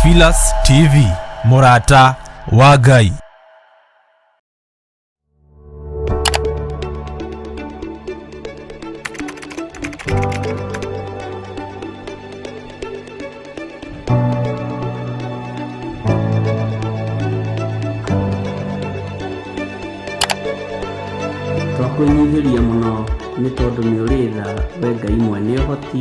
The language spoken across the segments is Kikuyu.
Theophilus TV, mũrata wa Ngai. Twakwĩnyihĩria mũno nĩ tondũ nĩ ũrĩ tha we Ngai mwene ũhoti.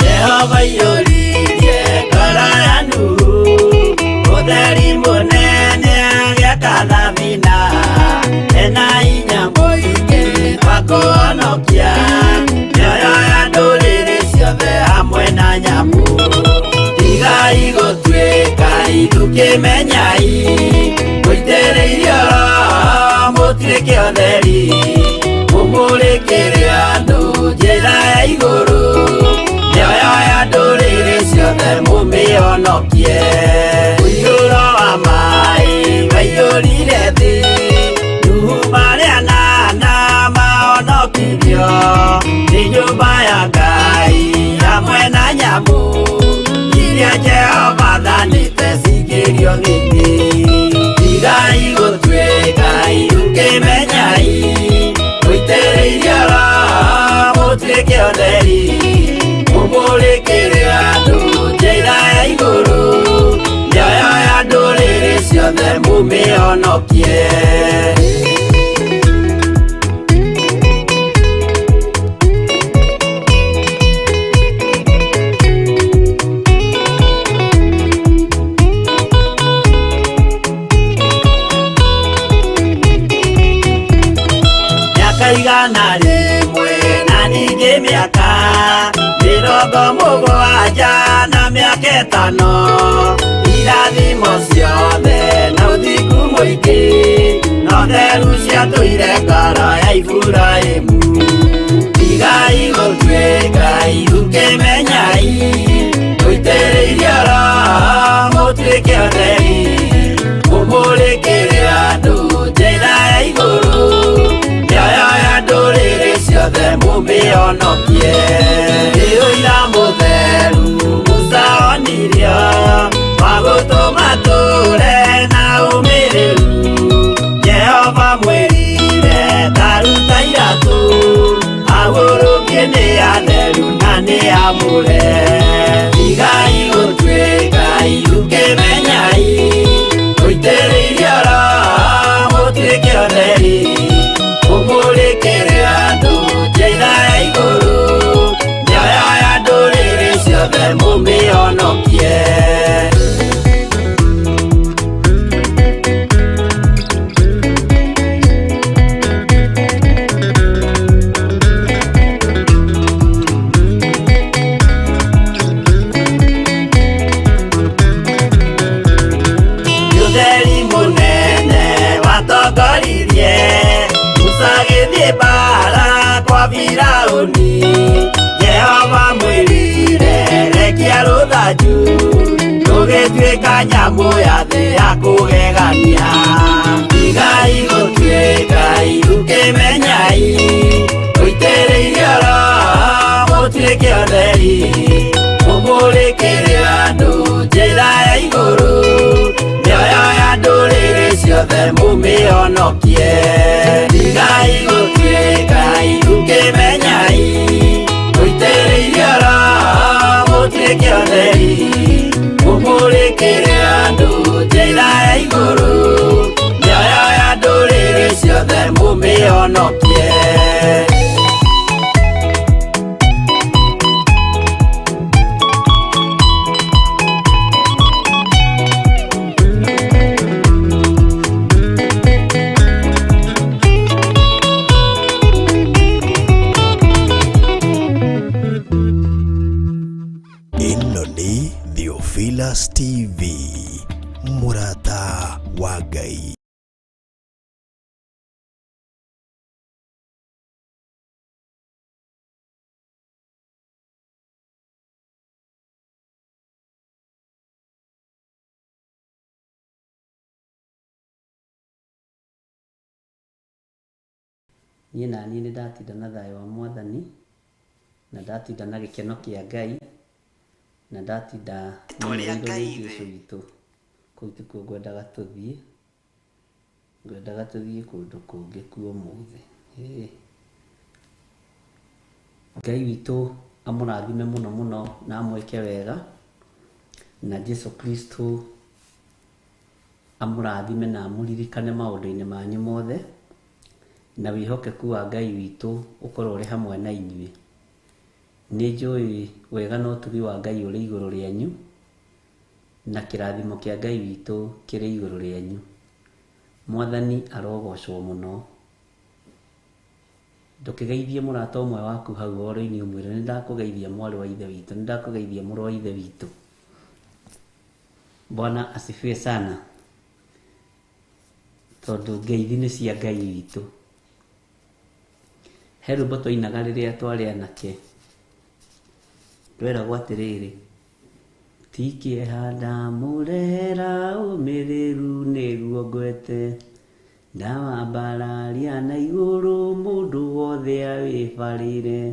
Jehova iyũririe ngoro ya Nuhu, ũtheri mũnene agĩaka thabina, ena hinya mũingĩ wa kũhonokia mĩoyo ya ndũrĩrĩ ciothe hamwe na nyamũ. Tigai gũtuĩka ithukĩmenyai, mũitĩrĩirio Roho mũtuĩke ũtheri, mũmũrĩkĩre andũ njĩra ya igũrũ, mĩoyo ya ndũrĩrĩ ciothe mũmĩhonokie. Mũiyũro wa maĩ waiyũrire thĩ, Nuhu marĩ anana mahonokirio nĩ nyũmba ya Ngai hamwe na nyamũ iria Jehova athanĩte cingĩrio thĩinĩ. Tigai gũtuĩka ithukĩmenyai, mũitĩrĩirio Roho mũtuĩke ũtheri, mũmũrĩkĩre andũ njĩra ya igũrũ, mĩoyo ya ndũrĩrĩ ciothe mũmĩhonokie. Mĩaka 100 na ningĩ mĩaka 70 na mĩaka 5, irathimo ciothe na ũthingu mũingĩ na ũtheru ciatũire ngoro ya Iburahĩmu. Tigai gũtuĩka ithukĩmenyai, mũitĩrĩirio Roho mũtuĩke ũtheri, mũmũrĩkĩre andũ njĩra ya igũrũ, mĩoyo ya ndũrĩrĩ ciothe mũmĩhonokie. Nĩ ũira mũtheru Musa onirio wa gũtũma tũre na ũmĩrĩru, Jehova mwĩrire taruta iratũ, ahurũkie nĩ atheru na nĩ amũre. Tigai gũtuĩka ithukĩmenyai, mũitĩrĩirio Roho mũtuĩke ũtheri, mũmũrĩkĩre andũ njĩra ya igũrũ, mĩoyo ya ndũrĩrĩ ciothe mũmĩhonokie. Ũtheri mũnene watongoririe Musa agĩthiĩ mbara kwa Firaũni, Jehova mwĩrire rekia rũthanju rũgĩtuĩka nyamũ ya thĩ ya kũgegania. Tigai gũtuĩka ithukĩmenyai, mũitĩrĩirio Roho mũtuĩke ũtheri, mũmũrĩkĩre andũ njĩra ya igũrũ, mĩoyo ya ndũrĩrĩ ciothe mũmĩhonokie. Tigai gũtuĩka ithukĩmenyai, mũitĩrĩirio Roho mũtuĩke ũtheri, mũmũrĩkĩre andũ njĩra ya igũrũ, mĩoyo ya ndũrĩrĩ ciothe mũmĩhonokie. Mũrata wa Ngai. Niĩ naniĩ nĩ ndatinda na thayũ wa Mwathani, na ndatinda na gĩkeno kĩa Ngai, na ndatinda menyereirwo nĩ Jesũ witũ. Kũu tikuo ngwendaga tũthiĩ, ngwendaga tũthiĩ kũndũ kũngĩ kuo ũmũthĩ. Ĩĩ. Ngai witũ amũrathime mũno mũno na amwĩke wega, na Jesu Kristo amũrathime na amũririkane maũndũ-inĩ manyu mothe, na wĩhokeku wa Ngai witũ ũkorwo ũrĩ hamwe na inyuĩ. Nĩ njũĩ wega na ũtugi wa Ngai ũrĩ igũrũ rĩanyu, na kĩrathimo kĩa Ngai witũ kĩrĩ igũrũ rĩanyu. Mwathani arogocwo mũno. Ndũkĩgeithie mũrata ũmwe waku hau horo-inĩ ũmwĩre nĩ ndakũgeithia mwarĩ wa ithe witũ, nĩ ndakũgeithia mũrũ wa ithe witũ. Bwana asifiwe sana. Tondũ ngeithi nĩ cia Ngai witũ. He rwĩmbo twainaga rĩrĩa twarĩ anake. Tweragwo atĩrĩrĩ, ti kĩeha ndamũrehera ũmĩrĩru nĩguo ngwete, ndawambararia na igũrũ mũndũ wothe awĩbarĩre,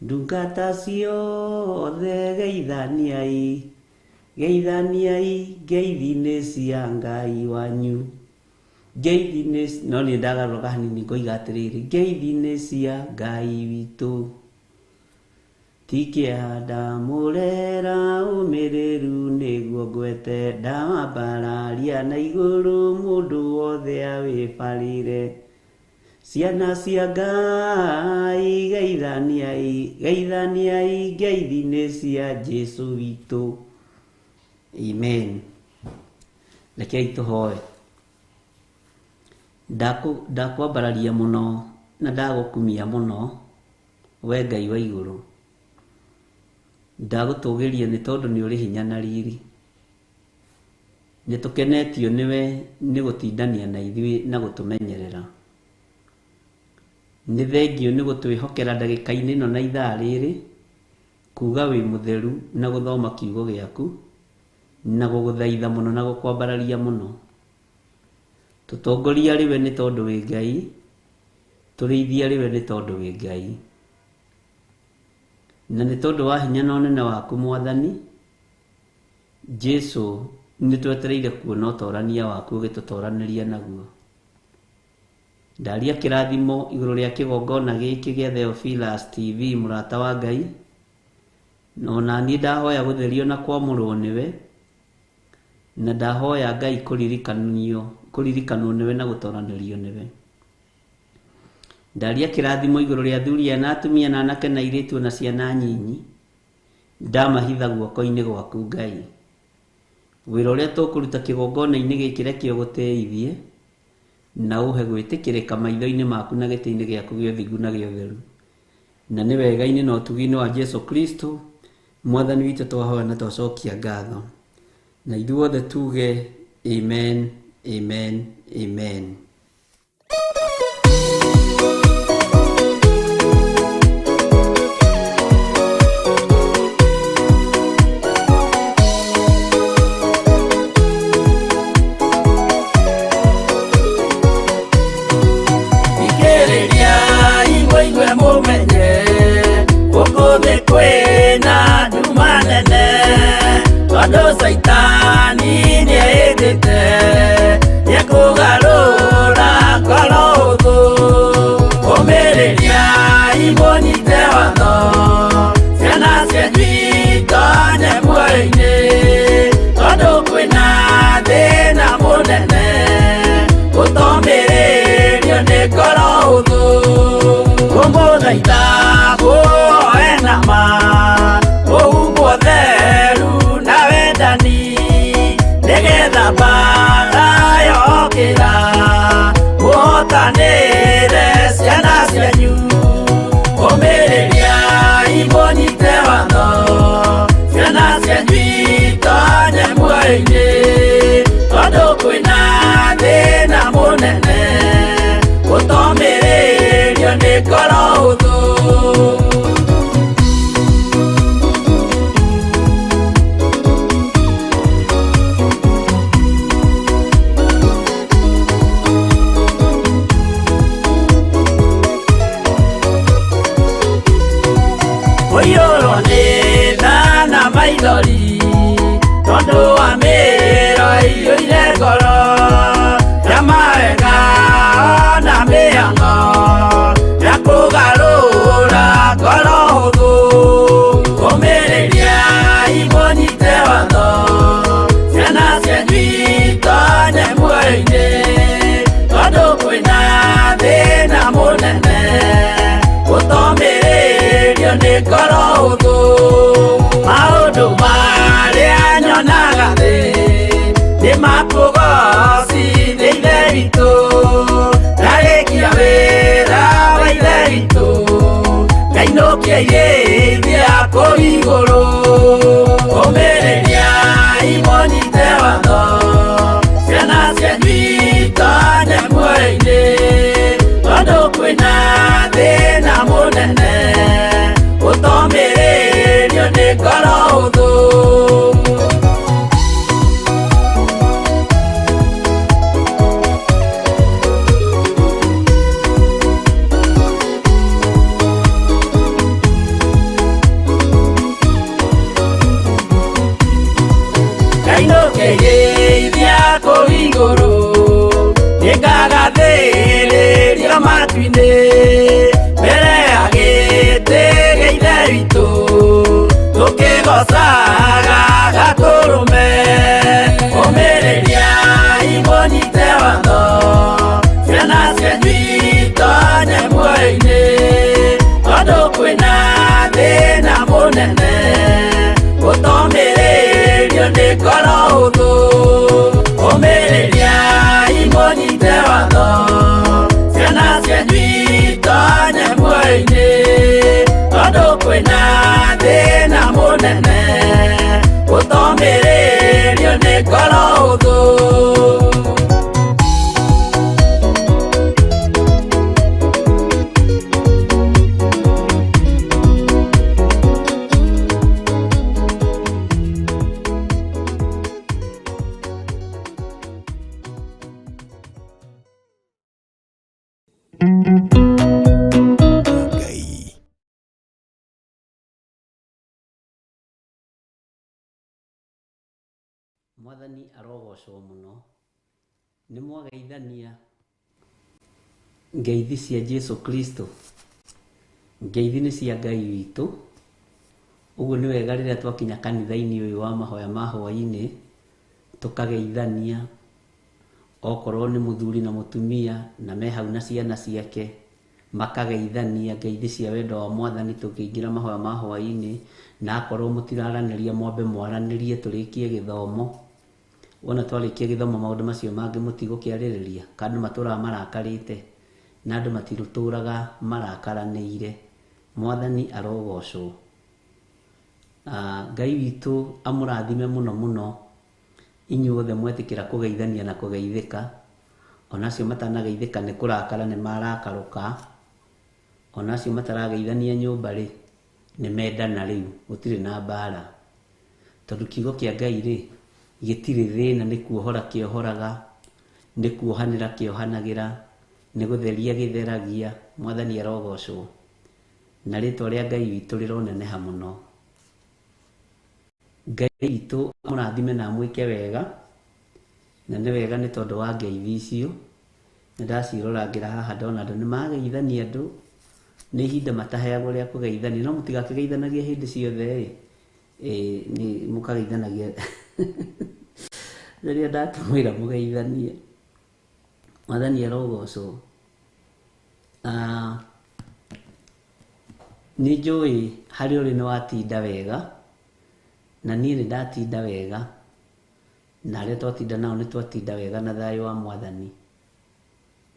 ndungata ciothe geithaniai, geithaniai ngeithi nĩ cia Ngai wanyu. Ngeithi nĩ, no niĩ ndagarũra hanini ngoiga atĩrĩrĩ, ngeithi nĩ cia Ngai witũ. Ti kĩeha ndamũrehera ũmĩrĩru nĩguo ngwete, ndawambararia na igũrũ mũndũ wothe awĩbarĩre. Ciana cia Ngai geithaniai, geithaniai ngeithi nĩ cia Jesũ witũ. Amen. Rekei tũhoe. Ndakwambararia mũno na ndagũkumia mũno, we Ngai wa igũrũ. Ndagũtũgĩria nĩ tondũ nĩ ũrĩ hinya na riri. Nĩ tũkenetio nĩwe nĩ gũtindania na ithuĩ na gũtũmenyerera. Nĩ thengio nĩ gũtwĩhokera ndagĩka-inĩ ĩno na ithaa rĩrĩ, kuga wĩ mũtheru na gũthoma kiugo gĩaku, na gũgũthaitha mũno na gũkwambararia mũno. Tũtongoria arĩ we nĩ tondũ wĩ Ngai, tũrĩithie arĩ we nĩ tondũ wĩ Ngai. Na nĩ tondũ wa hinya na ũnene waku Mwathani, Jesu nĩ twetereire kuona ũtorania waku ũgĩtũtoranĩria naguo. Ndaria kĩrathimo igũrũ rĩa kĩgongona gĩkĩ gĩa Theophilus TV mũrata wa Ngai, na ona niĩ ndahoya gũtherio na kwamũrwo nĩwe, na ndahoya Ngai kũririkanwo nĩwe na gũtoranĩrio nĩwe. Ndaria kĩrathimo igũrũ rĩa athuri aya na atumia na anake na airĩtu na ciana nyinyi, ndamahitha guoko-inĩ gwaku Ngai. Wĩra ũrĩa tũkũruta kĩgongona-inĩ gĩkĩ reke ũgũtĩithie, na ũhe gwĩtĩkĩrĩka maitho-inĩ maku na gĩtĩ-inĩ gĩaku gĩa ũthingu na gĩa ũtheru. Na nĩ wega-inĩ na ũtugi-inĩ wa Jesu Kristo, Mwathani witũ twahoya na twacokia ngatho. Na ithuothe tuge amen, amen, amen. Thikĩrĩria inyuĩ mũmenye gũkũ thĩ kwĩna nduma nene, tondũ Caitani nĩehĩtĩte nĩekũgarũra ngoro ũthũ. Ũmĩrĩria imũnyite watho, ciana cianyu itonye muoyo-inĩ, tondũ kwĩna thĩna mũnene gũtomĩrĩrio nĩ ngoro ũthũ. Kũmũthaitha mũhoe na ma, mũhumbwo theru na wendani, nĩgetha mbaara yokĩra mũhotanĩre ciana cianyu. Ũmĩrĩria imũnyite watho, ciana cianyu itonye muoyo-inĩ, tondũ Nĩ ngoro hũthũ maũndũ marĩa nyonaga thĩ nĩ makũgocithia Ithe witũ ndarĩkia wĩra wa Ithe witũ ngainũkia irĩithia kũu igũrũ ũmĩrĩria imũnyite watho ciana cianyu itonye muoyo-inĩ tondũ kwĩna thĩna mũnene ũtomĩrĩrio nĩ ngoro hũthũ. Ngainũkĩrĩithia kũu igũrũ nĩngagathĩrĩrio matu-inĩ mbere ya gĩtĩ gĩa Ithe witũ tũkĩgocaga Gatũrũme ũmĩrĩria imũnyite watho ciana cianyu itonye muoyo-inĩ tondũ kwĩna thĩna mũnene ũtomĩrĩrio nĩ ngoro hũthũ ũmĩrĩria imũnyite watho ciana cianyu itonye muoyo-inĩ tondũ kwĩna thĩna mũnene ũtomĩrĩrio nĩ ngoro hũthũ. Ngai. Mwathani arogocwo mũno nĩ mwageithania ngeithi cia Jesu Kristo. Ngeithi nĩ cia Ngai witũ. Ũguo nĩ wega rĩrĩa twakinya kanitha-inĩ ũyũ wa mahoya ma hwaĩ-inĩ tũkageithania, okorwo nĩ mũthuri na mũtumia na me hau na ciana ciake makageithania ngeithi cia wendo wa Mwathani tũkĩingĩra mahoya ma hwaĩ-inĩ, na akorwo mũtiraranĩria mwambe mwaranĩrie tũrĩkie gĩthomo. Wona twarĩkia gĩthomo maũndũ macio mangĩ mũtigũkĩarĩrĩria, ka andũ matũraga marakarĩte na andũ matitũraga marakaranĩire. Mwathani arogocwo. Ngai witũ amũrathime mũno mũno inyuothe mwetĩkĩra kũgeithania na kũgeithĩka. Ona acio matanageithĩka nĩ kũrakara nĩ marakarũka, ona acio matarageithania nyũmba rĩ nĩ mendana rĩu, gũtirĩ na mbara. Tondũ kiugo kĩa Ngai rĩ gĩtirĩ thĩna, nĩ kuohora kĩohoraga, nĩ kuohanĩra kĩohanagĩra, nĩ gũtheria gĩtheragia. Mwathani arogocwo na rĩtwa rĩa Ngai witũ rĩroneneha mũno. Ngai witũ amũrathime na amwĩke wega, na nĩ wega nĩ tondũ wa ngeithi icio. Nĩ ndacirorangĩra haha ndona andũ nĩ mageithania, andũ nĩ ihinda mataheagwo rĩa kũgeithania, no mũtigakĩgeithanagie hĩndĩ ciothe ĩ, nĩ mũkageithanagia rĩrĩa ndakĩmwĩra mũgeithanie. Mwathani arogocwo. Nĩ njũĩ harĩa ũrĩ nĩ watinda wega, na niĩ nĩ ndatinda wega, na arĩa twatinda nao nĩ twatinda wega na thayũ wa Mwathani,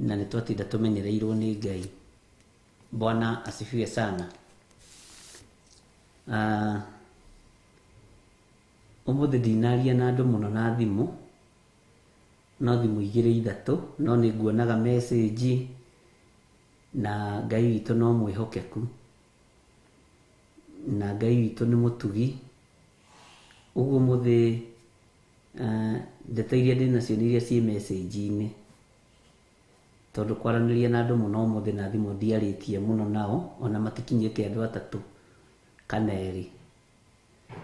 na nĩ twatinda tũmenyereirwo nĩ Ngai. Bwana asifiwe sana. Ũmũthĩ ndinaria na andũ mũno na thimũ, no thimũ igĩrĩ ithatũ, no nĩ nguonaga message, na Ngai witũ no mwĩhokeku, na Ngai witũ nĩ mũtugi. Ũguo ũmũthĩ ndeto iria ndĩnacio nĩ iria ciĩ message-inĩ, tondũ kwaranĩria na andũ mũno ũmũthĩ na thimũ ndiarĩtie mũno nao, ona matikinyĩte andũ atatũ kana erĩ.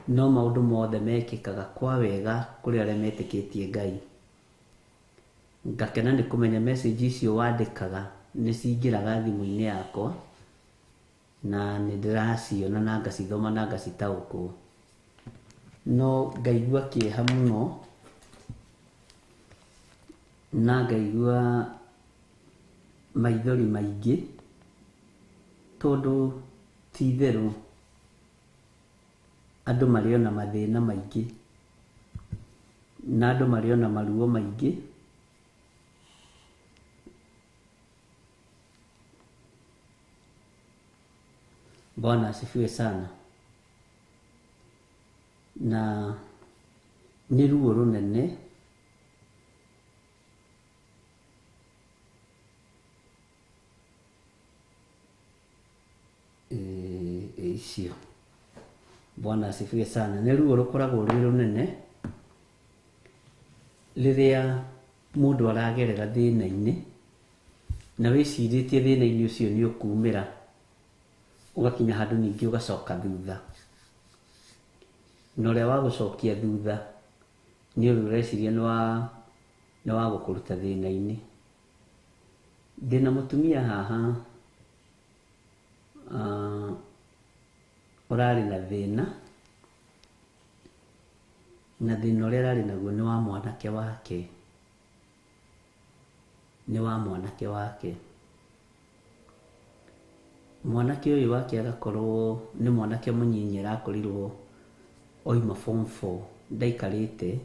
No maũndũ mothe mekĩkaga kwa wega kũrĩ arĩa metĩkĩtie Ngai. Ngakena nĩ kũmenya message icio wandĩkaga nĩ cingĩraga thimũ-inĩ yakwa, na nĩ ndĩraciona na ngacithoma na ngacitaũkwo. No ngaigua kĩeha mũno, na ngaigua maithori maingĩ, tondũ ti itherũ Andũ marĩ ona mathĩna maingĩ na andũ marĩ ona maruo maingĩ. Bwana asifiwe sana. Na nĩ ruo rũnene icio. Bwana asifiwe sana. Nĩ ruo rũkoragwo rwĩ rũnene rĩrĩa mũndũ aragerera thĩna-inĩ na wĩcirĩtie thĩna-inĩ ũcio nĩ ũkumĩra, ũgakinya handũ ningĩ ũgacoka thutha, na ũrĩa wa gũcokia thutha nĩ ũrĩa ũreciria nĩ wa gũkũruta thĩna-inĩ. Ndĩna mũtumia haha ũrarĩ na thĩna, na thĩna ũrĩa ararĩ naguo nĩ wa mwanake wake, nĩ wa mwanake wake. Mwanake ũyũ wake agakorwo nĩ mwanake mũnyinyi arakorirwo oima form 4 ndaikarĩte,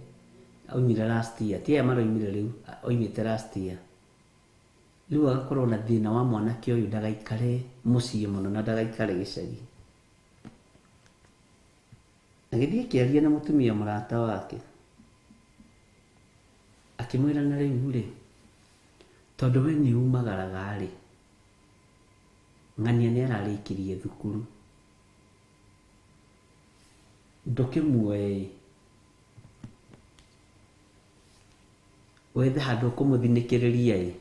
aumire last year, ti aya maroimire rĩu, oimĩte last year. Rĩu agakorwo na thĩna wa mwanake ũyũ ndagaikare mũciĩ mũno na ndagaikare gĩcagi. Agĩthiĩ akĩaria na mũtumia mũrata wake, akĩmwĩra na rĩu rĩ, tondũ we nĩ umagaraga rĩ, ng'ania nĩ ararĩkirie thukuru, ndũkĩmuoe wethe handũ ũkũmũthinĩkĩrĩria ĩ,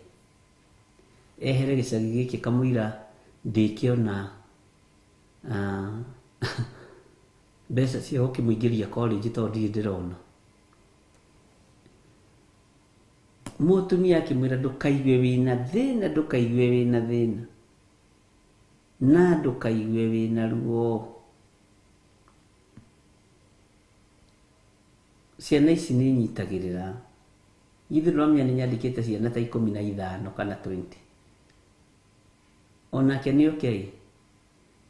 ehere gĩcagi gĩkĩ kamũira ndĩkĩona mbeca cia gũkĩmũingĩria college tondũ ndirĩ ndĩrona. Mũtumia akĩmwĩra ndũkaigue wĩna thĩna, ndũkaigue wĩna thĩna na ndũkaigue wĩna ruo. Ciana ici nĩ nyitagĩrĩra, githĩ ndũramenya nĩ nyandĩkĩte ciana ta 15 kana 20. Onake nĩ oke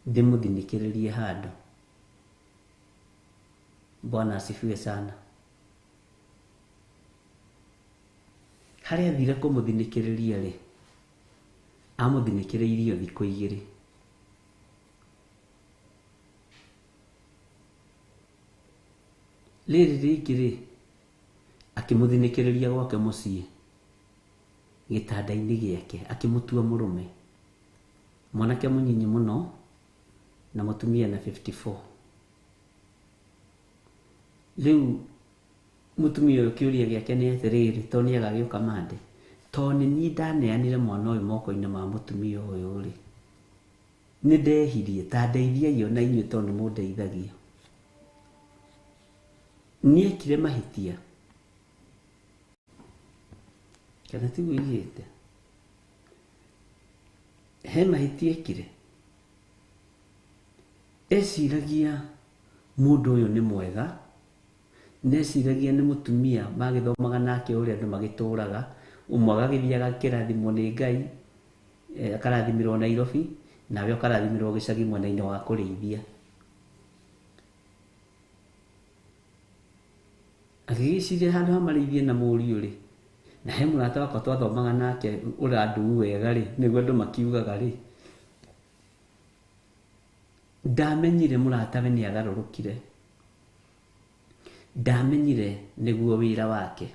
ndĩmũthinĩkĩrĩrie handũ. Bwana asifiwe sana. Harĩa athire kũmũthinĩkĩrĩria rĩ, amũthinĩkĩrĩirie thikũ 2. Rĩrĩ rĩngĩ rĩ, akĩmũthinĩkĩrĩria gwake mũciĩ gĩtanda-inĩ gĩake, akĩmũtua mũrũme. Mwanake mũnyinyi mũno na mũtumia na 54. Rĩu mũtumia ũyũ kĩũria gĩake nĩ atĩrĩrĩ, to nĩ agagĩũka mande, to nĩ niĩ ndaneanire mwana ũyũ moko-inĩ ma mũtumia ũyũ rĩ, nĩ ndehirie, ta ndeithiai ona inyuĩ tondũ nĩ mũndeithagia. Nĩekire mahĩtia kana tiguo igĩte? He mahĩtia ekire. Eciragia mũndũ ũyũ nĩ mwega, neciragia nĩ mũtumia magĩthomaga nake ũrĩa andũ magĩtũraga, ũmwe agagĩthiĩ agakĩrathimwo nĩ Ngai, akarathimĩrwo Nairobi, nawe ũkarathimĩrwo gĩcagi mwena-inĩ wa kũrĩithia. Agĩgĩciria handũ ha marĩithie na mũriũ rĩ, na he mũrata wakwa twathomaga nake ũranduu wega rĩ, nĩguo andũ makiugaga rĩ, ndamenyire mũratawe nĩ agarũrũkire, ndamenyire nĩguo wĩra wake.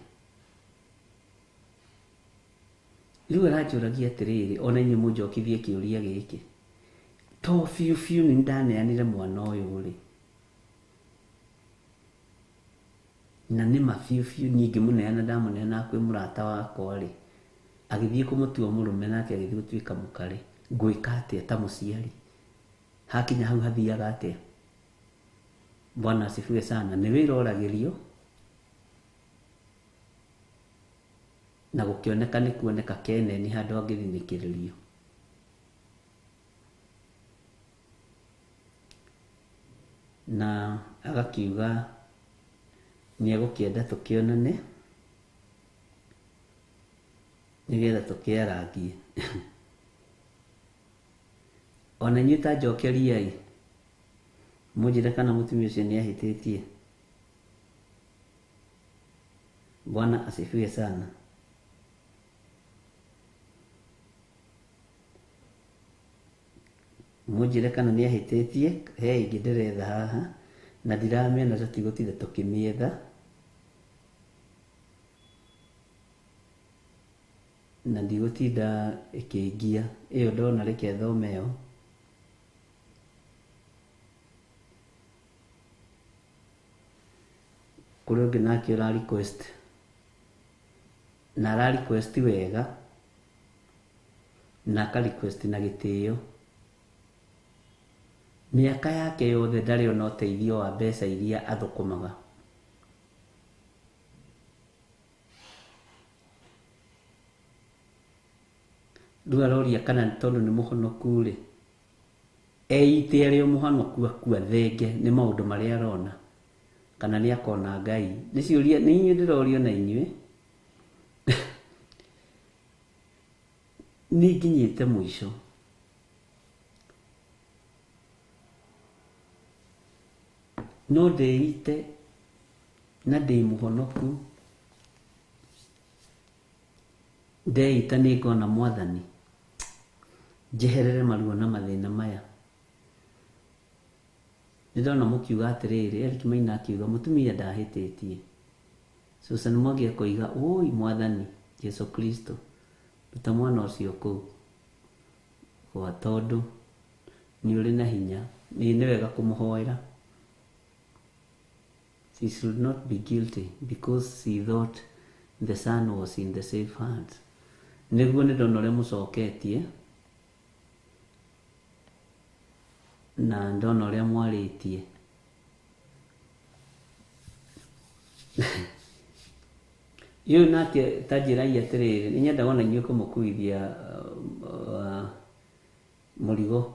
Rĩu aranjũragia atĩrĩrĩ, ona inyuĩ mũnjokithie kĩũria gĩkĩ, to biũ biũ nĩ ndaneanire mwana ũyũ rĩ, na nĩ ma biũ biũ niĩ ngĩmũneana ndamũneana kwĩ mũrata wakwa rĩ, agĩthiĩ kũmũtua mũrũme nake agĩthiĩ gũtuĩka mũka rĩ, ngwĩka atĩa ta mũciari? Hakinya hau hathiaga atĩa? Bwana asifiwe sana. Nĩ wĩra ũragĩrio na gũkĩoneka nĩ kuoneka kene nĩ handũ angĩthinĩkĩrĩrio. Na agakiuga nĩ egũkĩenda tũkĩonane nĩgetha tũkĩarangie. Ona inyuĩ ta njokeriai, Mũnjĩre kana mũtumia ũcio nĩ ahĩtĩtie. Bwana asifiwe sana. Mũnjĩre kana nĩ ahĩtĩtie. He ĩngĩ ndĩretha haha na ndiramĩona, tũtigũtinda tũkĩmĩetha. Na ndigũtinda ĩkĩngia. Ĩyo ndona reke thome ĩyo. Kũrĩ ũngĩ nake ũra request na ara request wega na aka request na gĩtĩo. Mĩaka yake yothe ndarĩ ona ũteithio wa mbeca iria athũkũmaga. Rĩu aroria kana tondũ nĩ mũhonoku rĩ, eite arĩ o mũhonoku akua thenge nĩ maũndũ marĩa arona, kana nĩ akona Ngai. Nĩ ciũria nĩ inyuĩ ndĩrorio na inyuĩ. Niĩ nginyĩte mũico. No ndĩite na ndĩ mũhonoku, ndeita nĩ ngona Mwathani, njeherere maruo na mathĩna maya. Nĩ ndona mũkiuga atĩrĩrĩ, Eric Maina akiuga mũtumia ndahĩtĩtie. Susan Mwangi akoiga ũi Mwathani Jesu Kristo, ruta mwana ũcio kũu gwa tondũ nĩ ũrĩ na hinya. Nĩ wega kũmũhoera. She should not be guilty because she thought the son was in the safe hands. Nĩguo nĩ ndona ũrĩa mũcoketie na ndona ũrĩa mwarĩtie. Yũ nake ta njĩrai atĩrĩrĩ, nĩ nyendaga ona inyuĩ kũmũkuithia mũrigo.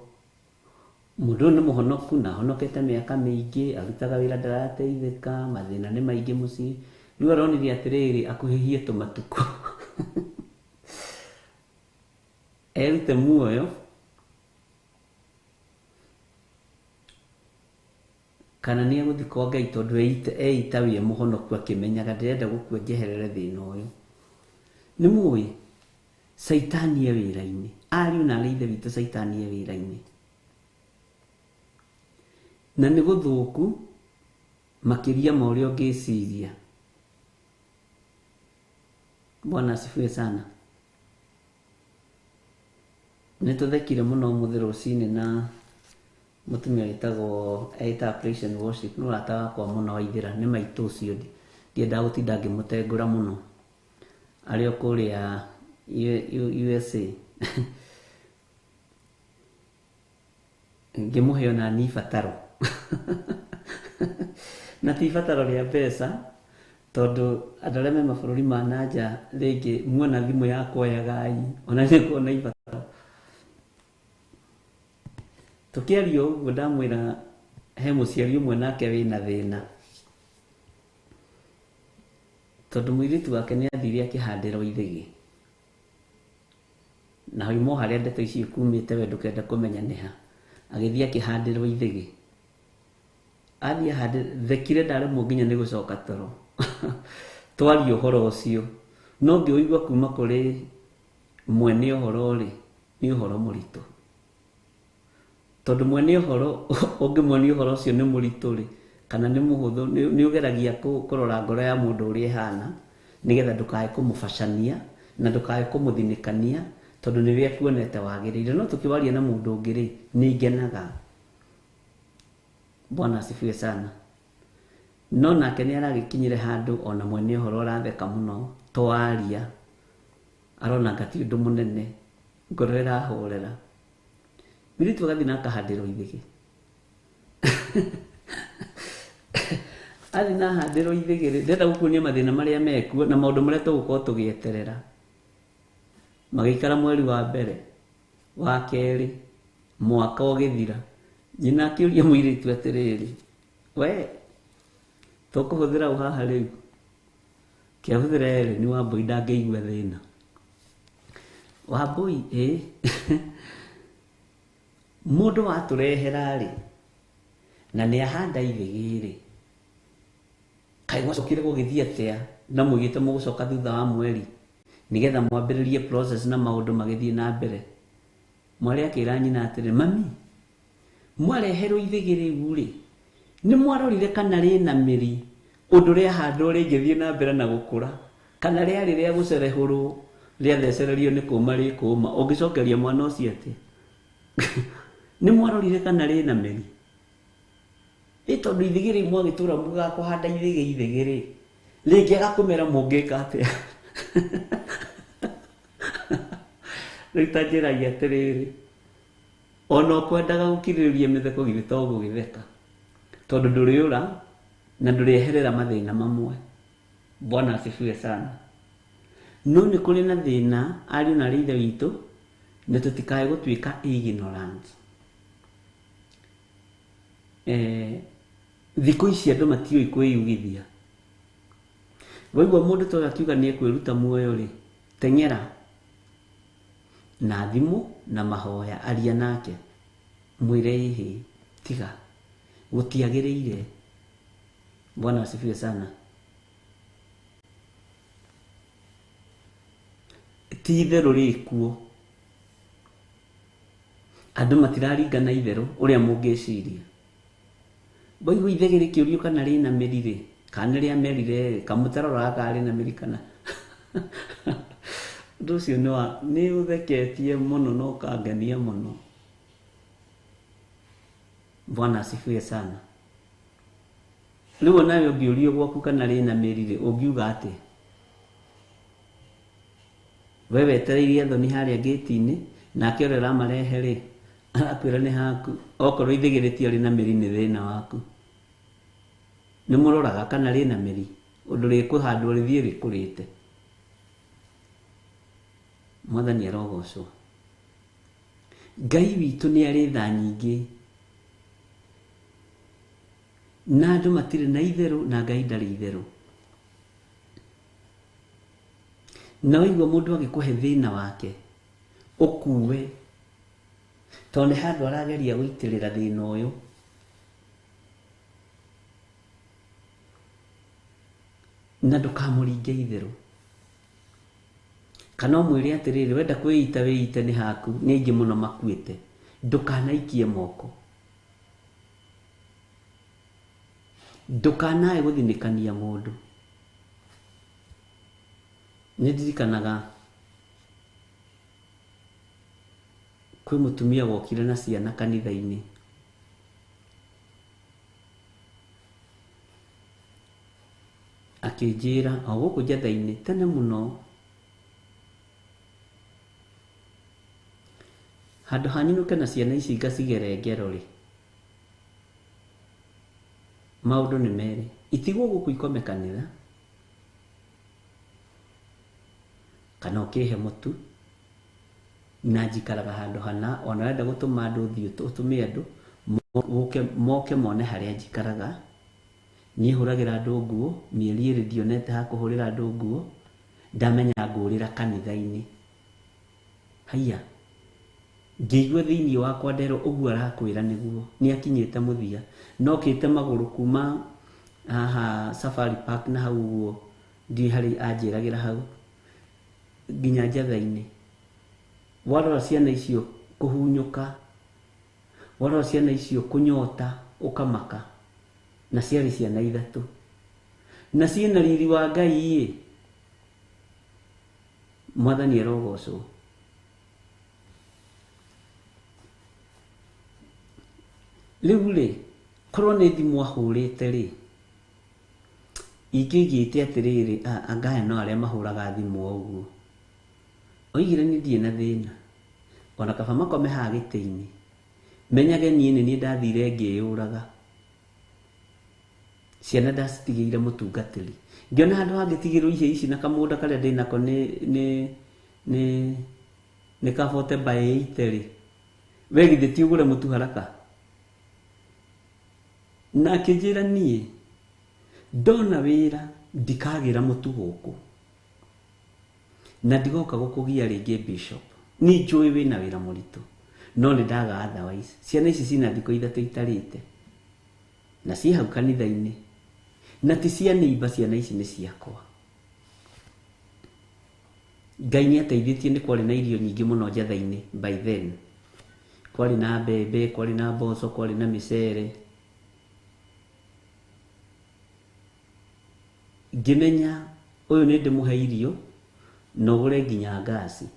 Mũndũ ũyũ nĩ mũhonoku na ahonokete mĩaka mĩingĩ, arutaga wĩra ndarateithĩka, mathĩna nĩ maingĩ mũciĩ. Rĩu aronire atĩrĩrĩ, akuhĩhie tũmatukũ. Erute muoyo kana nĩ egũthiĩ kwa Ngai tondũ eita wĩ mũhonoku akĩmenyaga ndĩrenda gũkua njeherere thĩna ũyũ. Nĩ mũĩ Caitani e wĩra-inĩ, ariũ na arĩ ithe witũ Caitani e wĩra-inĩ. Na nĩ gũthũku makĩria ma ũrĩa ũngĩciria. Bwana asifiwe sana. Nĩ tũthekire mũno ũmũthĩ rũcinĩ na mũtumia wĩtagwo etaga Praise and Worship, nĩ mũrata wakwa mũno wa ithĩra, nĩ maitũ ũcio, ndiendaga gũtinda ngĩmũtengũra mũno. Arĩ o kũrĩa USA. Ngĩmũhe ona niĩ ibataro. Na ti ibataro rĩa mbeca, tondũ andũ arĩa me mabũrũri ma na nja rĩngĩ muona thimũ yakwa oyagai, ona nĩ kuona ibataro. Tũkĩaria ũguo ndamwĩra he mũciari ũmwe nake wĩna thĩna. Tondũ mũirĩtu wake nĩ athire akĩhandĩrwo ithĩgĩ. Na hoima o harĩa ndeto icio kumĩte we ndũkende kũmenya nĩha. Agĩthiĩ akĩhandĩrwo ithĩgĩ. Athiĩ ahandĩ, thekire ndaremwo nginya nĩ gũcoka toro. Twaria ũhoro ũcio. No ngĩũigua kuma kũrĩ mwene ũhoro rĩ, nĩ ũhoro mũritũ. Tondũ mwene ũhoro, ũngĩmuonia ũhoro ũcio nĩ mũritũ rĩ, kana nĩ mũhũthũ, nĩ ũgeragia kũrora ngoro ya mũndũ ũrĩa ĩhana, nĩgetha ndũkae kũmũbacania, na ndũkae kũmũthinĩkania, tondũ nĩwe akuonete wagĩrĩire. No tũkĩwaria na mũndũ ũngĩ rĩ, nĩ ngenaga. Bwana asifiwe sana. No nake nĩ aragĩkinyire handũ ona mwene ũhoro ũratheka mũno, twaria, arona anga ti ũndũ mũnene, ngoro ĩrahorera. Mũirĩtu agathiĩ na akahandĩrwo ithĩgĩ. Athiĩ na ahandĩrwo ithĩgĩ rĩ, ndĩrenda gũkuonia mathĩna marĩa mekuo na maũndũ marĩa tũgũkorwo tũgĩeterera. Magĩikara mweri wa mbere, wa kerĩ, mwaka ũgĩthira. Nyina akĩũria mũirĩtu atĩrĩrĩ, we tũkũhũthĩra ũ haha rĩu? Kĩahũthĩra erĩ nĩ Wambũi ndangĩigua thĩna. Wambũi ĩ mũndũ watũrehera rĩ, Na nĩ ahanda ithĩgĩ rĩ, kaĩ gwacokire gũgĩthiĩ atĩa na mũigĩte mũgũcoka thutha wa mweri nĩgetha mwambĩrĩrie process na maũndũ magĩthiĩ na mbere. Mwarĩ akĩra nyina atĩrĩ, mami, mwareherwo ithĩgĩ rĩu rĩ, nĩ mwarorire kana rĩna mĩri ũndũ rĩahandwo rĩngĩthiĩ na mbere na gũkũra, kana rĩarĩ rĩa gũcerehũrwo rĩathecererio nĩ kũma rĩkũma. Ũngĩcokeria mwana ũcio atĩa? Nĩ mwarorire kana rĩna mĩri? Ĩ tondũ ithĩgĩ rĩu mwagĩtũra mugaga kũhanda ithĩgĩ ithĩgĩ rĩ, rĩngĩaga kũmera mũngĩka atĩa? Rĩu ta njĩragia atĩrĩrĩ, ona ũkwendaga gũkirĩrĩria mĩtheko githĩ to gũgĩtheka, tondũ ndũrĩũra na ndũrĩeherera mathĩna mamwe. Bwana asifiwe sana. No nĩ kũrĩ na thĩna ariũ na aarĩ a Ithe witũ, na tũtikae gũtuĩka ignorant. Thikũ ici andũ matiũĩ kwĩyugithia. Waigua mũndũ ta ũyũ akiuga nĩ ekwĩruta muoyo rĩ, teng'era na thimũ na mahoya, aria nake, mwĩre ĩhĩ, tiga, gũtiagĩrĩire. Bwana asifiwe sana. Ti itherũ rĩkuo, andũ matiraringana itherũ ũrĩa mũngĩciria. Waigua ithĩgĩ rĩkĩũrio kana rĩna mĩri rĩ, kana nĩ rĩamerire rĩ, kamũtaroraga kana rĩna mĩri kana ũndũ ũcio nĩ ũtheketie mũno na ũkangenia mũno. Bwana asifiwe sana. Rĩu onawe ũngĩũrio gwaku kana rĩna mĩri rĩ, ũngiuga atĩa? We wetereirie athoni harĩa gate-inĩ, nake ũrĩa ũramarehe rĩ, arakwĩra nĩ haku. Okorwo ithĩgĩ rĩtiarĩ na mĩri nĩ thĩna waku. Nĩ mũroraga kana rĩna mĩri, ũndũ rĩkũhandwo rĩthiĩ rĩkũrĩte. Mwathani arogocwo. Ngai witũ nĩ arĩ tha nyingĩ, na andũ matirĩ na itherũ na Ngai ndarĩ itherũ. Na waigua mũndũ agĩkũhe thĩna wake, ũkue, tondũ nĩ handũ arageria gũitĩrĩra thĩna ũyũ. Na ndũkamũringe itherũ. Kana ũmwĩre atĩrĩrĩ, wenda kwĩita wĩite nĩ haku, nĩ aingĩ mũno makuĩte, ndũkanaikie moko. Ndũkanae gũthinĩkania mũndũ. Nĩ ndirikanaga kwĩ mũtumia wokire na ciana kanitha-inĩ. Akĩnjĩra o gũkũ njatha-inĩ tene mũno, handũ ha nyinũke na ciana ici ngacigere ngero rĩ, maũndũ nĩ merĩ, itigwo gũkũ ikome kanitha kana ũkĩhe mũtu, na njikaraga handũ hana, ona wenda gũtũma andũ ũthiĩ ũtũme andũ moke mone harĩa njikaraga. Niĩ hũragĩra andũ nguo, mĩeri ĩrĩ ndionete ha kũhũrĩra andũ nguo, ndamenya ngũrĩra kanitha-inĩ. Haiya, ngĩigua thĩinĩ wakwa nderwo ũguo arakwĩra nĩguo, nĩ akinyĩte mũthia. Nokĩte magũrũ kuma haha Safari Park na hau ũguo, ndiũĩ harĩa anjĩragĩra hau, nginya njatha-inĩ. Warora ciana icio kũhunyũka, warora ciana icio kũnyota, ũkamaka. Na ciarĩ ciana ithatũ, na ciĩna riri wa Ngai ĩ. Mwathani arogocwo. Rĩu rĩ, korwo nĩ thimũ ahũrĩte rĩ, ingĩigĩte atĩrĩrĩ, anga aya no arĩa mahũraga thimũ o ũguo. Oigire niĩ ndirĩ na thĩna, ona kaba makome haha gĩtĩ-inĩ, menyage niĩ nĩ niĩ ndathire ngĩyũraga. Ciana ndacitigĩire mũtungatĩri. Ngĩona handũ hangĩtigĩrwo ihĩĩ ici na kamũgũnda karĩa ndĩnako nĩ ka 40 by 80 rĩ, we githĩ ti ũgũre mũtu haraka? Na akĩnjĩra niĩ ndona wĩra ndikagĩra mũtu gũkũ, na ndigoka gũkũgia rĩngĩ bishop. Niĩ njũĩ wĩna wĩra mũritũ, no nĩ ndaga otherwise. Ciana ici cina thikũ ithatũ itarĩte. Na ciĩ hau kanitha-inĩ. Na ti cia neighbor, ciana ici nĩ ciakwa. Ngai nĩ ateithĩtie, nĩ kwarĩ na irio nyingĩ mũno njatha-inĩ by then. Kwarĩ na mbembe, kwarĩ na mboco, kwarĩ na mĩcere. Ngĩmenya ũyũ nĩ ndĩmũhe irio na ũgũre nginya ngasi.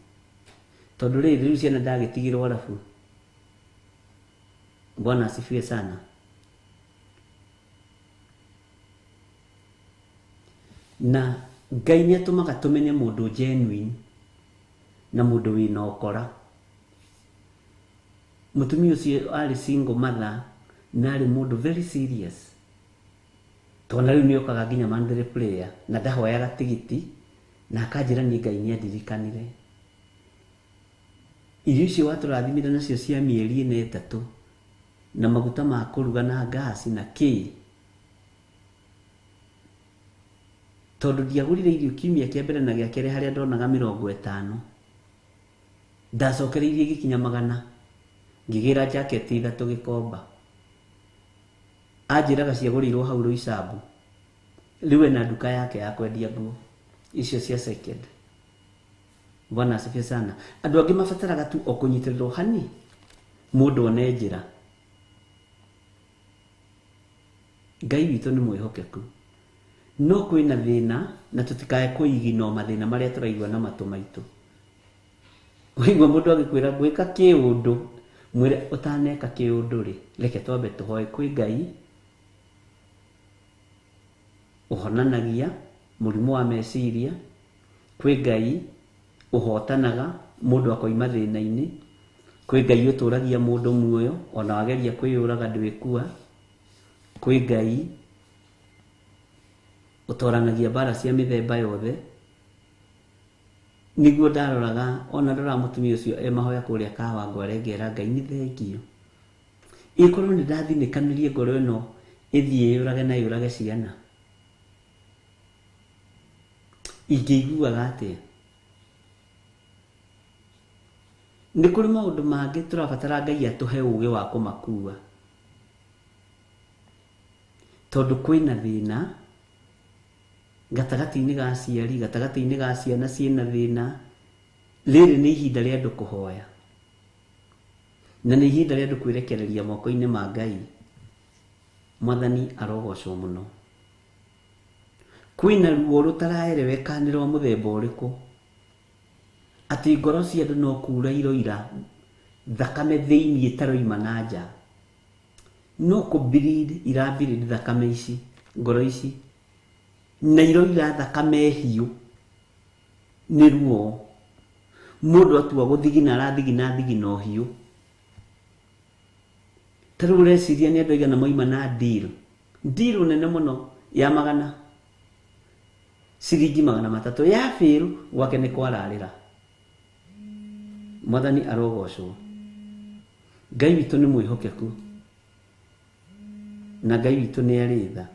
Tondũ rĩrĩ rĩu ciana ndagĩtigĩrwo arabu. Bwana asifiwe sana. Na Ngai nĩ atũmaga tũmenye mũndũ genuine na mũndũ wĩna ũkora. Mũtumia ũcio arĩ single mother na arĩ mũndũ very serious. Tondũ na rĩu nĩ okaga nginya monthly prayer na ndahoyaga tigiti na akanjĩra niĩ Ngai nĩ andirikanire. Irio icio watũrathimire nacio cia mĩeri ĩna ĩtatũ na maguta ma kũruga na ngasi na kĩ. Tondũ ndiagũrire irio kiumia kĩa mbere na gĩa kerĩ harĩa ndonaga 50. Ndacokereirie gĩkinya 100. Ngĩgĩra jaketi 3 gĩkomba. Anjĩraga ciagũrĩirwo hau Roysambu. Rĩu ena nduka yake ya kwendia nguo icio cia second. Bwana asifiwe sana. Andũ angĩ mabataraga tu o kũnyitĩrĩrwo hani mũndũ one njĩra. Ngai witũ nĩ mwĩhokeku. No kwĩna thĩna na tũtikae kũigino mathĩna marĩa tũraigua na matũ maitũ. Waigua mũndũ agĩkwĩra gwĩka kĩũndũ, mwĩre ũtaneka kĩũndũ rĩ, reke twambe tũhoe kwĩ Ngai ũhonanagia mũrimũ wa meciria, kwĩ Ngai ũhotanaga mũndũ akoima thĩna-inĩ, kwĩ Ngai ũtũragia mũndũ muoyo ona wageria kwĩyũraga ndwĩkua, kwĩ Ngai ũtoranagia mbara cia mĩthemba yothe. Nĩguo ndaroraga ona ndoraga mũtumia ũcio e mahoya kũrĩa Kawangware ngera Ngai nĩ thengio. Ĩkorwo nĩ ndathinĩkanirie ngoro ĩno ĩthiĩ yũrage na yũrage ciana, ingĩiguaga atĩa? Nĩ kũrĩ maũndũ mangĩ tũrabatara Ngai atũhe ũũgĩ wa kũmakua. Tondũ kwĩna thĩna gatagatĩ-inĩ ga aciari, gatagatĩ-inĩ ga ciana ciĩna thĩna. Rĩrĩ nĩ ihinda rĩa andũ kũhoya. Na nĩ ihinda rĩa andũ kwĩrekereria moko-inĩ ma Ngai. Mwathani arogocwo mũno. Kwĩna ruo rũtaraereweka nĩ rwa mũthemba ũrĩkũ. Atĩ ngoro cia andũ no kura iroira thakame thĩinĩ ĩtaroima na nja. No kũ bleed ira bleed thakame ici, ngoro ici. Na iroira thakame hiũ nĩ ruo. Mũndũ atua gũthigina arathigina thigina ũhiũ. Ta rĩu ũreciria nĩ andũ aigana moima na deal. Deal nene mũno ya magana ciringi 300 ya fail gwake nĩ kwararĩra. Mwathani arogocwo. Ngai witũ nĩ mwĩhokeku na Ngai witũ nĩ arĩ tha.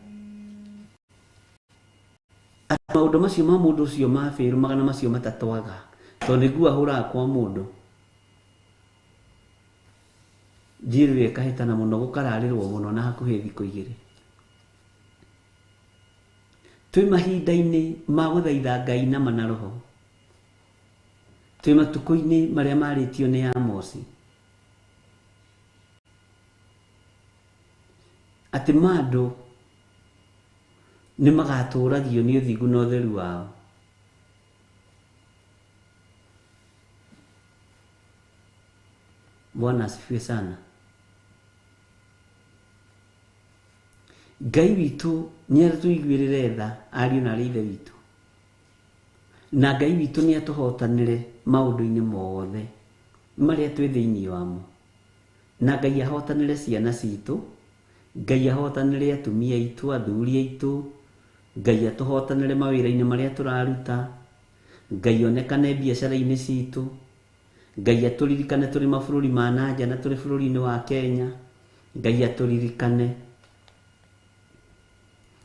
Maũndũ macio ma mũndũ ũcio ma fail 300 aga, tondũ nĩ nguo ahũraga kwa mũndũ. Deal ĩrĩa ĩkahĩtana mũno gũkararĩrwo mũno na hakuhĩ thikũ 2. Twĩ mahinda-inĩ ma gũthaitha Ngai na mana roho. Twĩ matukũ-inĩ marĩa marĩtio nĩ Amosi. Atĩ mandũ nĩ magatũragio nĩ ũthingu na ũtheru wao. Bwana asifiwe sana. Ngai witũ nĩ atũiguĩrĩre tha ariũ na arĩ ithe witũ. Na Ngai witũ nĩ atũhotanĩre maũndũ-inĩ mothe marĩa twĩ thĩinĩ wamo. Na Ngai ahotanĩre ciana citũ, Ngai ahotanĩre atumia aitũ, athuri aitũ, Ngai atũhotanĩre mawĩra-inĩ marĩa tũraruta, Ngai onekane biacara-inĩ citũ, Ngai atũririkane tũrĩ mabũrũri ma na nja na tũrĩ bũrũri-inĩ wa Kenya, Ngai atũririkane.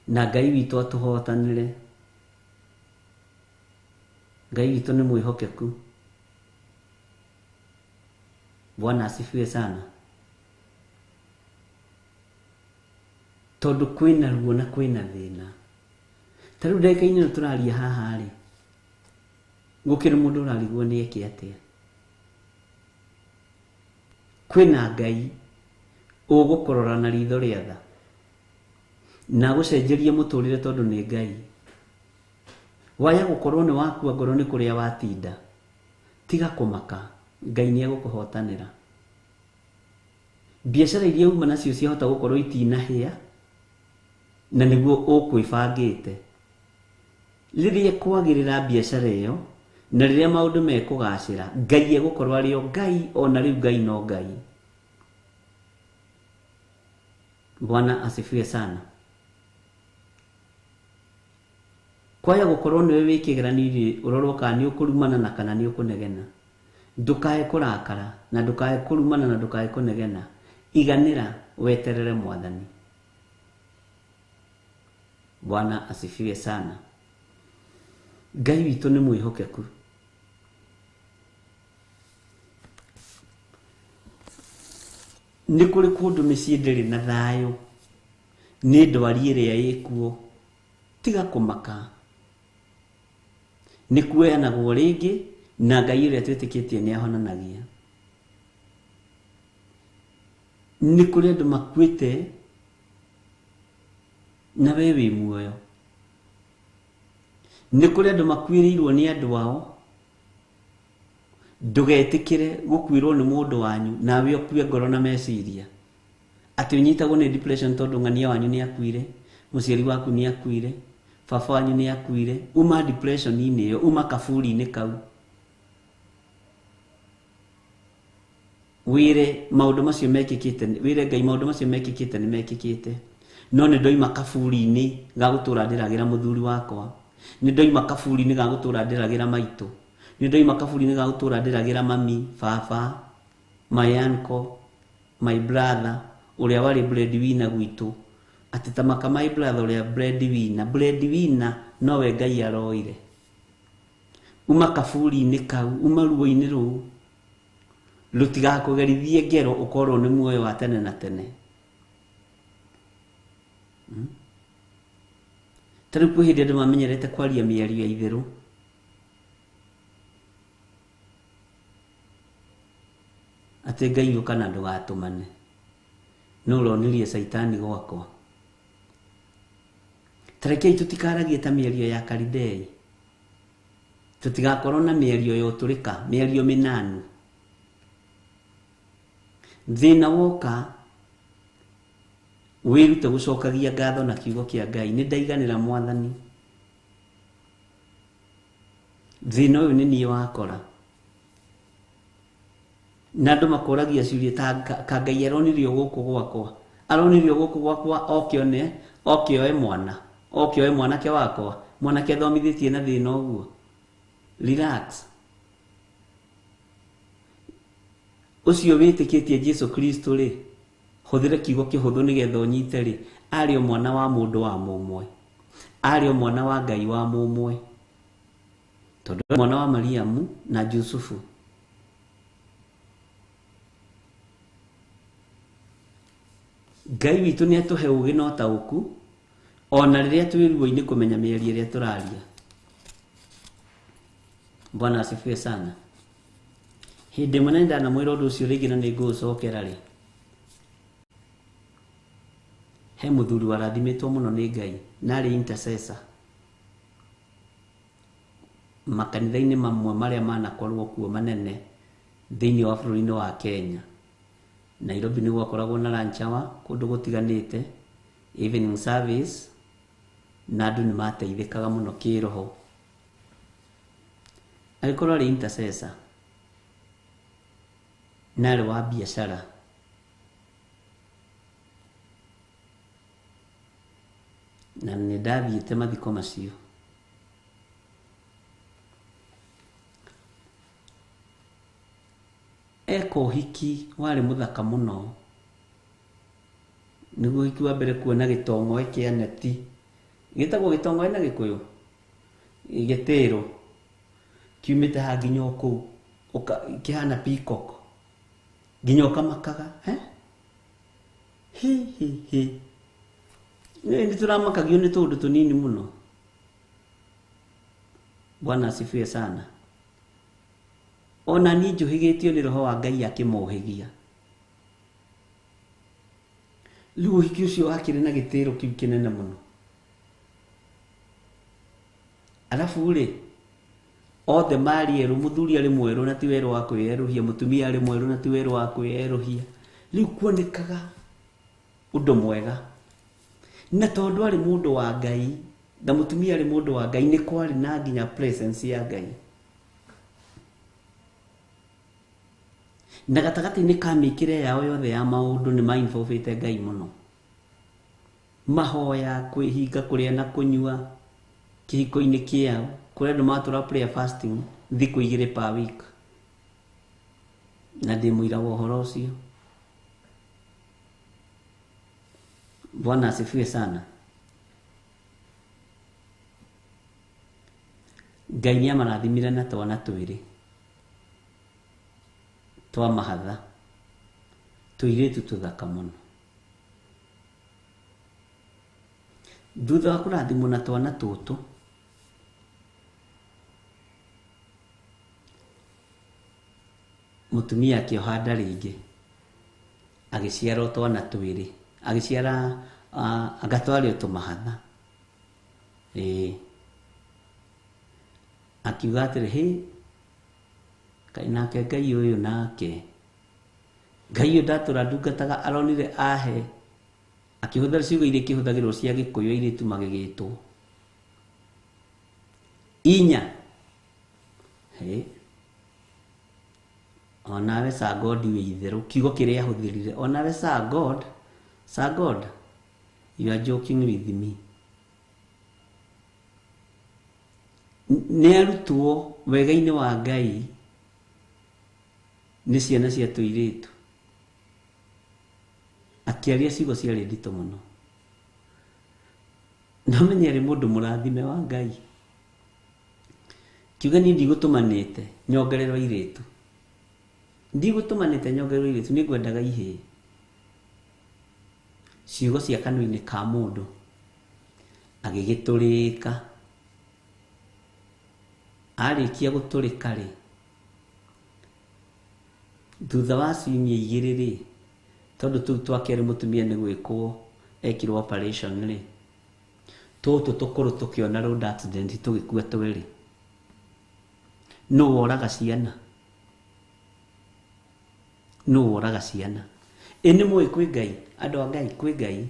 Na Ngai witũ atũhotanĩre. Ngai witũ nĩ mwĩhokeku. Bwana asifiwe sana. Tondũ kwĩna ruo na kwĩna thĩna. Ta rĩu ndagĩka-inĩ ĩno tũraria haha rĩ, gũkĩrĩ mũndũ ũrarigwo nĩ eke atĩa. Kwĩna Ngai ũgũkũrora na ritho rĩa tha na agũcenjerie mũtũrĩre tondũ nĩ Ngai. Waya gũkorwo nĩ wakua ngoro nĩ kũrĩa watinda, tiga kũmaka, Ngai nĩ egũkũhotanĩra. Biacara iria uma nacio ciahota gũkorwo itinahĩa na nĩguo ũkwĩbangĩte. Rĩrĩa kwagĩrĩra biacara ĩyo na rĩrĩa maũndũ mekũgacĩra, Ngai egũkorwo arĩ o Ngai, ona rĩu Ngai no Ngai. Bwana asifiwe sana. Kwaya gũkorwo nĩwe wĩ kĩgeranio-inĩ ũrorwo kana nĩ ũkũrumana na kana nĩ ũkũnegena. Ndũkae kũrakara na ndũkae kũrumana na ndũkae kũnegena. Iganĩra weterere Mwathani. Bwana asifiwe sana. Ngai witũ nĩ mwĩhokeku. Nĩ kũrĩ kũndũ mĩciĩ ndĩrĩ na thayũ nĩ ndwari ĩrĩa ĩkuo. Tiga kũmaka, nĩ kuoyanagwo rĩngĩ na Ngai ũrĩa twĩtĩkĩtie nĩ ahonanagia. Nĩ kũrĩ andũ makuĩte na we wĩ muoyo. Nĩ kũrĩ andũ makuĩrĩirwo nĩ andũ ao. Ndũgetĩkĩre gũkuĩrwo nĩ mũndũ wanyu nawe ũkue ngoro na meciria atĩ ũnyitagwo nĩ depression tondũ ng'ania wanyu nĩ akuire, mũciari waku nĩ akuire, baba wanyu nĩ akuire. Uma depression-inĩ ĩyo, uma kaburi-inĩ kau. Wĩre maũndũ macio mekĩkĩte, wĩre Ngai maũndũ macio mekĩkĩte nĩ mekĩkĩte. No nĩ ndoima kaburi-inĩ ga gũtũra ndĩragĩra mũthuri wakwa, nĩ ndoima kaburi-inĩ ga gũtũra ndĩragĩra maitũ, nĩ ndoima kaburi-inĩ ga gũtũra ndĩragĩra mami, baba, my uncle, my brother ũrĩa warĩ breadwinner gwitũ. Atĩ ta maka my brother ũrĩa breadwinner, breadwinner nowe Ngai aroire. Uma kaburi-inĩ kau, uma ruo-inĩ rũu, rũtigakũgerithie ngero ũkorwo nĩ muoyo wa tene na tene. Ta rĩu kwĩ hĩndĩ andũ mamenyerete kwaria mĩario ya itherũ. Atĩ Ngai ũka na ndũgatũmane. Nũ ũronirie Caitani gwakwa? Ta rekei tũtikaragie ta mĩario ya Kalidei. Tũtigakorwo na mĩario ya ũtũrĩka, mĩario mĩnanu. Thĩna woka wĩrute gũcokagia ngatho na kiugo kĩa Ngai. Nĩ ndaiganĩra Mwathani. Thĩna ũyũ nĩ niĩ wakora. Na andũ makoragia ciũria ta ka Ngai aronirio gũkũ gwakwa. Aronirio gũkũ gwakwa oke one, oke oe mwana, oke oe mwanake wakwa, mwanake athomithĩtie na thĩna ũguo. Relax. Ũcio wĩtĩkĩtie Jesu Kristo rĩ, hũthĩra kiugo kĩhũthũ nĩgetha ũnyite rĩ, arĩ o mwana wa mũndũ wa mũmwe. Arĩ o mwana wa Ngai wa mũmwe. Tondũ mwana wa Mariamu na Jusufu. Ngai witũ nĩ atũhe ũũgĩ na ũtaũku ona rĩrĩa twĩ ruo-inĩ kũmenya mĩario ĩrĩa tũraria. Bwana asifiwe sana. Hĩndĩ ĩmwe na nĩndanamwĩra ũndũ ũcio rĩngĩ na nĩngũũcokera rĩ, he mũthuri warathimĩtwo mũno nĩ Ngai na arĩ intercessor makanitha-inĩ mamwe marĩa manakorwo kuo manene thĩinĩ wa bũrũri-inĩ wa Kenya. Nairobi nĩ gwakoragwo na lunch hour kũndũ gũtiganĩte, evening service, na andũ nĩ mateithĩkaga mũno kĩroho. Agĩkorwo arĩ intercessor na arĩ wa biacara. Na nĩ ndathiĩte mathiko macio. Eka ũhiki warĩ mũthaka mũno. Nĩguo ũhiki wa mbere kuona gĩtong'oe kĩa neti. Gĩtagwo gĩtong'oe na Gĩkũyũ? Gĩtĩro. Kiumĩte haha nginya o kũu. Kĩhana peacock. Nginya ũkamakaga. He? Hi, hi, hi. Nĩ tũramakagio nĩ tũũndũ tũnini mũno. Bwana asifiwe sana. Ona niĩ njũhĩgĩtio nĩ roho wa Ngai akĩmohĩgia. Rĩu ũhiki ũcio wakĩrĩ na gĩtĩro kĩu kĩnene mũno. Arabu rĩ, othe marĩ erũ, mũthuri arĩ mwerũ na ti werũ wa kwĩyerũhia, mũtumia arĩ mwerũ na ti werũ wa kwĩyerũhia. Rĩu kuonekaga ũndũ mwega. Na tondũ arĩ mũndũ wa Ngai, na mũtumia arĩ mũndũ wa Ngai, nĩ kwarĩ na nginya presence ya Ngai. Na gatagatĩ-inĩ ka mĩkĩre yao yothe ya maũndũ nĩ ma-involvĩte Ngai mũno. Mahoya, kwĩhinga kũrĩa na kũnyua kĩhiko-inĩ kĩao, kũrĩa andũ matũra prayer fasting thikũ 2 per week. Na ndĩ mũira wa ũhoro ũcio. Bwana asifiwe sana. Ngai nĩ amarathimire na twana twĩrĩ twa mahatha, tũirĩtu tũthaka mũno. Thutha wa kũrathimwo na twana tũtũ, mũtumia akĩoha nda rĩngĩ, agĩciara twana twĩrĩ, agĩciara agatwarĩ tũmahatha. Ĩĩ, akiuga atĩrĩ, hĩ, kaĩ nake Ngai ũyũ nake, Ngai ũyũ ndatũra ndungataga aronire ahe, akĩhũthĩra ciugo iria ikĩhũthagĩrwo cia Gĩkũyũ airĩtu magĩgĩtwo inya. Hĩ, onawe sa God wĩ itherũ, kiugo kĩrĩa ahũthĩrire, onawe sa God, sa God, you are joking with me. Nĩ arutwo wega-inĩ wa Ngai nĩ ciana cia tũirĩtu. Akĩaria ciugo ciarĩ nditũ mũno. No menye arĩ mũndũ mũrathime wa Ngai. Kiuga niĩ ndigũtũmanĩte nyongererwo airĩtu. Ndigũtũmanĩte nyongererwo airĩtu, nĩ ngwendaga ihĩĩ. Ciugo cia kanua-inĩ ka mũndũ agĩgĩtũrĩka. Arĩkia gũtũrĩka rĩ, thutha wa ciumia 2 rĩ, tondũ tũu twakerĩ mũtumia nĩ gwĩkwo ekirwo operation rĩ, tũtũ tũkũrũ tũkĩona road accident tũgĩkua twerĩ. Nũ woraga ciana? Nũ woraga ciana? Ĩ nĩ mũĩ kwĩ Ngai, andũ a Ngai, kwĩ Ngai,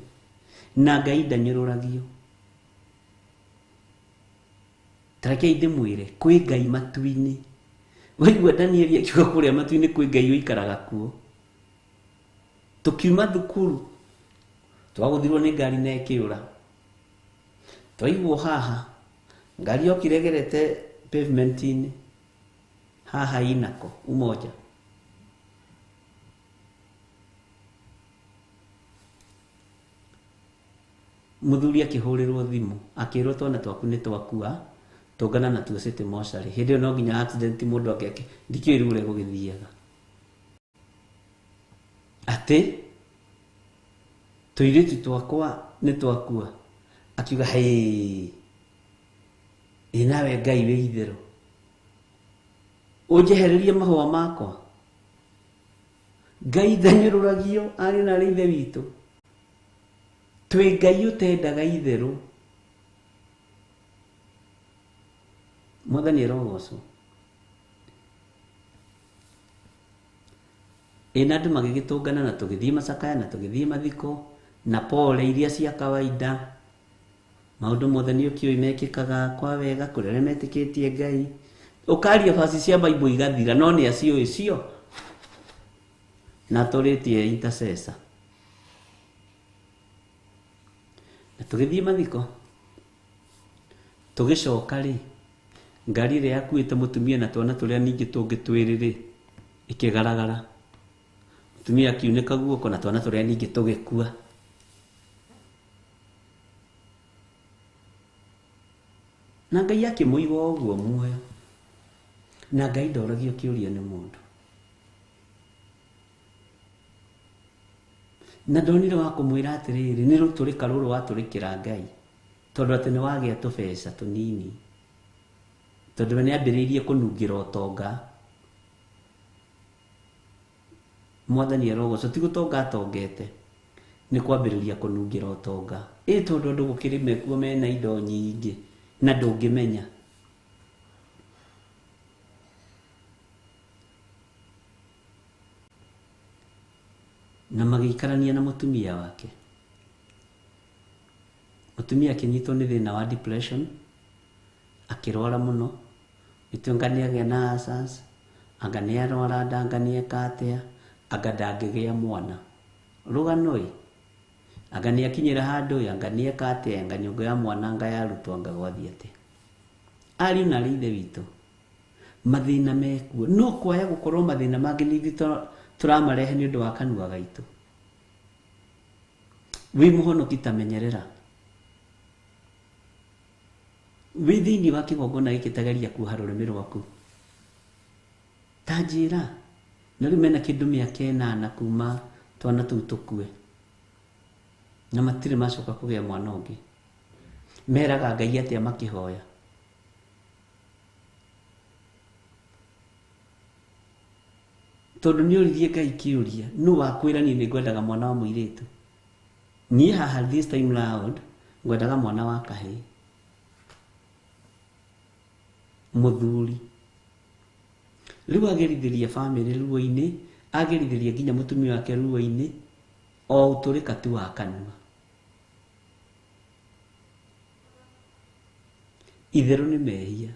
na Ngai ndanyũrũragio. Tarekei ndĩmwĩre, kwĩ Ngai matu-inĩ. Waigua Danieli akiuga kũrĩa matu-inĩ kwĩ Ngai ũikaraga kuo. Tũkiuma thukuru, twagũthirwo nĩ ngari na ĩkĩũra. Twaigwo haha, ngari yokire ĩgerete pavement-inĩ, haha inako, Umoja. Mũthuri akĩhũrĩrwo thimũ, akĩrwo twana twaku nĩ twakua, tũngana natuo City Mortuary. Hĩndĩ ĩyo no nginya accident mũndũ angĩake, ndikĩũĩ rĩu ũrĩa gũgĩthiaga. Atĩ tũirĩtu twakwa nĩ twakua. Akiuga, hĩ, ĩ nawe Ngai wĩ itherũ, ũnjehererie mahũa makwa. Ngai ndanyũrũragio, arĩ na arĩ ithe witũ. Twĩ Ngai ũtendaga itherũ. Mwathani arogocwo. Ĩ na andũ magĩgĩtũngana na tũgĩthiĩ macakaya na tũgĩthiĩ mathiko na pole iria cia kawaida. Maũndũ mothe nĩ ũkĩũĩ mekĩkaga kwa wega kũrĩ arĩa metĩkĩtie Ngai. Ũkaria baci cia Bible igathira, no nĩ aciũĩ cio. Na atũrĩtie intercessor. Na tũgĩthiĩ mathiko. Tũgĩcoka rĩ, ngari ĩrĩa yakuĩte mũtumia na twana tũrĩa ningĩ tũngĩ twĩrĩ rĩ, ĩkĩgaragara. Mũtumia akiunĩka guoko na twana tũrĩa ningĩ tũgĩkua. Na Ngai akĩmũiga o ũguo muoyo. Na Ngai ndoragio kĩũria nĩ mũndũ. Na ndonire wa kũmwĩra atĩrĩrĩ, nĩ rũtũrĩka rũrũ watũrĩkĩra Ngai, tondũ atĩ nĩ wagĩa tũbeca tũnini, tondũ we nĩambĩrĩirie kũnungĩra ũtonga. Mwathani arogocwo, ti gũtonga atongete, nĩ kwambĩrĩria kũnungĩra ũtonga. Ĩ tondũ andũ gũkĩrĩ mekuo mena indo nyingĩ na ndũngĩmenya. Na magĩikarania na mũtumia wake. Mũtumia akĩnyitwo nĩ thĩna wa depression, akĩrwara mũno, gĩtuĩka nĩ agĩa na ulcers, anga nĩ arwara nda, anga nĩ eka atĩa, anga ndangĩgĩa mwana. Rũgano ĩ, anga nĩ akinyĩra handũ ĩ, anga nĩ eka atĩa, anga nyũngũ ya mwana anga yarutwo, anga gwathiĩ atĩa. Ariũ na arĩ ithe witũ, mathĩna mekuo, no kwaya gũkorwo mathĩna mangĩ nĩ ithuĩ tũramarehe nĩ ũndũ wa kanua gaitũ. Wĩ mũhonoki ta menyerera. Wĩ thĩinĩ wa kĩgongona gĩkĩ tageria kuoha rũrĩmĩ rwaku. Ta njĩra, na rĩu mena kĩndũ mĩaka 8 kuma twana tũu tũkue, na matirĩ macoka kũgĩa mwana ũngĩ. Meraga Ngai atĩa makĩhoya? Tondũ nĩ oririe Ngai kĩũria, nũ wakwĩra niĩ nĩngwendaga mwana wa mũirĩtu? Niĩ haha this time round ngwendaga mwana wa kahĩĩ, mũthuri. Rĩu agerithĩria bamĩrĩ ruo-inĩ, agerithĩria nginya mũtumia wake ruo-inĩ, o ũtũrĩka tu wa kanua. Itherũ nĩ mehia,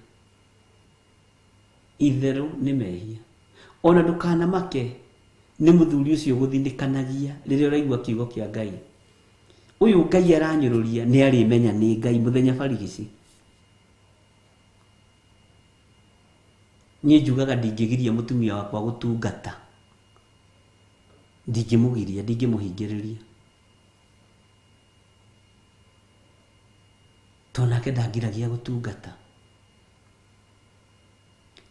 itherũ nĩ mehia. Ona ndũkanamake nĩ mũthuri ũcio gũthinĩkanagia rĩrĩa ũraigua kiugo kĩa Ngai. Ũyũ Ngai aranyũrũria nĩ arĩmenya nĩ Ngai mũthenya barigici. Niĩ njugaga ndingĩgiria mũtumia wakwa gũtungata, ndingĩmũgiria, ndingĩmũhingĩrĩria, tondũ nake ndangiragia gũtungata.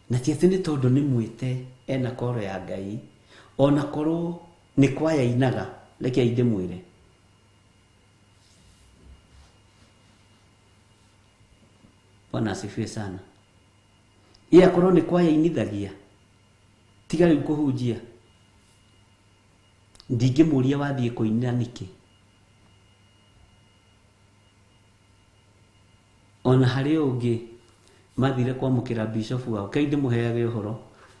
Na ti atĩ nĩ tondũ nĩ mwĩte ena koro ya Ngai, ona korwo nĩ kwaya inaga, reke ndĩmwĩre. Bwana asifiwe sana. Iya korwo nĩ kwaya inithagia, tiga rĩu kũhunjia, ndingĩmũria wathiĩ kũina nĩkĩ. Ona harĩ ũngĩ mathire kwamũkĩra bishop wao, kai ndĩmũheage ũhoro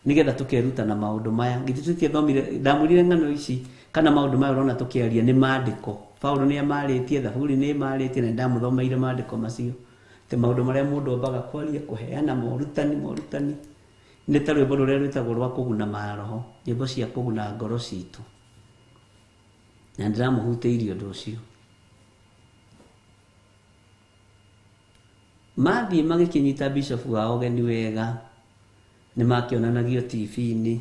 nĩgetha tũkeruta na maũndũ maya. Githĩ tũtiathomire, ndamwĩrire ng'ano ici kana maũndũ maya ũrona tũkĩaria nĩ maandĩko. Paulo nĩ amarĩtie, Thaburi nĩ ĩmarĩtie, na nĩndamũthomeire maandĩko macio. Atĩ maũndũ marĩa mũndũ ombaga kwaria, kũheana morutani, morutani nĩ ta rwĩmbo rũrĩa rwĩtagwo rwa kũguna maroho, nyĩmbo cia kũguna ngoro citũ. Na ndĩramũhutĩirie ũndũ ũcio. Mathiĩ magĩkĩnyita bishop wao ũgeni wega, nĩ makĩonanagio TV-inĩ.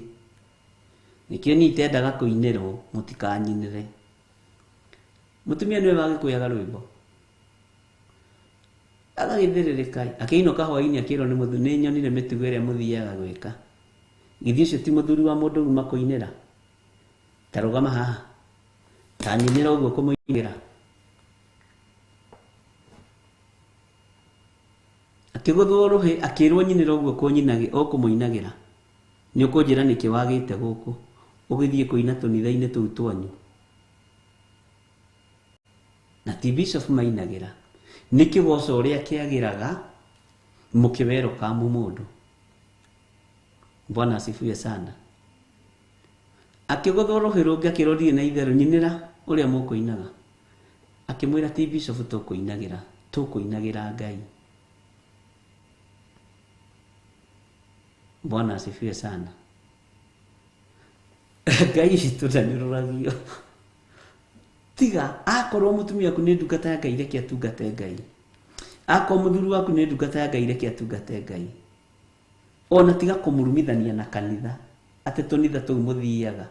Nĩkĩo niĩ itendaga kũinĩrwo, mũtikanyinĩre. Mũtumia nĩwe wagĩkũyaga rwĩmbo, agagĩthĩrĩrĩka, akĩinũka hwaĩ-inĩ akĩrwo nĩ mũthuri, nĩ nyonire mĩtugo ĩrĩa mũthiaga gwĩka. Githĩ ũcio ti mũthuri wa mũndũ uma kũinĩra? Ta rũgama haha, ta nyinĩra ũguo kũmũinĩra. Akĩgũthwo rũhĩ, akĩrwo nyinĩra ũguo ũkũmũinagĩra. Nĩ ũkũnjĩra nĩkĩ wagĩte gũkũ, ũgĩthiĩ kũina tũnitha-inĩ tũu twanyu. Na ti bishop mainagĩra, nĩ kĩgoco ũrĩa kĩagĩraga mũkĩwerũkamu mũndũ. Bwana asifiwe sana. Akĩgũthwo rũhĩ rũngĩ akĩrwo ndirĩ na itherũ, nyinĩra ũrĩa mũkũinaga. Akĩmwĩra ti bishop tũkũinagĩra, tũkũinagĩra Ngai. Bwana asifiwe sana. Ngai witũ ndanyũrũragio. Tiga akorwo mũtumia waku nĩ ndungata ya Ngai, reke atungate Ngai. Akorwo mũthuri waku nĩ ndungata ya Ngai, reke atungate Ngai. Ona tiga kũmũrumithania na kanitha, atĩ tũnitha tũu mũthiaga.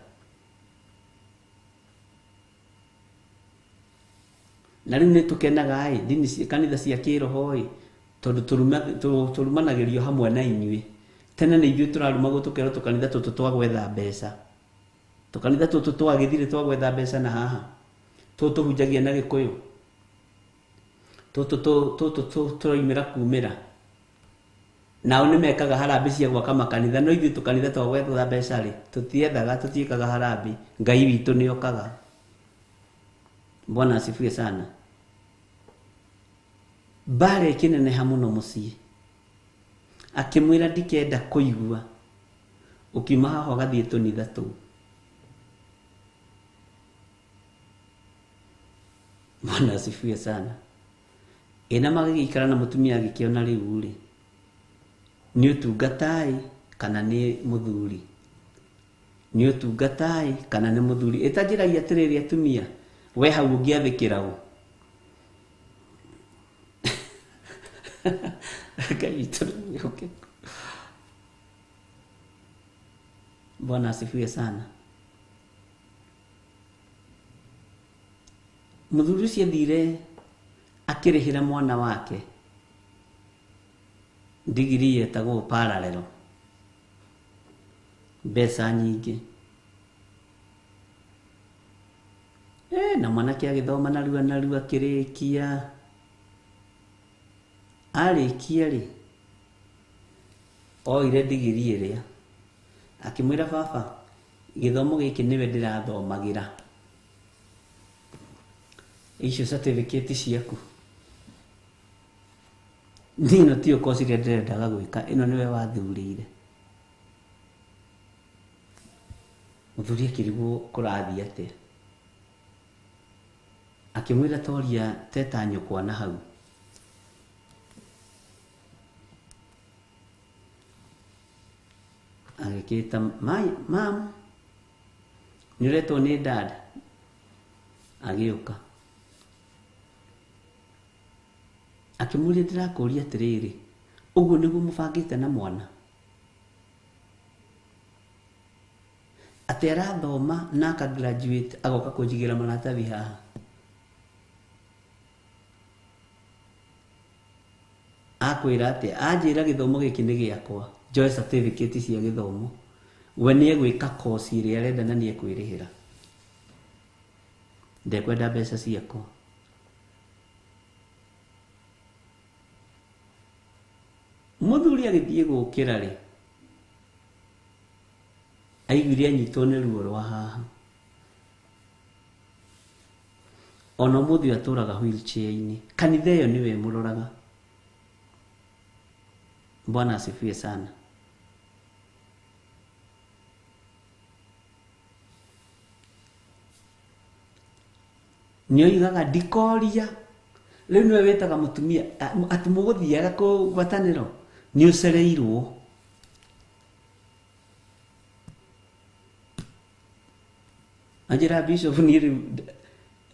Na rĩu nĩ tũkenaga ĩ, ndini cia kanitha cia kĩroho ĩ, tondũ tũrumanagĩrio hamwe na inyuĩ. Tene nĩ ithuĩ tũrarumagwo tũkerwo tũkanitha tũtũ twa gwetha mbeca. Tũkanitha tũtũ twagĩthire twa gwetha mbeca na haha. Tũtũ hunjagia na Gĩkũyũ, tũtũ tũtũ tũroimĩra kumĩra nao nĩ mekaga harambĩ cia gwaka makanitha, no ithuĩ tũkanitha twa gwetha mbeca rĩ, tũtiethaga, tũtiĩkaga harambĩ. Ngai witũ nĩ okaga. Bwana asifiwe sana. Mbara ĩkĩneneha mũno mũciĩ, akĩmwĩra ndikenda kũigua ũkiuma haha ũgathiĩ tũnitha tũu. Bwana asifiwe sana. Ĩna magĩgĩikara na mũtumia agĩkĩona rĩu rĩ, nĩ ũtungata-ĩ kana nĩ mũthuri, nĩ ũtungata-ĩ kana nĩ mũthuri. Ĩtanjĩragia atĩrĩrĩ, atumia, we hau ũngĩathĩkĩra ũ? Ngai witũ nĩ mwĩhokeku. Bwana asifiwe sana. Mũthuri ũcio athire akĩrĩhĩra mwana wake ndigiri yetagwo parallel, mbeca nyingĩ. Na mwanake agĩthoma narua narua akĩrĩkia. Arĩkia rĩ, oire ndigiri ĩrĩa akĩmwĩra, baba, gĩthomo gĩkĩ nĩwe ndĩrathomagĩra, icio certificate ciaku ĩno tiyo course ĩrĩa ndĩrendaga gwĩka, ĩno nĩwe wathurĩire. Mũthuri akĩrigwo kũrathiĩ atĩa, akĩmwĩra toria teta nyũkwa na hau. Agĩkĩta, mam, nĩ ũretwo nĩ dad. Agĩũka akĩmũria, ndĩrakũria atĩrĩrĩ, ũguo nĩguo mũbangĩte na mwana atĩ arathoma na aka graduate agoka kũnjigĩra maratathi haha? Akwĩra atĩa? Anjĩra gĩthomo gĩkĩ nĩ gĩakwa, njoe certificate cia gĩthomo, we nĩ egwĩka course ĩrĩa arenda na nĩ ekwĩrĩhĩra, ndekwenda mbeca ciakwa. Mũthuri agĩthiĩ gũkĩra rĩ, aiguire anyitwo nĩ ruo rwa haha. Ona ũmũthĩ ũyũ atũraga wheelchair-inĩ. Kanitha ĩyo nĩwe ĩmũroraga. Bwana asifiwe sana. Nĩ oigaga ndikoria rĩu nĩwe wĩtaga mũtumia atĩ mũgũthiaga kũ ngwatanĩro nĩ ũcereirwo. Anjĩra bishop, niĩ rĩu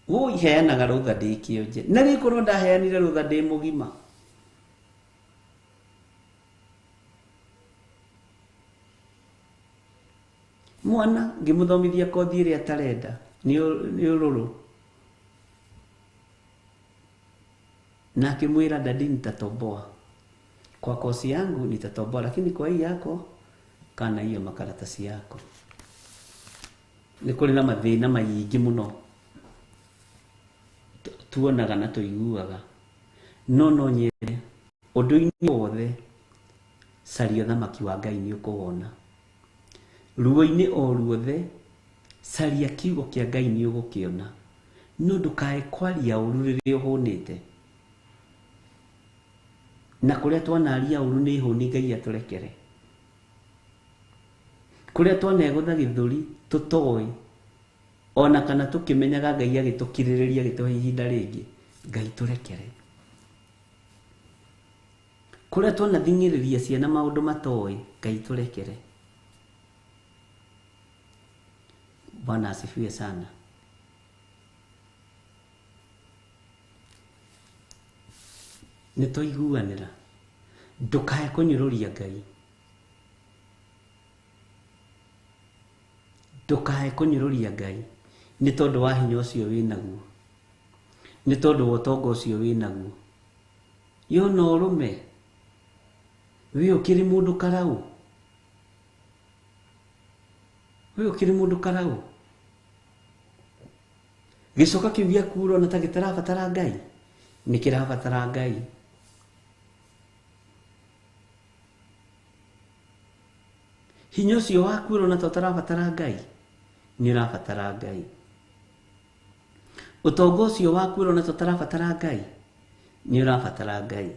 woi heanaga rũtha ndĩ kĩonje, na rĩkorwo ndaheanire rũtha ndĩ mũgima. Mwana ngĩmũthomithia kothi ĩrĩa atarenda nĩ ũrũrũ, na akĩmwĩra, daddy, nitatoboa kwa kosi yangu, nitatoboa, lakini kwa hii yako kana hiyo makaratasi yako. Nĩ kũrĩ na mathĩna maingĩ mũno tuonaga na tũiguaga, no no nyende ũndũ-inĩ wothe caria ũthamaki wa Ngai nĩ ũkũwona. Ruo-inĩ o ruothe caria kiugo kĩa Ngai nĩ ũgũkĩona, no ndũkae kwaria ũru rĩrĩa ũhũnĩte, na kũrĩa twanaria ũru nĩ hũni, Ngai atũrekere. Kũrĩa twanegũtha gĩthũri tũtoĩ ona kana tũkĩmenyaga, Ngai agĩtũkirĩrĩria agĩtũhe ihinda rĩngĩ, Ngai tũrekere. Kũrĩa twanathing'ĩrĩria ciana maũndũ matoĩ, Ngai tũrekere. Bwana asifiwe sana. Nĩ twaiguanĩra, ndũkae kũnyũrũria Ngai, ndũkae kũnyũrũria Ngai nĩ tondũ wa hinya ũcio wĩnaguo, nĩ tondũ wa ũtonga ũcio wĩnaguo. Yona ũrũme wĩ ũkĩrĩ mũndũ karau, wĩ ũkĩrĩ mũndũ karau. Gĩcoka kĩu gĩaku ũrona ta gĩtarabatara Ngai, nĩ kĩrabatara Ngai. Hinya ũcio waku ũrona ta ũtarabatara Ngai, nĩ ũrabatara Ngai. Ũtonga ũcio waku ũrona ta ũtarabatara Ngai, nĩ ũrabatara Ngai.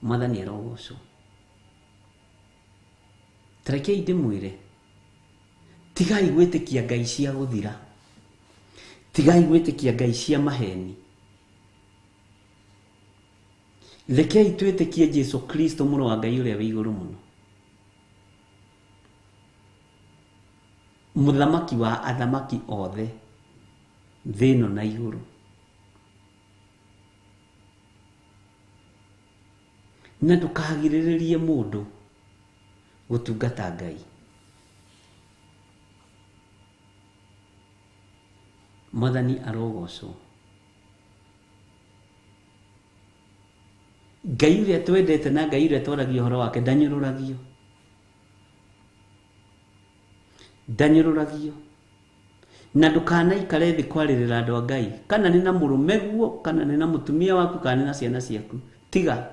Mwathani arogocwo. Tarekei ndĩmwĩre, tigai gwĩtĩkia ngai cia gũthira, tigai gwĩtĩkia ngai cia maheni. Rekei twĩtĩkie Jesu Kristo mũrũ wa Ngai ũrĩa wĩ igũrũ mũno, mũthamaki wa athamaki othe thĩ ĩno na igũrũ. Na ndũkagirĩrĩrie mũndũ gũtungata Ngai. Mwathani arogocwo. Ngai ũrĩa twendete na Ngai ũrĩa twaragia ũhoro wake ndanyũrũragio. Ndanyũrũragio. Na ndũkanaikare thĩ kwarĩrĩra andũ a Ngai, kana nĩ na mũrũme guo, kana nĩ na mũtumia waku, kana nĩ na ciana ciaku. Tiga.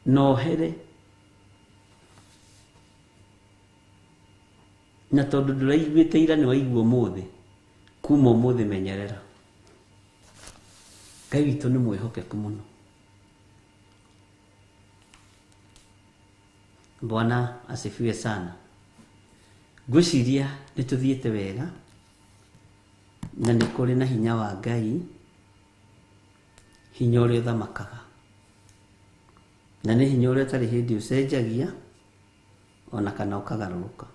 Nohere. Na tondũ ndũraiguĩte ira nĩ waigua ũmũthĩ, kuma ũmũthĩ menyerera. Ngai witũ nĩ mwĩhokeku mũno. Bwana asifiwe sana. Ngwĩciria nĩ tũthiĩte wega na nĩ kũrĩ na hinya wa Ngai, hinya ũrĩa ũthamakaga, na nĩ hinya ũrĩa ũtarĩ hĩndĩ ũcenjagia ona kana ũkagarũrũka.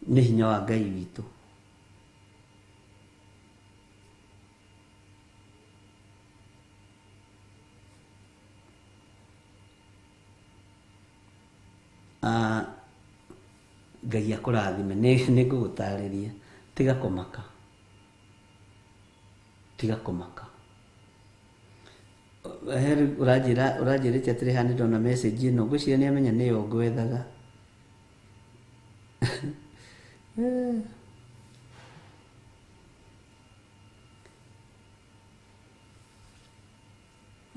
Nĩ hinya wa Ngai witũ. Ngai akũrathime. Nĩ ngũgũtarĩria. Tiga kũmaka. Tiga kũmaka. He ũranjĩra ũranjĩrĩte atĩrĩ haha nĩ ndona message ĩno, ngwĩciria nĩ amenya nĩyo ngwethaga.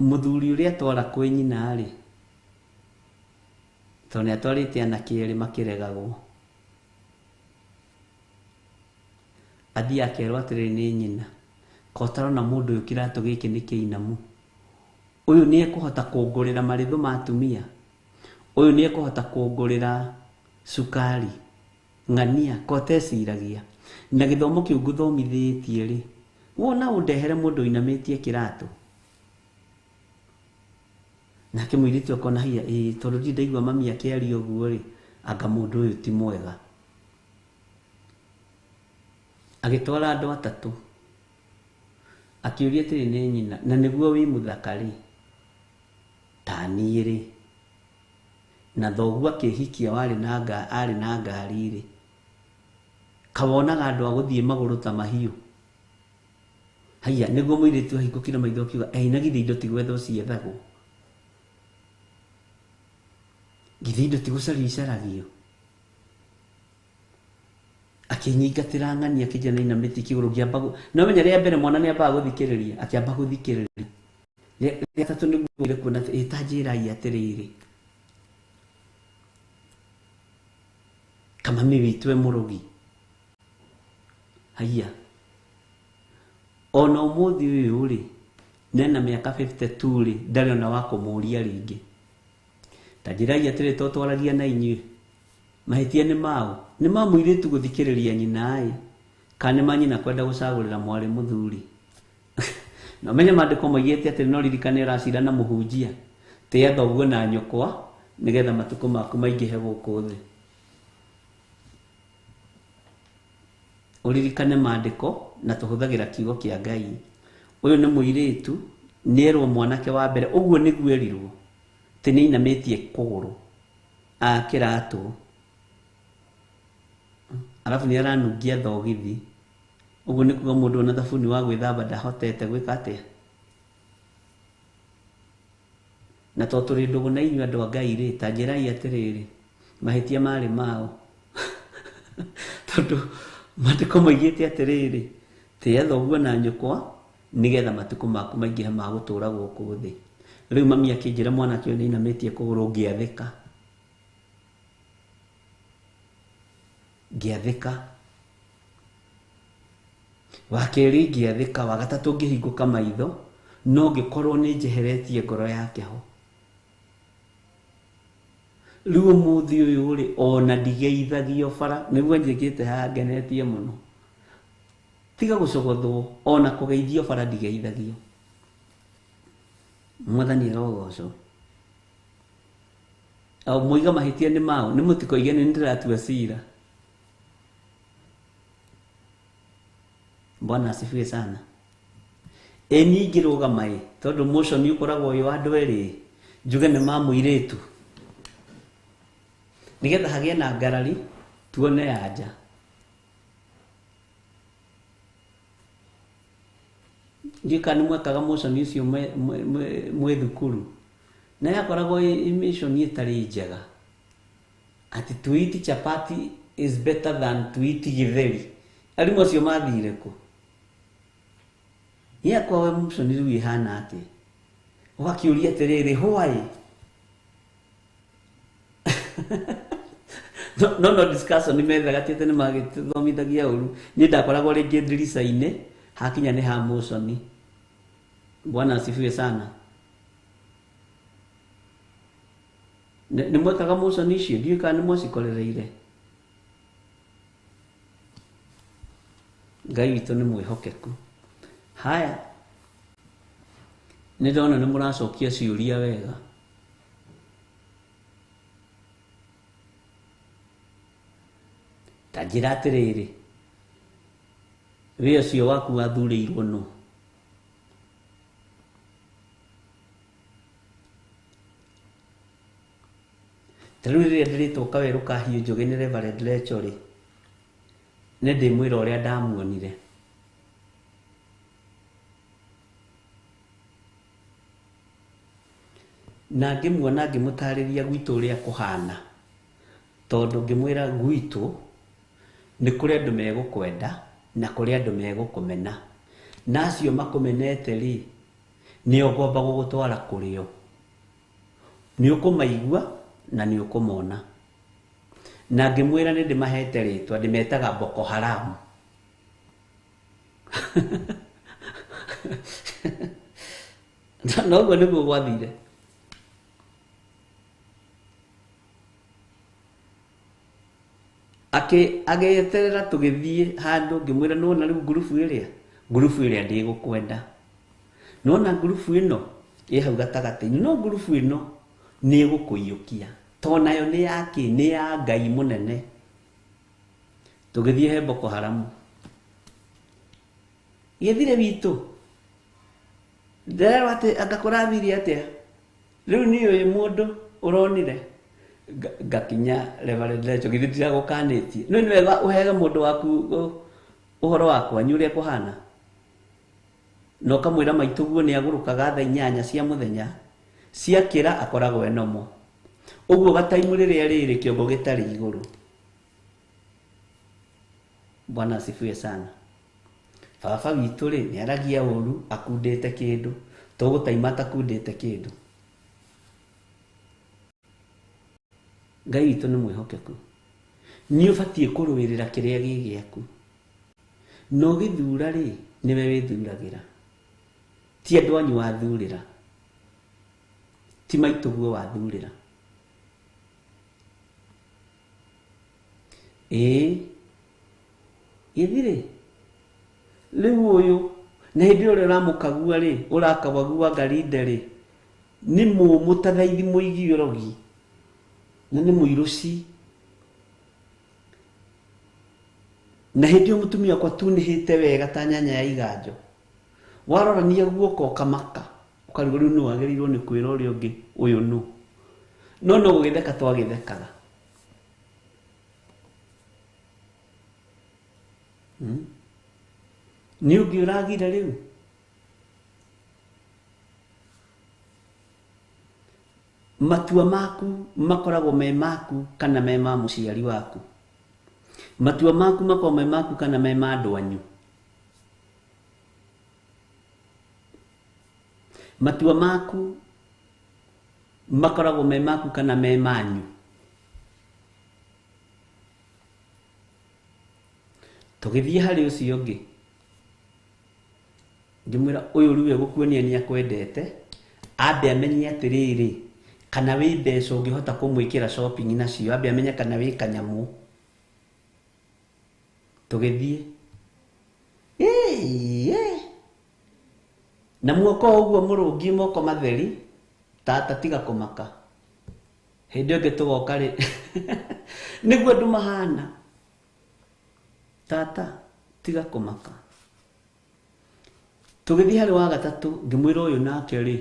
Mũthuri ũrĩa atwara kwĩ nyina rĩ, tondũ nĩ atwarĩte anake erĩ makĩregagwo, athiĩ akerwo atĩrĩrĩ nĩ nyina, ko ũtarona mũndũ ũyũ kĩratũ gĩkĩ nĩ kĩinamu, ũyũ nĩ ekũhota kũngũrĩra marĩthũ ma atumia, ũyũ nĩ ekũhota kũngũrĩra cukari, ng'ania, ko ũteciragia. Na gĩthomo kĩu ngũthomithĩtie rĩ, wona ũndehere mũndũ ũinamĩtie kĩratũ. Nake mũirĩtu akona hiya, ĩĩ tondũ ndirĩ ndaigua mami akĩaria ũguo rĩ, anga mũndũ ũyũ ti mwega. Agĩtwara andũ atatũ, akĩũria atĩrĩ nĩ nyina, na nĩguo wĩ mũthaka rĩ, ta niĩ rĩ, na thoguo akĩhikia warĩ na arĩ na ngari rĩ, kawonaga andũ a gũthiĩ magũrũ ta mahiũ. Haiya, nĩguo mũirĩtu ahingũkire maitho akiuga, ĩ na githĩ indo ti gwethwo ciethagwo? Githĩ indo ti gũcario icaragio? Akĩnyingatĩra ng'ania akĩnjĩra nĩ inamĩtie kĩgũrũ ngĩamba no menya rĩa mbere mwana nĩ ambaga gũthikĩrĩria, akĩamba gũthikĩrĩria. Rĩa gatatũ nĩguo kuona atĩ, ĩ ta njĩrai atĩrĩrĩ, kamami witũ e mũrogi. Haiya, ona ũmũthĩ ũyũ rĩ, nena mĩaka 52 rĩ, ndarĩ ona wa kũmũria rĩngĩ. Ta njĩrai atĩrĩ, to twaragia na inyuĩ, mahĩtia nĩ mao? Nĩ ma mũirĩtu gũthikĩrĩria nyina ĩ, kana nĩ ma nyina kwenda gũcagũrĩra mwarĩ mũthuri? Na ũmenye maandĩko moigĩte atĩrĩ, no ririkane ũracira na mũhunjia, tĩa thoguo na nyũkwa, nĩgetha matukũ maku maingĩhe gũkũ thĩ. Ũririkane maandĩko na tũhũthagĩra kiugo kĩa Ngai. Ũyũ nĩ mũirĩtu, nĩerwo mwanake wa mbere, ũguo nĩguo erirwo, atĩ nĩ ainamĩtie kũgũrũ, kĩratũ, arabu nĩ aranungia thogithi, ũguo nĩ kuga mũndũ ona thabuni wa gwĩthamba ndahotete gwĩka atĩa. Na to tũrĩ ndũgũ na inyuĩ andũ a Ngai rĩ, ta njĩrai atĩrĩrĩ, Mahĩtia marĩ mao. Tondũ maandĩko moigĩte atĩrĩrĩ, tĩĩa thoguo na nyũkwa nĩgetha matukũ maku maingĩhe ma gũtũũra gũkũ thĩ. Rĩu mami akĩnjĩra mwanake ũyũ nĩainamĩtie kũgũrũ ngĩathĩka. Ngĩathĩka. Wa kerĩ ngĩathĩka, wa gatatũ ngĩhingũka maitho, no ngĩkorwo nĩ njeheretie ngoro yake ho. Rĩu ũmũthĩ ũyũ rĩ, ona ndigeithagio bara, nĩguo njĩkĩte haha ngenetie mũno. Tiga gũcogothwo, ona kũgeithio bara ndigeithagio. Mwathani arogocwo. O mũiga mahĩtia nĩ mao, nĩ mũtikoige nĩ ndĩratua cira. Bwana asifiwe sana. Ĩ niĩ ingĩrũgama ĩ, tondũ motion ũkoragwo wĩ wa andũ erĩ, njuge nĩ ma mũirĩtu. Nĩgetha hagĩe na ngarari, tuone anja. Ndiũĩ kana nĩ mwekaga motion ũcio mwĩ thukuru. Na yakoragwo ĩ mission ĩtarĩ njega. Atĩ to eat chapati is better than to eat gĩtheri. Arimũ acio mathire kũ? Yakwa we motion rĩu ĩhana atĩa? Ũgakĩũria atĩrĩrĩ, why? No discussion nĩ methaga ti atĩ nĩ magĩthomithagia ũru. Niĩ ndakoragwo rĩngĩ ndirica-inĩ, hakinya nĩ ha motion. Bwana asifiwe sana. Nĩ mwekaga motion icio, ndiũĩ kana nĩ mwacikorereire. Ngai witũ nĩ mwĩhokeku. Haya, nĩ ndona nĩ mũracokia ciũria wega. Ta njĩra atĩrĩrĩ, wĩ ũcio waku wathurĩirwo nũ? Ta rĩu rĩrĩa ndĩrĩtwo kawerũ ka hiũ njũgĩ nĩ Reverend Lecho rĩ, nĩ ndĩmwĩra ũrĩa ndamuonire. Na ngĩmuona ngĩmũtarĩria gwitũ ũrĩa kũhana, tondũ ngĩmwĩra gwitũ nĩ kũrĩ andũ megũkwenda na kũrĩ andũ megũkũmena. Na acio makũmenete rĩ, nĩo ngwamba gũgũtwara kũrĩ o. Nĩ ũkũmaigua na nĩ ũkũmona. Na ngĩmwĩra nĩ ndĩmahete rĩtwa, ndĩmetaga Boko Haram. Na ũguo nĩguo gwathire. Agĩeterera tũgĩthiĩ handũ ngĩmwĩra nĩwona rĩu ngurubu ĩrĩa? Ngurubu ĩrĩa ndĩgũkwenda. Nĩwona ngurubu ĩno ĩ hau gatagatĩ-inĩ, no ngurubu ĩno nĩ ĩgũkũiyũkia. To nayo nĩ ya kĩ? Nĩ ya Ngai mũnene. Tũgĩthiĩ he Boko Haram. Gĩthire witũ. Ndĩrerwo atĩ anga kũrathire atĩa? Rĩu niĩ ũyũ mũndũ ũronire. Ngakinya Reverend Lecho, githĩ ndiragũkanĩtie. No nĩ wega ũheage mũndũ waku ũhoro wa kwanyu ũrĩa kũhana. Na ũkamwĩra maitũguo nĩ agũrũkaga thaa 8 cia mũthenya, ciakĩra akoragwo enomo. Ũguo gataimu rĩrĩa rĩrĩ kĩongo gĩtarĩ igũrũ. Bwana asifiwe sana. Baba witũ rĩ, nĩ aragia ũru akundĩte kĩndũ, tũgũtaima atakundĩte kĩndũ. Ngai witũ nĩ mwĩhokeku. Nĩ ũbatiĩ kũrũĩrĩra kĩrĩa gĩ gĩaku. Na ũgĩthura rĩ, nĩwe wĩthuragĩra. Ti andũ anyu wathurĩra. Ti maitũguo wathurĩra. Ĩĩ, gĩthirĩ. Rĩu ũyũ, na hĩndĩ ĩrĩa ũramũkagua rĩ, ũrakagua ngarinde rĩ, nĩ mũmũ ta thaithi mũigi ũrogi. Na nĩ mũirũci. Na hĩndĩ ĩyo mũtumia wakwa tunĩhĩte wega ta nyanya ya iganjo. Warorania guoko ũkamaka, ũkarigwo rĩu nũ wagĩrĩirwo nĩ kwĩra ũrĩa ũngĩ ũyũ nũ. No no gũgĩtheka twagĩthekaga. Nĩ ũngĩ ũragire rĩu. Matua maku makoragwo me maku kana me ma mũciari waku. Matua maku makoragwo me maku kana me ma andũ anyu. Matua maku makoragwo me maku kana me manyu. Tũgĩthiĩ harĩ ũcio ũngĩ, ngĩmwĩra ũyũ rĩu egũkuonia nĩ akwendete, ambe amenye atĩrĩrĩ kana wĩ mbeca ũngĩhota kũmwĩkĩra shopping nacio, ambe amenye kana wĩ kanyamũ. Tũgĩthiĩ na muoko ũguo mũrũngi moko matheri, tata tiga kũmaka. Hĩndĩ ĩngĩ tũgoka rĩ nĩguo andũ mahana. Tata tiga kũmaka. Tũgĩthiĩ harĩ wa gatatũ, ngĩmwĩra ũyũ nake rĩ,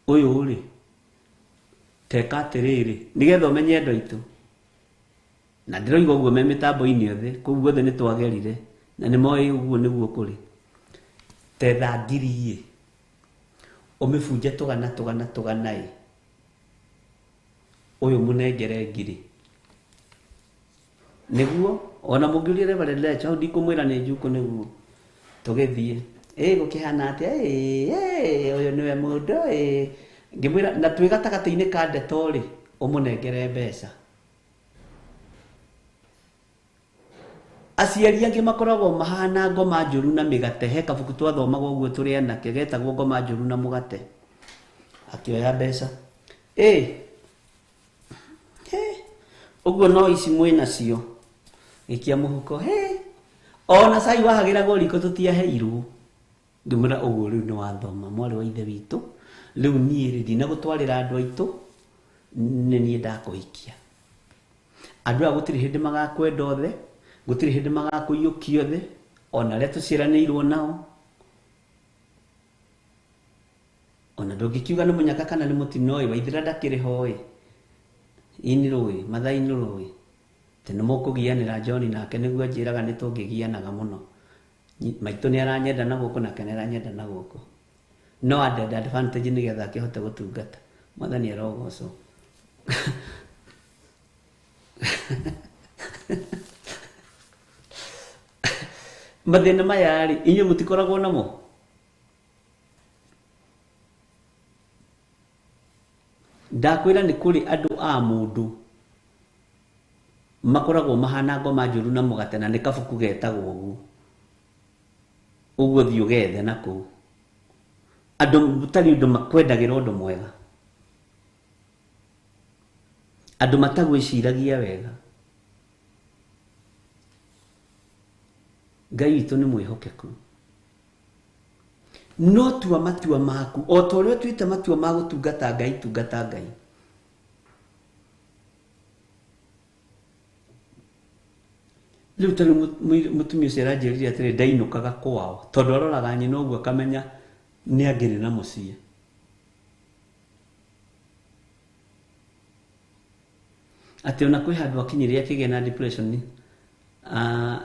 ũyũ rĩ teka atĩrĩrĩ nĩgetha ũmenye andũ aitũ. Na ndĩroiga ũguo me mĩtambo-inĩ yothe, kũu guothe nĩ twagerire na nĩ moĩ ũguo nĩguo kũrĩ. Tetha ngiri ĩ, ũmĩbunje tũgana tũgana tũgana ĩ, ũyũ mũnengere ngiri. Nĩguo ona mũngĩũria Reverend Lech, hau ndikũmwĩra nĩ njukũ nĩguo. Tũgĩthiĩ, gũkĩhana atĩa? Ũyũ nĩwe mũndũ. Ngĩmwĩra na twĩ gatagatĩ-inĩ ka ndeto rĩ, ũmũnengere mbeca. Aciari angĩ makoragwo mahana ngoma njũru na mĩgate. He kabuku twathomaga ũguo tũrĩ anake getagwo ngoma njũru na mũgate. Akĩoya mbeca. Ũguo no ici mwĩ nacio. Gĩkia mũhuko. Ona cai wahagĩragwo riko tũtiaheirwo. Ngĩmwĩra ũguo rĩu nĩ wathoma mwarĩ wa ithe witũ. Rĩu niĩ rĩ ndinagũtwarĩra andũ aitũ, nĩ niĩ ndakũhikia. Andũ aya gũtirĩ hĩndĩ magakwenda othe, gũtirĩ hĩndĩ magakũiyũkia othe, ona arĩa tũciaranĩirwo nao. Ona ndũngĩkiuga nĩ mũnyaka kana nĩ mũtino ĩ, Waithĩra ndakĩrĩ ho ĩ. Ini rũĩ, Mathai-inĩ rũĩ. Atĩ nĩ mũkũgianĩra John nake nĩguo anjĩraga nĩ tũngĩgianaga mũno. Maitũ nĩ aranyenda na gũkũ nake nĩ aranyenda na gũkũ. No added advantage nĩgetha akĩhote gũtungata. Mwathani arogocwo. Mathĩna maya rĩ, inyuĩ mũtikoragwo namo? Ndakwĩra nĩ kũrĩ andũ a mũndũ makoragwo mahana ngoma njũru na mũgate, na nĩ kabuku getagwo ũguo. Ũguo thiĩ ũgethe na kũu. Andũ mũtarĩ ũndũ makwendagĩra ũndũ mwega. Andũ matagwĩciragia wega. Ngai witũ nĩ mwĩhokeku. No tua matua maku, o ta ũrĩa ũtuĩte matua ma gũtungata Ngai, tungata Ngai. Rĩu ta rĩu mũtumia ũcio aranjĩrire atĩrĩ, ndainũkaga kwao, tondũ aroraga nyina ũguo akamenya nĩ angĩrĩ na mũciĩ. Atĩ ona kwĩ handũ akinyire akĩgĩa na depression,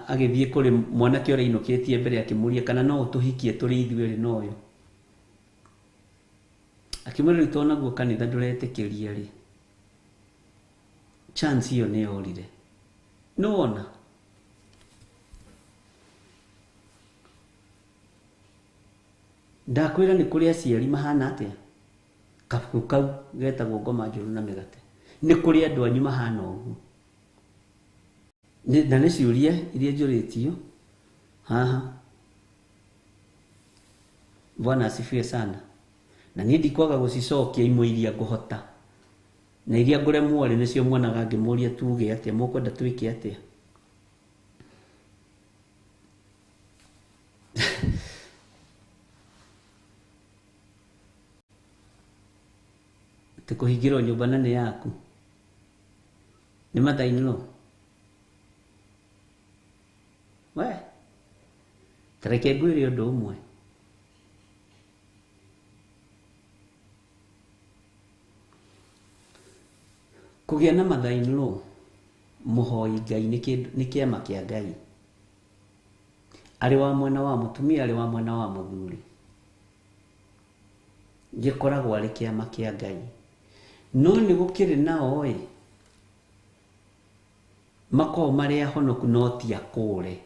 agĩthiĩ kũrĩ mwanake ũrĩa ainũkĩtie mbere akĩmũria kana no ũtũhikie tũrĩ ithuĩ erĩ na ũyũ. Akĩmwĩra rĩu tondũ naguo kanitha ndũretĩkĩria rĩ, chance ĩyo nĩ yorire. Nĩ wona? Ndakwĩra nĩ kũrĩ aciari mahana atĩa? Kabuku kau getagwo ngoma njũru na mĩgate. Nĩ kũrĩ andũ anyu mahana ũguo. Na nĩ ciũria iria njũrĩtio haha. Bwana asifiwe sana. Na niĩ ndikwaga gũcicokia imwe iria ngũhota. Na iria ngũremwo rĩ, nĩcio muonaga ngĩmũria tuge atĩa, mũkwenda twĩke atĩa. Atĩ kũhingĩrwo nyũmba na nĩ yaku. Nĩ mother-in-law. We, ta reke ngwĩre ũndũ ũmwe. Kũgĩa na mother-in-law mũhoi Ngai nĩ kĩama kĩa Ngai. Arĩ wa mwena wa mũtumia, arĩ wa mwena wa mũthuri. Gĩkoragwo arĩ kĩama kĩa Ngai. No nĩ gũkĩrĩ nao ĩ makoragwo marĩ ahonoku no ti akũre.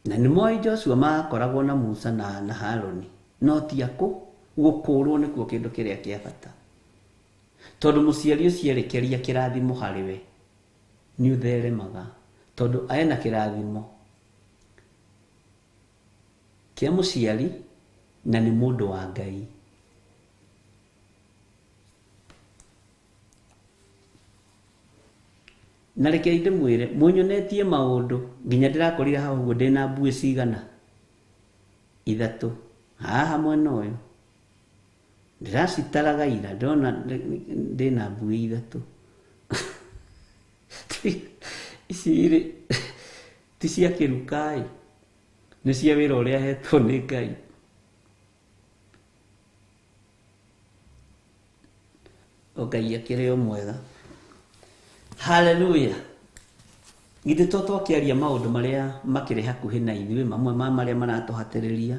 Na nĩ moĩ Joshua makoragwo na Musa na Haroni no ti akũ gũkũrwo nĩkuo kĩndũ kĩrĩa kĩa bata. Tondũ mũciari ũcio erekeria kĩrathimo harĩ we nĩ ũtheremaga, tondũ ena kĩrathimo kĩa mũciari na nĩ mũndũ wa Ngai. Na rekei ndĩmwĩre mũnyonetie maũndũ nginya ndĩrakorire hau ũguo ndĩna mbuĩ cigana ithatũ haha mwena ũyũ ndĩracitaraga ira ndĩrona ndĩna mbuĩ ithatũ. Ici rĩ ti cia kĩruka-ĩ, nĩ cia wĩra ũrĩa hetwo nĩ Ngai. O Ngai akĩrĩ o mwega. Haleluya. Githĩ to twakĩaria maũndũ marĩa makĩrĩ hakuhĩ na ithuĩ, mamwe ma marĩa maratũhatĩrĩria,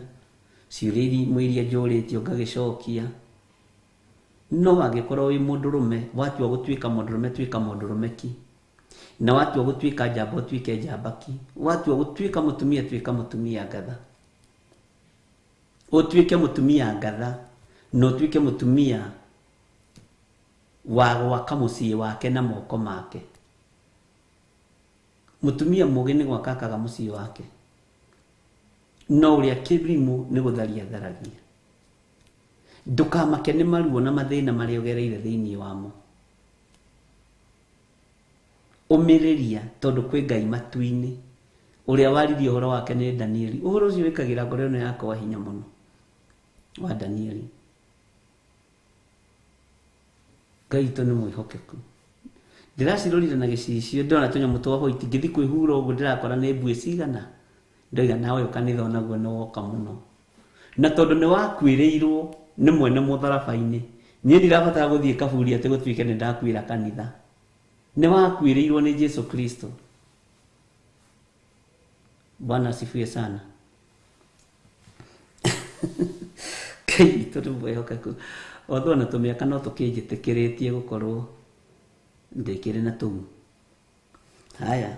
ciũria imwe iria njũrĩtio ngagĩcokia. No angĩkorwo wĩ mũndũrũme, watua gũtuĩka mũndũrũme, tuĩka mũndũrũme ki. Na watua gũtuĩka njamba, ũtuĩke njamba ki. Watua gũtuĩka mũtumia, tuĩka mũtumia ngatha. Ũtuĩke mũtumia ngatha, na ũtuĩke mũtumia wa gwaka mũciĩ wake na moko make. Mũtumia mũũgĩ nĩ gwaka akaga mũciĩ wake, no ũrĩa kĩrimũ nĩ gũtharia atharagia. Ndũkamake nĩ maruo na mathĩna marĩa ũgereire thĩinĩ wamo. Ũmĩrĩria tondũ kwĩ Ngai matu-inĩ ũrĩa waririe ũhoro wake nĩ Danieli. Ũhoro ũcio wĩkagĩra ngoro ĩno yakwa hinya mũno wa Danieli. Ngai witũ nĩ mwĩhokeku. Ndĩracirorire na gĩcicio ndĩrona tũnyamũ twa white ngĩthiĩ kwĩhura ũguo ndĩrakora nĩ mbuĩ cigana. Ndoiga na ũyũ kanitha onaguo nĩ woka mũno. Na tondũ nĩ wakuĩrĩirwo nĩ mwene mũtharaba-inĩ, niĩ ndirabatara gũthiĩ kaburi atĩ gũtuĩke nĩ ndakuĩra kanitha. Nĩ wakuĩrĩirwo nĩ Jesu Kristo. Bwana asifiwe sana. Ngai witũ nĩ mwĩhokeku. Although na tũmĩaka no tũkĩnjĩtĩkĩrĩtie gũkorwo ndĩkĩrĩ na tũu. Haya,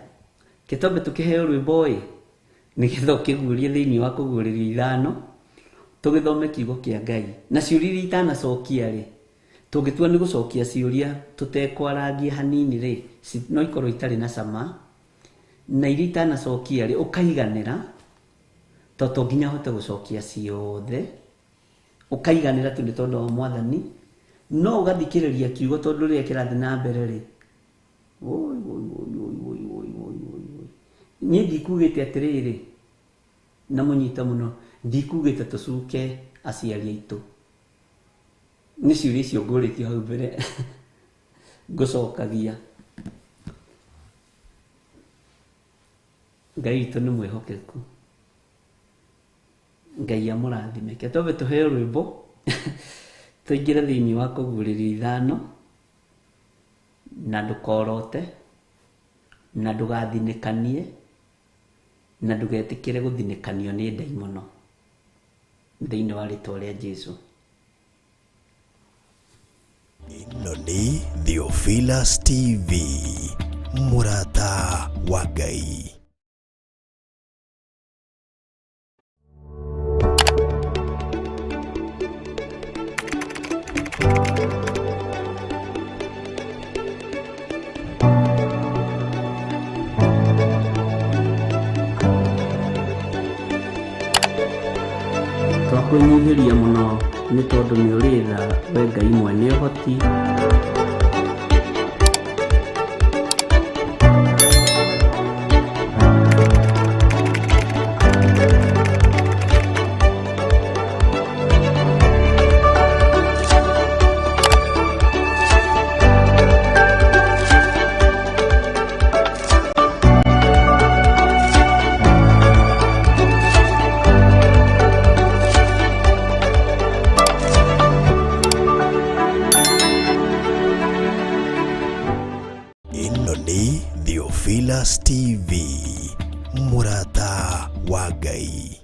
kĩtombe tũkĩheo rwĩmbo ĩ nĩgetha ũkĩguũrie thĩinĩ wa kũguũrĩrio ithano, tũgĩthome kiugo kĩa Ngai. Na ciũria iria itanacokia rĩ, tũngĩtua nĩ gũcokia ciũria tũtekwarangia hanini rĩ, no ikorwo itarĩ na cama. Na iria itanacokia rĩ, ũkaiganĩra, tondũ to nginya hote gũcokia ciothe. Ũkaiganĩra tu nĩ tondũ wa Mwathani, no ũgathikĩrĩria kiugo tondũ rĩrĩa kĩrathiĩ na mbere rĩ, oi, oi, oi, oi, oi, oi, oi, oi, oi. Niĩ ndikugĩte atĩrĩrĩ, na mũnyite mũno, ndikugĩte tũcuke aciari aitũ. Nĩ ciũria icio ngũrĩtio hau mbere ngũcokagia. Ngai witũ nĩ mwĩhokeku. Ngai amũrathime. Reke twambe tũheo rwĩmbo tũingĩre thĩinĩ wa kũguũrĩrio ithano, na ndũkorote, na ndũgathinĩkanie, na ndũgetĩkĩre gũthinĩkanio nĩ ndaimono thĩinĩ wa rĩtwa rĩa Jesu. Ĩno nĩ Theophilus TV, mũrata wa Ngai. Twakwĩnyihĩria mũno nĩ tondũ nĩ ũrĩ tha we Ngai mwene ũhoti. Ĩno nĩ Theophilus TV, mũrata wa Ngai.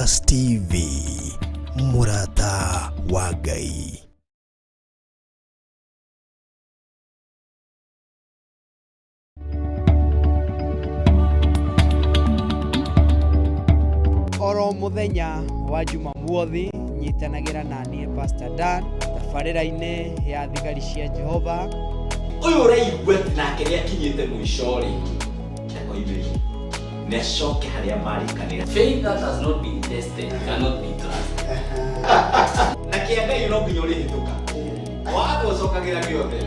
Theophilus TV, mũrata wa Ngai. Oro muthenya wa Jumamothi nyitanagĩra na niĩ Pastor Dan tabarĩra-inĩ ya thigari cia Jehova. Ũyũ ũraigua nake nĩ akinyĩte mũico rĩ, akoimĩri nĩ acoke harĩa marĩkanĩra. Faith that has not been tested cannot be trusted. Na kĩa Ngai no nginya ũrĩhĩtũka watho ũcokagĩra gĩothe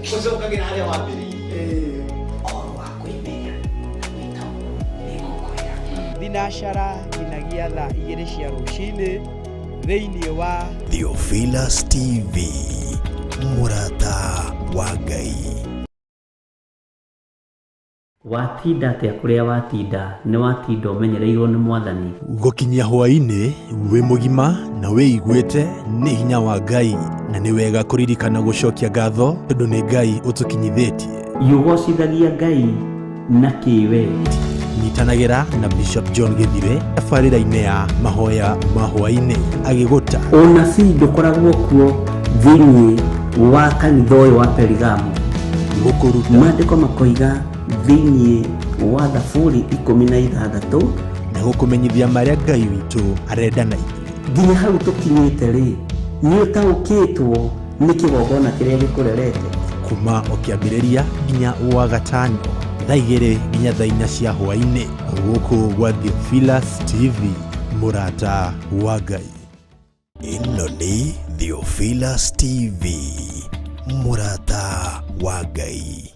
ũcokagĩra harĩa wambĩrĩirie. Ũhoro wa kwĩmenya na gwĩka ũguo nĩngũkwĩra. Thinacara nginyagia thaa 2 cia rũcinĩ thĩinĩ wa Theophilus TV, mũrata wa Ngai. Watinda atĩa kũrĩa watinda nĩ watinda ũmenyereirwo nĩ mwathani. Gũkinyia hwaĩ-inĩ wĩ mũgima na wĩiguĩte nĩ hinya wa Ngai, na nĩ wega kũririkana gũcokia ngatho tondũ nĩ Ngai ũtũkinyithĩtie. Yũgocithagia Ngai na kĩwe. Nyitanagĩra na Bishop John Gĩthire tabarĩra-inĩ ya mahoya ma hwaĩ-inĩ agĩgũta. Ũnabii ndũkoragwo kuo thĩinĩ wa kanitha ũyũ wa Perigamo. Gũkũruta. Maandĩko makoiga thĩinĩ wa Thaburi 16 na gũkũmenyithia marĩa Ngai witũ arenda na ithuĩ. Nginya hau tũkinyĩte rĩ, nĩ ũtaũkĩtwo nĩ kĩgongona kĩrĩa gĩkũrerete. Kuma o kĩambĩrĩria nginya wa gatano thaa 2 nginya thaa 4 cia hwaĩ-inĩ gũkũ gwa Theophilus TV, mũrata wa Ngai. Ĩno nĩ Theophilus TV, mũrata wa Ngai.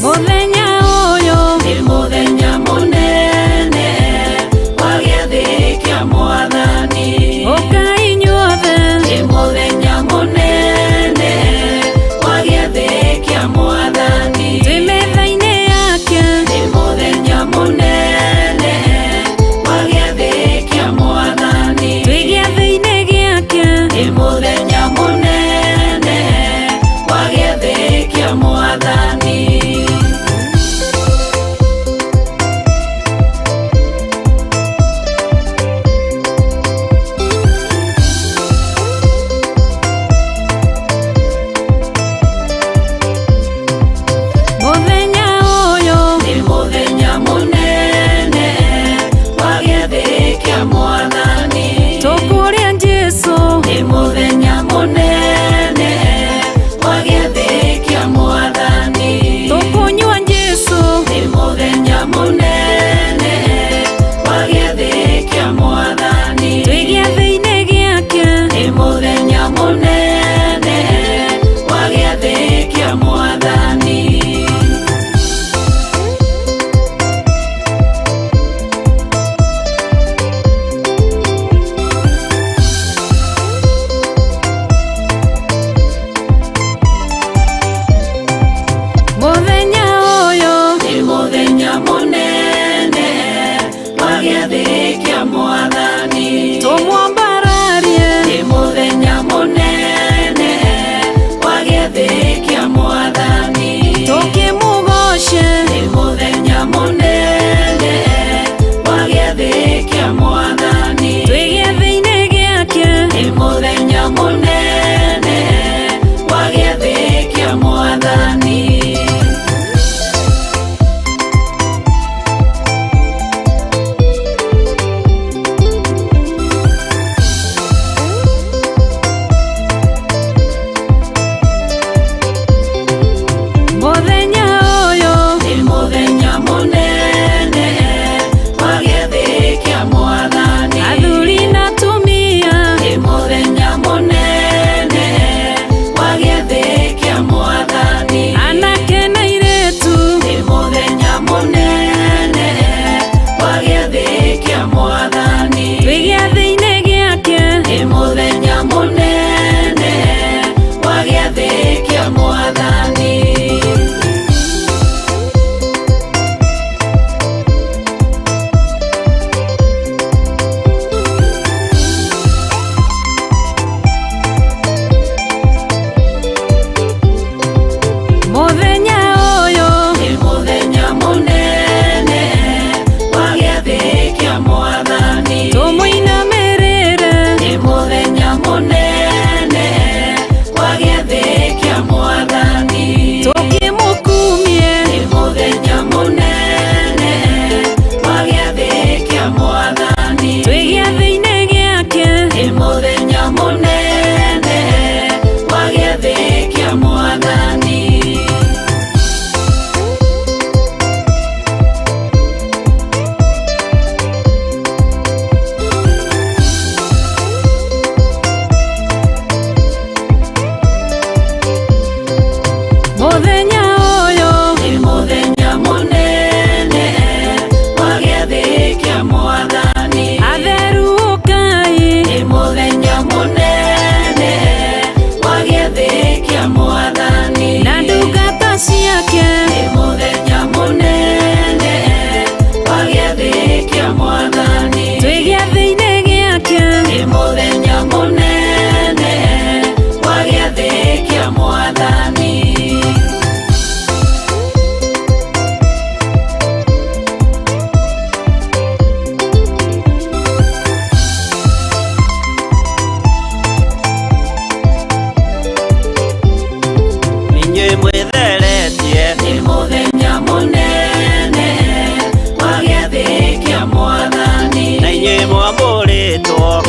Muthenya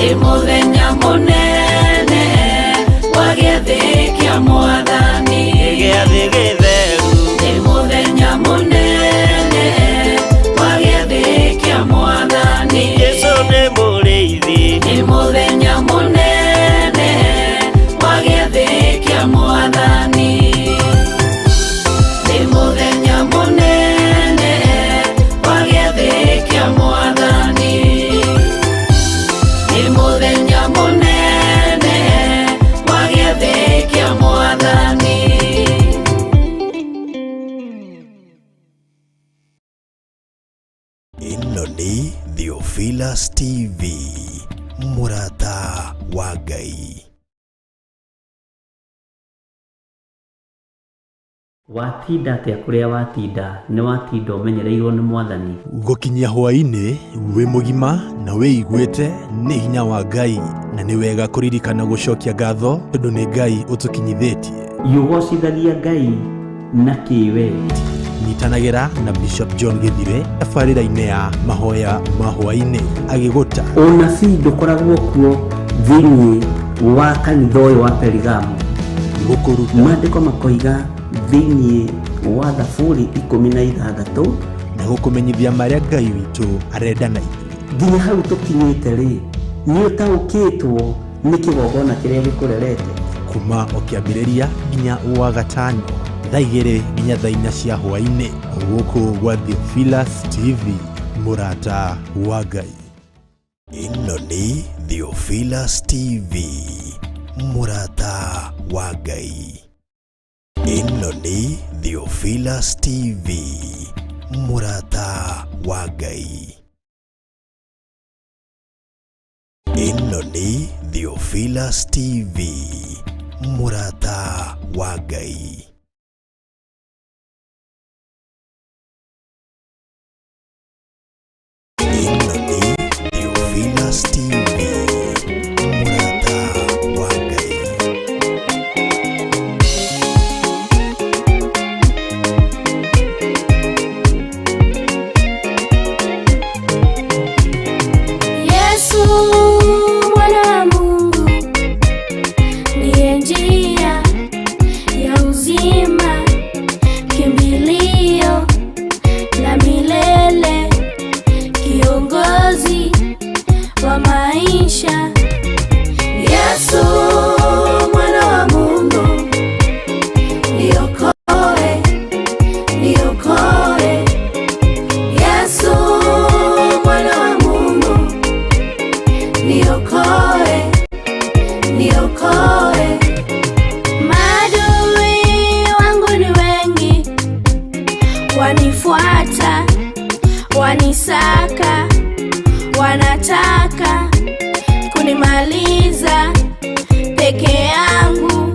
Nĩ mũthenya mũnene wa gĩathĩ kĩa Mwathani. Gĩathĩ gĩtheru. Nĩ mũthenya mũnene wa gĩathĩ kĩa Mwathani. Jesũ nĩ mũrĩithi. Nĩ mũthenya mũnene wa gĩathĩ kĩa Mwathani. Nĩ mũthenya mũnene wa gĩathĩ kĩa Mwathani. Nĩ mũthenya mũnene wa gĩathĩ kĩa Mwathani. Ĩno nĩ Theophilus TV, mũrata wa Ngai. Watinda atĩa kũrĩa watinda? Nĩ watinda ũmenyereirwo nĩ Mwathani. Gũkinyia hwaĩ-inĩ wĩ mũgima na wĩiguĩte nĩ hinya wa Ngai, na nĩ wega kũririkana gũcokia ngatho tondũ nĩ Ngai ũtũkinyithĩtie. Yũgocithagia Ngai na kĩwe. Nyitanagĩra na Bishop John Gĩthire tabarĩra-inĩ ya mahoya ma hwaĩ-inĩ agĩgũta. Ũnabii ndũkoragwo kuo thĩinĩ wa kanitha ũyũ wa Perigamo. Gũkũruta. Maandĩko makoiga thĩinĩ wa Thaburi 16 na gũkũmenyithia marĩa Ngai witũ arenda na ithuĩ. Nginya hau tũkinyĩte rĩ, nĩ ũtaũkĩtwo nĩ kĩgongona kĩrĩa gĩkũrerete. Kuma o kĩambĩrĩria nginya wa gatano thaa 2 nginya thaa 4 cia hwaĩ-inĩ, gũkũ gwa Theophilus TV, mũrata wa Ngai. Ĩno nĩ Theophilus TV, mũrata wa Ngai. Ĩno nĩ Theophilus TV, mũrata wa Ngai. Ĩno nĩ Theophilus TV, mũrata wa Ngai. Ĩno nĩ Theophilus TV, mũrata wa Ngai. Yesu mwana wa Mungu ndiye njia ya uzima, kimbilio la milele, kiongozi wa maisha. Yesu mwana wa Mungu, niokoe, niokoe. Yesu mwana wa Mungu, niokoe, niokoe. Maadui wangu ni wengi, wanifuata, wanisaka, wanataka kunimaliza. Peke yangu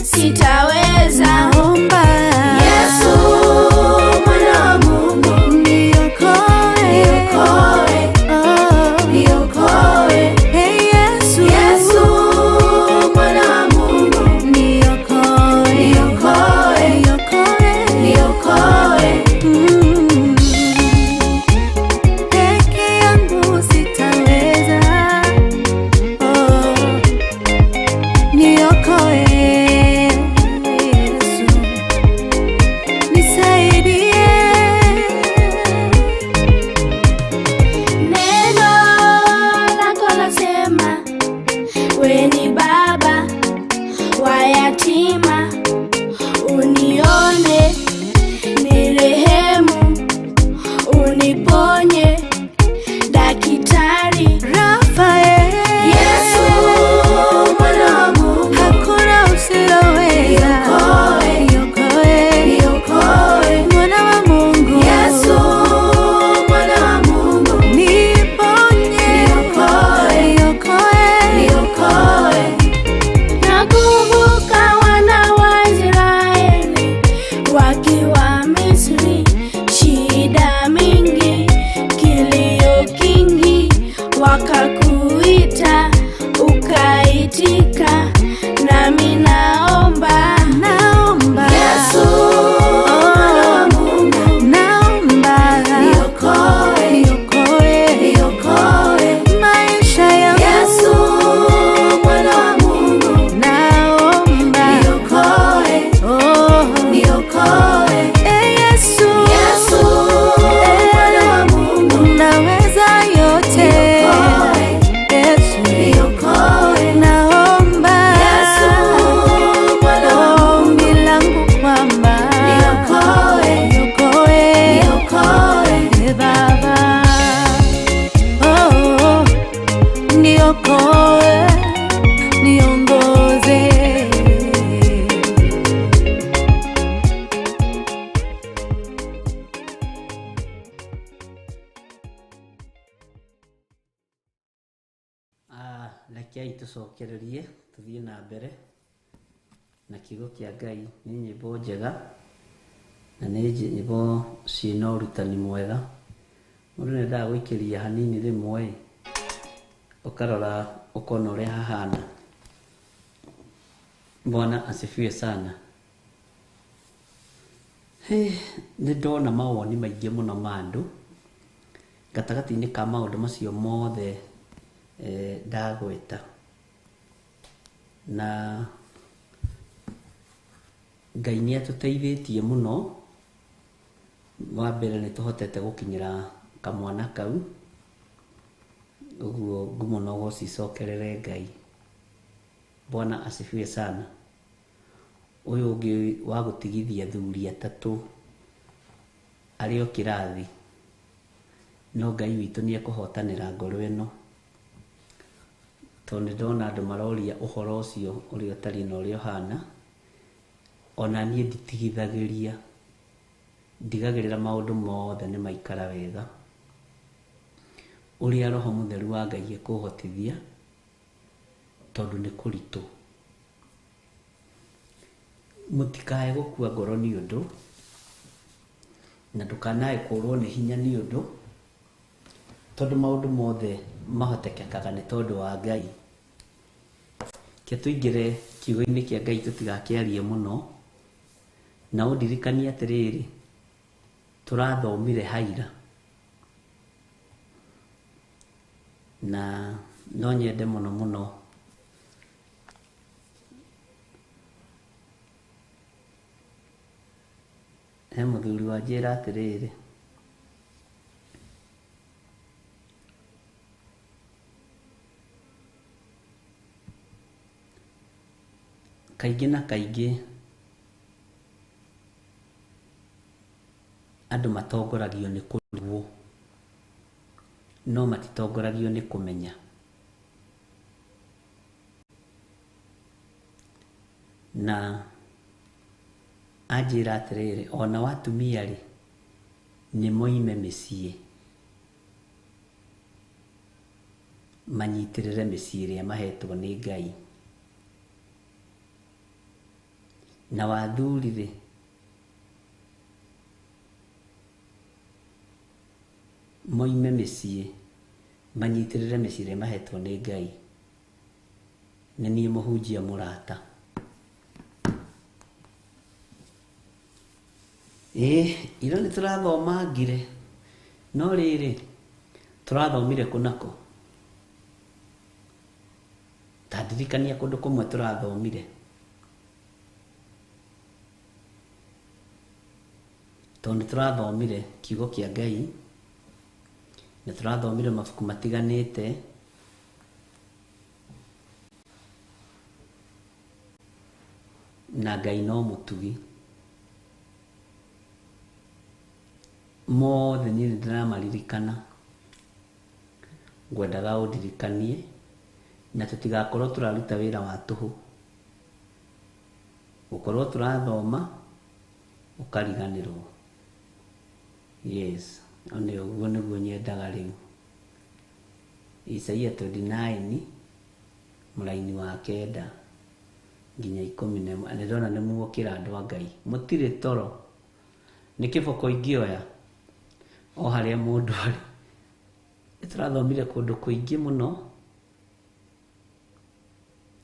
sitaweza. Yesu mwana wa Mungu, niokoe, niokoe. Yesu mwana wa Mungu, niokoe, niokoe. Peke yangu sitaweza, oh, niokoe Yesu, nisaidie. Neno lako lasema, we ni baba wa yatima, unione nirehemu, uniponye daktari. Rafael, Yesu mwana wa Mungu, hakuna usiloweza, Niokoe, niokoe, niokoe. mwana wa Mungu, Yesu mwana wa Mungu, niponye, Niokoe, niokoe, niokoe. Niokoe, niongoze. Ah, rekei tũcokererie tũthiĩ na mbere na kiugo kĩa Ngai. Nĩ nyĩmbo njega na nĩ nyĩmbo ciĩna ũrutani mwega. Mũndũ nĩendaga gũikĩria hanini rĩmwe ĩ, ũkarora ũkona ũrĩa hahana. Bwana asifiwe sana. Hĩ, nĩ ndona mawoni maingĩ mũno ma andũ gatagatĩ-inĩ ka maũndũ macio mothe ndagweta, na Ngai nĩ atũteithĩtie mũno. Wa mbere nĩ tũhotete gũkinyĩra kamwana kau, ũguo ngumo no gũcicokerere Ngai. Bwana asifiwe sana. Ũyũ ũngĩ wa gũtigithia athuri atatũ arĩ o kĩrathi, no Ngai witũ nĩ ekũhotanĩra ngoro ĩno, tondũ nĩ ndona andũ maroria ũhoro ũcio ũrĩa ũtariĩ na ũrĩa ũhana. Ona niĩ nditigithagĩria, ndigagĩrĩra maũndũ mothe nĩ maikara wega, ũrĩa Roho Mũtheru wa Ngai ekũhotithia, tondũ nĩ kũritũ. Mũtikae gũkua ngoro nĩ ũndũ, na ndũkanae kũrwo nĩ hinya nĩ ũndũ, tondũ maũndũ mothe mahotekekaga nĩ tondũ wa Ngai. Ke tũingĩre kiugo-inĩ kĩa Ngai tũtigakĩarie mũno, na ũndirikanie atĩrĩrĩ, tũrathomire haira, na no nyende mũno mũno he mũthuri wanjĩra atĩrĩrĩ, kaingĩ na kaingĩ andũ matongoragio nĩ kũrigwo, no matitongoragio nĩ kũmenya. Na anjĩra atĩrĩrĩ, ona watumia rĩ, nĩ moime mĩciĩ, manyitĩrĩre mĩciĩ ĩrĩa mahetwo nĩ Ngai. Na wathuri rĩ, moime mĩciĩ, manyitĩrĩre mĩciĩ ĩrĩa mahetwo nĩ Ngai. Nĩ niĩ mũhunjia mũrata. Ĩĩ, ira nĩ tũrathomangire, no rĩrĩ, tũrathomire kũ na kũ? Ta ndirikania kũndũ kũmwe tũrathomire. Tondũ nĩ tũrathomire kiugo kĩa Ngai, nĩ tũrathomire mabuku matiganĩte, na Ngai no mũtugi. Mothe niĩ nĩ ndĩramaririkana, ngwendaga ũndirikanie, na tũtigakorwo tũraruta wĩra wa tũhũ. Gũkorwo tũrathoma, ũkariganĩrwo. Yes, nĩ ũguo nĩguo nyendaga rĩu. Isaia 29 mũraini wa 9 nginya 11. Nĩ ndona nĩ muokĩra andũ a Ngai, mũtirĩ toro. Nĩ kĩboko ingĩoya o harĩa mũndũ arĩ. Nĩ tũrathomire kũndũ kũingĩ mũno,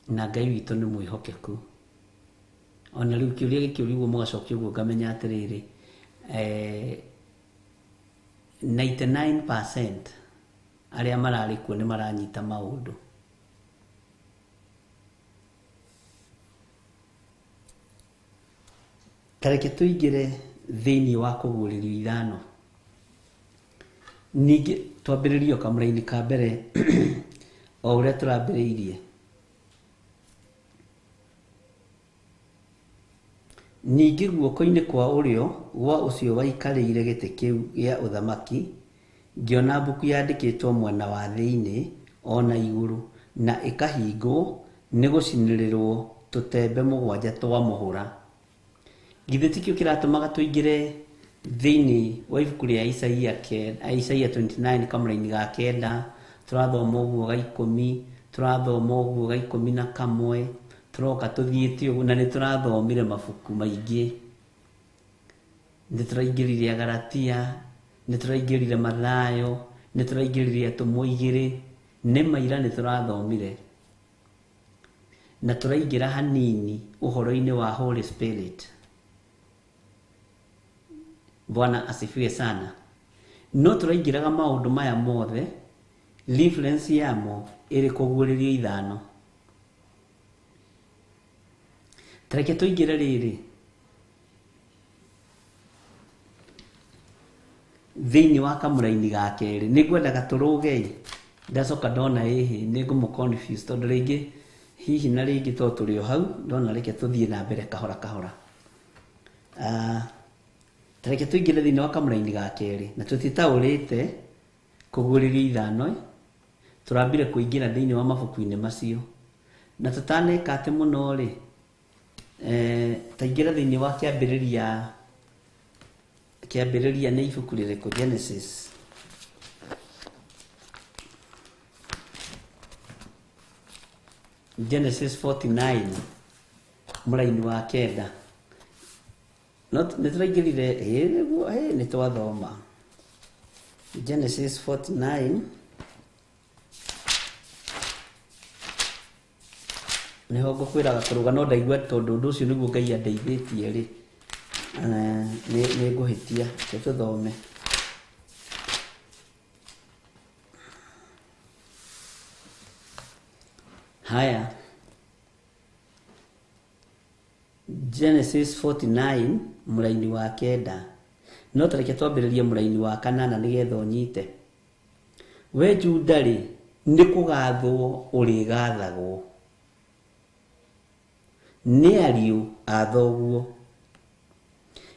na Ngai witũ nĩ mwĩhokeku. Ona rĩu kĩũria gĩkĩũrio ũguo mũgacokia ũguo ngamenya atĩrĩrĩ, 99% arĩa mararĩ kuo nĩ maranyita maũndũ. Ta reke tũingĩre thĩinĩ wa kũguũrĩrio 5. Ningĩ twambĩrĩrie o kamũraini ka mbere o ũrĩa tũrambĩrĩirie. Ningĩ guoko-inĩ kwa ũrĩo gwa ũcio waikarĩire gĩtĩ kĩu gĩa ũthamaki, ngĩona mbuku yandĩkĩtwo mwena wa thĩinĩ o na igũrũ, na ĩkahingwo nĩ gũcinĩrĩrwo tũtembe 7 twa mũhũra. Githĩ tikĩo kĩratũmaga tũingĩre thĩinĩ wa ibuku rĩa Isaia Isaia 29 kamũraini ga 9, tũrathoma ũguo ga 10, tũrathoma ũguo ga 11, tũroka tũthiĩte ũguo, na nĩ tũrathomire mabuku maingĩ. Nĩ tũraingĩrire Galatia, nĩ tũraingĩrire Mathayo, nĩ tũraingĩrire Atũmwo 2, nĩ maira nĩ tũrathomire. Na tũraingĩra hanini ũhoro-inĩ wa Holy Spirit. Bwana asifiwe sana. No tũraingĩraga maũndũ maya mothe, reference yamo ĩrĩ kũguũrĩrio 5. Tareke tũingĩre rĩrĩ thĩinĩ wa kamũraini ga kerĩ. Nĩngwendaga tũrũge, ndacoka ndona ĩhĩ nĩngũmũ confuse tondũ rĩngĩ hihi na rĩngĩ to tũrĩ o hau, ndona reke tũthiĩ na mbere kahora kahora. Tareke tũingĩre thĩinĩ wa kamũraini ga kerĩ, na tũtitaũrĩte kũguũrĩrio 5, tũrambire kũingĩra thĩinĩ wa mabuku-inĩ macio. Na tũtaneka atĩ mũno rĩ, taingĩra thĩinĩ wa kĩambĩrĩria. Kĩambĩrĩria nĩ ibuku rĩrĩkũ? Genesis. Genesis 49 mũraini wa 9. No nĩ tũraingĩrire, nĩguo, nĩ twathoma Genesis 49 nĩho ngũkwĩraga kũrũga, no ndaigua tondũ ũndũ ũcio nĩguo Ngai andeithĩtie rĩ, nĩ ngũhĩtia. Reke tũthome. Haya, Genesis 49 mũraini wa 9. No tareke twambĩrĩrie mũraini wa 8 nĩgetha ũnyite. We Juda rĩ, nĩ kũgathwo ũrĩgathagwo nĩ ariũ a thoguo,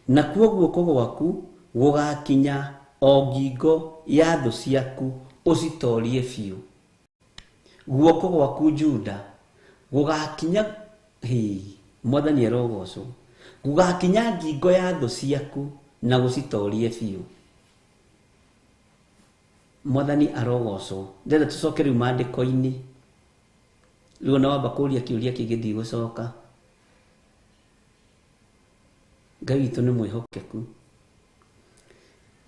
nakuo guoko gwaku gũgakinya o ngingo ya thũ ciaku ũcitorie biũ. Guoko gwaku Juda gũgakinya, Mwathani arogocwo, gũgakinya ngingo ya thũ ciaku na gũcitorie biũ. Mwathani arogocwo. Ndĩrenda tũcoke rĩu maandĩko-inĩ. Rĩu ona wamba kũũria kĩũria kĩngĩ ndigũcoka. Ngai witũ nĩ mwĩhokeku.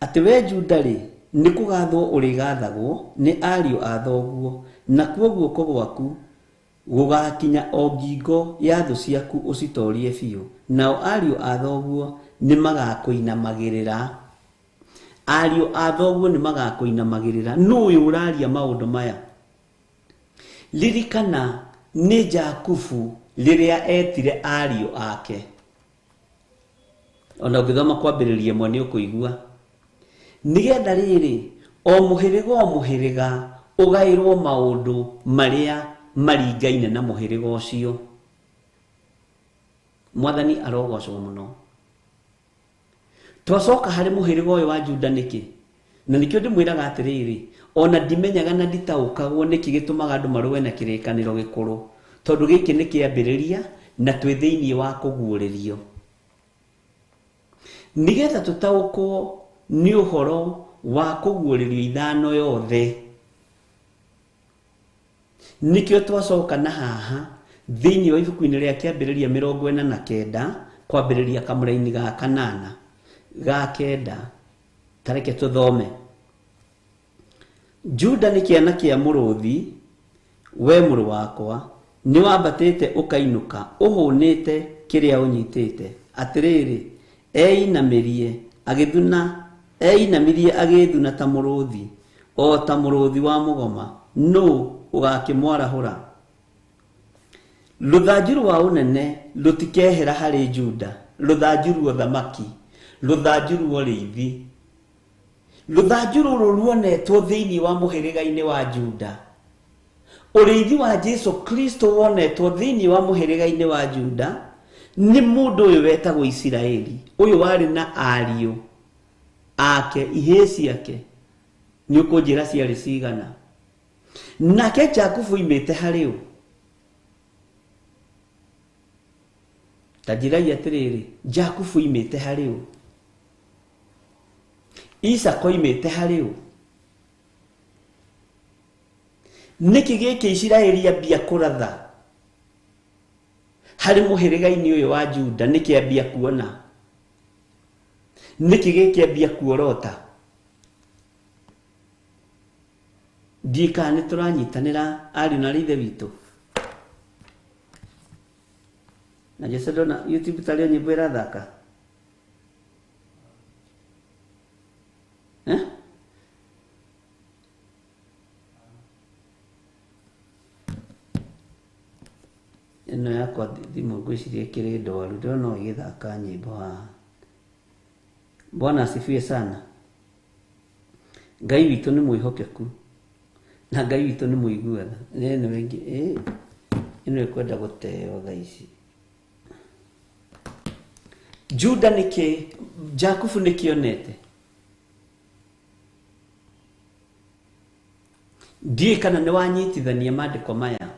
Atĩ we Juda rĩ, nĩ kũgathwo ũrĩgathagwo nĩ ariũ a thoguo, nakuo guoko gwaku gũgakinya o ngingo ya thũ ciaku ũcitorie biũ. Nao ariũ a thoguo nĩ magakũinamagĩrĩra. Ariũ a thoguo nĩ magakũinamagĩrĩra. Nũ ũyũ ũraria maũndũ maya? Ririkana nĩ Jakubu rĩrĩa etire ariũ ake. Ona ũngĩthoma kwambĩrĩria ĩmwe nĩ ũkũigua. Nĩgetha rĩrĩ, o mũhĩrĩga o mũhĩrĩga ũgaĩrwo maũndũ marĩa maringaine na mũhĩrĩga ũcio. Mwathani arogocwo mũno. Twacoka harĩ mũhĩrĩga ũyũ wa Juda nĩkĩ? Na nĩkĩo ndĩmwĩraga atĩrĩrĩ, ona ndimenyaga na nditaũkagwo nĩkĩ gĩtũmaga andũ marũe na kĩrĩkanĩro gĩkũrũ, tondũ gĩkĩ nĩ kĩambĩrĩria na twĩ thĩinĩ wa kũguũrĩrio. Nĩgetha tũtaũkwo nĩ ũhoro wa kũguũrĩrio 5 yothe, nĩkĩo twacoka na haha thĩinĩ wa ibuku-inĩ rĩa kĩambĩrĩria 49 kwambĩrĩria kamũraini ga 8 ga 9. Tareke tũthome. Juda nĩ kĩana kĩa mũrũthi, we mũrũ wakwa, nĩ wambatĩte ũkainũka ũhũnĩte kĩrĩa ũnyitĩte. Atĩrĩrĩ, einamĩrie agĩthuna ta mũrũthi, o ta mũrũthi wa mũgoma, nũ ũgakĩmwarahũra? Rũthanju rwa ũnene rũtikehera harĩ Juda, rũthanju rwa ũthamaki, rũthanju rwa ũrĩithi. Rũthanju rũrũ ruonetwo thĩinĩ wa mũhĩrĩga-inĩ wa Juda. Ũrĩithi wa Jesu Kristo wonetwo thĩinĩ wa mũhĩrĩga-inĩ wa Juda nĩ mũndũ ũyũ wetagwo Isiraeli, ũyũ warĩ na ariũ ake, ihĩĩ ciake. Nĩ ũkũnjĩra ciarĩ cigana? Nake Jakubu oimĩte harĩ ũ? Ta njĩrai atĩrĩrĩ, Jakubu oimĩte harĩ ũ? Isaka oimĩte harĩ ũ? Nĩkĩ gĩkĩ Isiraeli ambia kũratha harĩ mũhĩrĩga-inĩ ũyũ wa Juda? Nĩkĩ ambia kuona? Nĩkĩ gĩkĩ ambia kuorota? Ndiĩ kana nĩ tũranyitanĩra ariũ na ithe witũ. Na Jesse ndona YouTube tarĩ nyĩmbo ĩrathaka. Eh? Ĩno yakwa thimũ ngwĩciria ĩkĩrĩ ndwaru, ndĩrona no ĩgĩthaka nyĩmbo haha. Bwana asifiwe sana. Ngai witũ nĩ mwĩhokeku na Ngai witũ nĩ mũiguaga. Ĩno ĩngĩ ĩno ĩkwenda gũteo thaa ici. Juda nĩkĩ, Jakubu nĩkĩ onete? Ndiũĩ kana nĩ wanyitithania maandĩko maya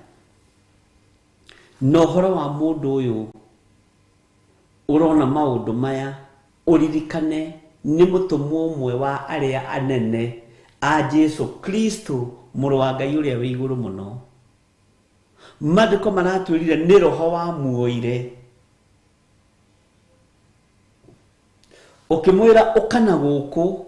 na ũhoro wa mũndũ ũyũ ũrona maũndũ maya, ũririkane nĩ mũtũmwo ũmwe wa arĩa anene a Jesu Kristo mũrũ wa Ngai ũrĩa wĩ igũrũ mũno. Maandĩko maratwĩrire nĩ roho wamuoire ũkĩmwĩra ũka na gũkũ,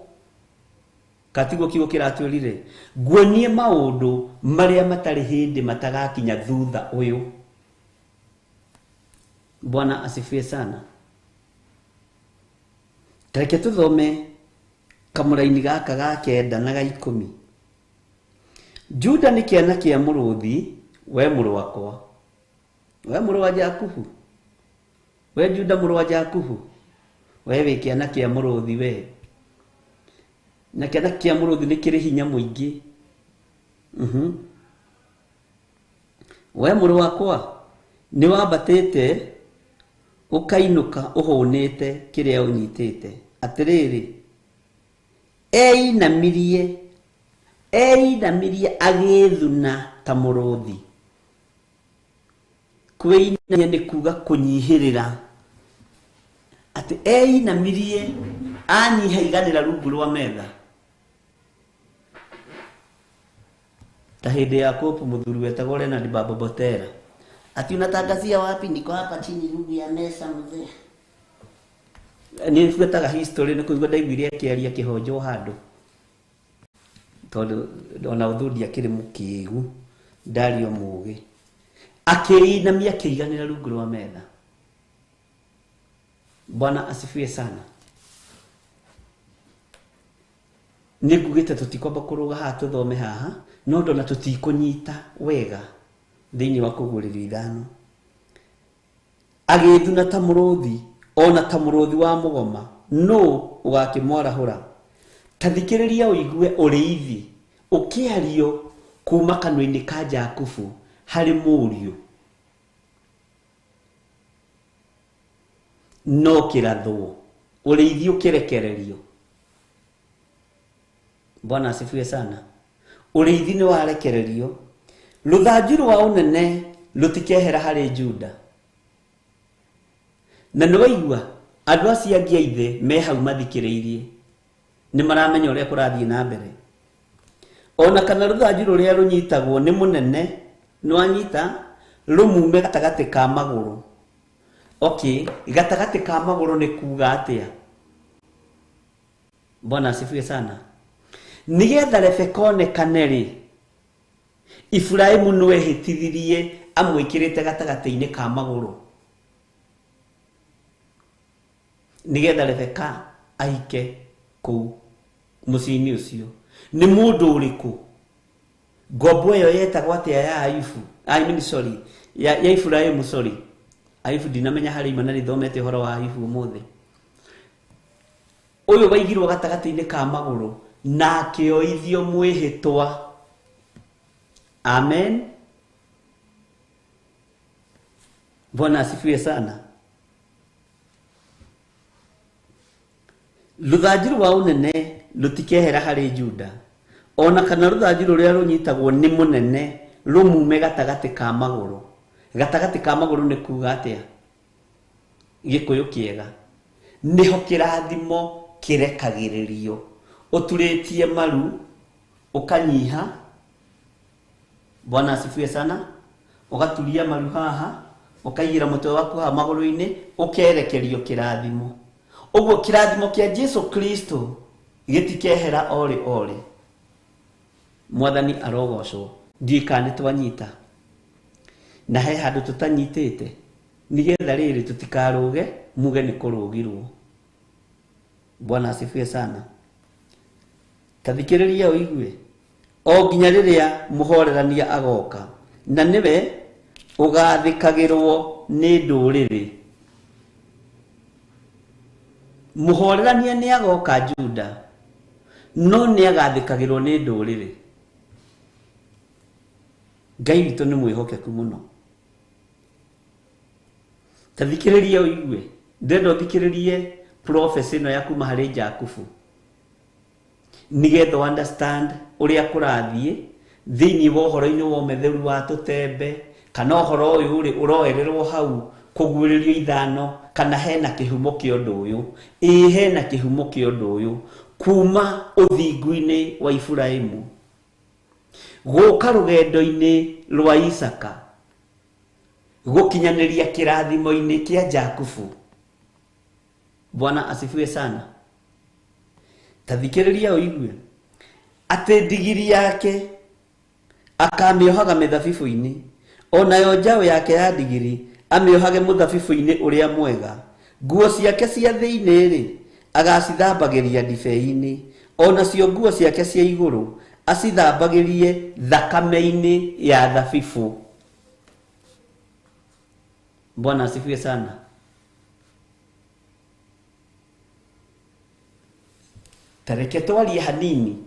katiguo kiugo kĩratwĩrire, nguonie maũndũ marĩa matarĩ hĩndĩ matagakinya thutha ũyũ. Bwana asifiwe sana. Reke tũthome kamũraini gaka ga 9 na ga 10. Juda nĩ kĩana kĩa mũrũthi, we mũrũ wakwa, we mũrũ wa Jakubu, we Juda mũrũ wa Jakubu, we wĩ kĩana kĩa mũrũthi we. Na kĩana kĩa mũrũthi nĩ kĩrĩ hinya mũingĩ. We mũrũ wakwa, nĩ wambatĩte ũkainũka ũhũnĩte kĩrĩa ũnyitĩte. Atĩrĩrĩ, einamirie agĩthuna ta mũrũthi. Kwĩinamia nĩ kuga kũnyihĩrĩra. Atĩ einamirie anyiha iganĩra rungu rwa metha. Ta hĩndĩ ya kopu mũthuri wetagwo Leonard Babobotera. Ati unatangazia wapi? Niko hapa chini rungu ya meza mzee. Nĩ buataga history nĩ kũigua ndaiguire akĩaria kĩhonjo handũ. Tondũ ona ũthuri akĩrĩ mũkĩgu, ndario mũgĩ. Akĩinamia akĩiganĩra rungu rwa metha. Bwana asifiwe sana. Nĩ ngugĩte tũtikwamba kũrũga haha tũthome haha, no ndona tũtikũnyita wega thĩinĩ wa kũguũrĩrio 5. Agĩthuna ta mũrũthi, ona ta mũrũthi wa mũgoma, nũ ũgakĩmwarahũra? Ta thikĩrĩria ũigue ũrĩithi ũkĩario kuma kanua-inĩ ka Jakubu harĩ mũriũ. No kĩrathwo, ũrĩithi ũkĩrekererio. Bwana asifiwe sana. Ũrĩithi nĩ warekererio. Rũthanju rwa ũnene rũtikehera harĩ Juda. Na nĩ waigua andũ acio angĩ a ithe me hau mathikĩrĩirie, nĩ maramenya ũrĩa kũrathiĩ na mbere. Ona kana rũthanju rũrĩa rũnyitagwo nĩ mũnene nĩ wanyita rũmume gatagatĩ ka magũrũ. Okay, gatagatĩ ka magũrũ nĩ kuga atĩa? Bwana asifiwe sana. Nĩgetha Rebeka onekane rĩ, Iburahĩmu nĩwehĩtithirie amwĩkĩrĩte gatagatĩ-inĩ ka magũrũ nĩgetha Rebeka ahike kũu mũciĩ-inĩ ũcio. Nĩ mũndũ ũrĩkũ? Ngombo ĩyo yetagwo atĩa ya Ayubu? I mean sorry, ya Iburahĩmu, sorry. Ayubu ndinamenya harĩa ima na nĩthomete ũhoro wa Ayubu ũmũthĩ. Ũyũ waigirwo gatagatĩ-inĩ ka magũrũ na akĩoithio mwĩhĩtwa. Amen. Bwana asifiwe sana. Rũthanju rwa ũnene rũtikehera harĩ Juda, Ona kana rũthanju rũrĩa rũnyitagwo nĩ mũnene rũmume gatagatĩ ka magũrũ. Gatagatĩ ka magũrũ nĩ kuga atĩa? Gĩkũyũ kĩega. Nĩho kĩrathimo kĩrekagĩrĩrio. Ũturĩtie maru ũkanyiha. Bwana asifiwe sana. Ũgaturia maru haha, ũkaigĩra mũtwe waku haha magũrũ-inĩ, ũkerekerio kĩrathimo. Ũguo kĩrathimo kĩa Jesu Kristo gĩtikehera orĩ orĩ. Mwathani arogocwo. Ndiũĩ kana nĩ twanyita. Na he handũ tũtanyitĩte nĩgetha rĩrĩ tũtikarũge muge nĩ kũrũgirwo. Bwana asifiwe sana. Tathikĩrĩria ũigue. O nginya rĩrĩa mũhorerania agoka, na nĩwe ũgathĩkagĩrwo nĩ ndũrĩrĩ. Mũhorerania nĩ agoka Juda, no nĩ agathĩkagĩrwo nĩ ndũrĩrĩ. Ngai witũ nĩ mwĩhokeku mũno. Tathikĩrĩria ũigue. Ndĩrenda ũthikĩrĩrie prophecy ĩno ya kuma harĩ Jakubu, nĩgetha understand ũrĩa kũrathiĩ thĩinĩ wa ũhoro-inĩ wa ũmetheru wa tũtembe, kana ũhoro ũyũ rĩ ũroererwo hau kũguũrĩrio ithano, kana hena kĩhumo kĩa ũndũ ũyũ. Ĩĩ hena kĩhumo kĩa ũndũ ũyũ kuma ũthingu-inĩ wa Iburahĩmu gũka rũgendo-inĩ rwa Isaka gũkinyanĩria kĩrathimo-inĩ kĩa Jakubu. Bwana asifiwe sana. Tathikĩrĩria ũigue atĩ ndigiri yake akamĩohaga mĩthabibũ-inĩ, onayo njaũ yake ya ndigiri amĩohage mũthabibũ-inĩ ũrĩa mwega. Nguo ciake cia thĩinĩ-rĩ agacithambagĩria ndibei-inĩ, onacio nguo ciake cia igũrũ acithambagĩrie thakame-inĩ ya thabibũ. Bwana asifiwe sana. Tareke twarie hanini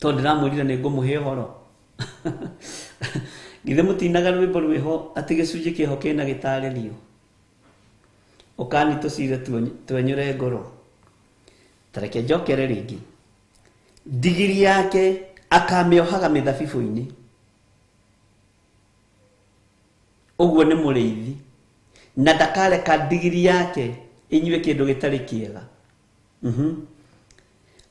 tondũ ndĩramwĩrire nĩ ngũmũhe ũhoro. Githĩ mũtinaga rwĩmbo rwĩho atĩ gĩcunjĩ kĩho kĩna gĩtarĩrio? Ũkani tũcire twenyũre ngoro. Tareke njokere rĩngĩ. Ndigiri yake akamĩohaga mĩthabibũ-inĩ. Ũguo nĩ mũrĩithi, na ndakareka ndigiri yake ĩnyue kĩndũ gĩtarĩ kĩega.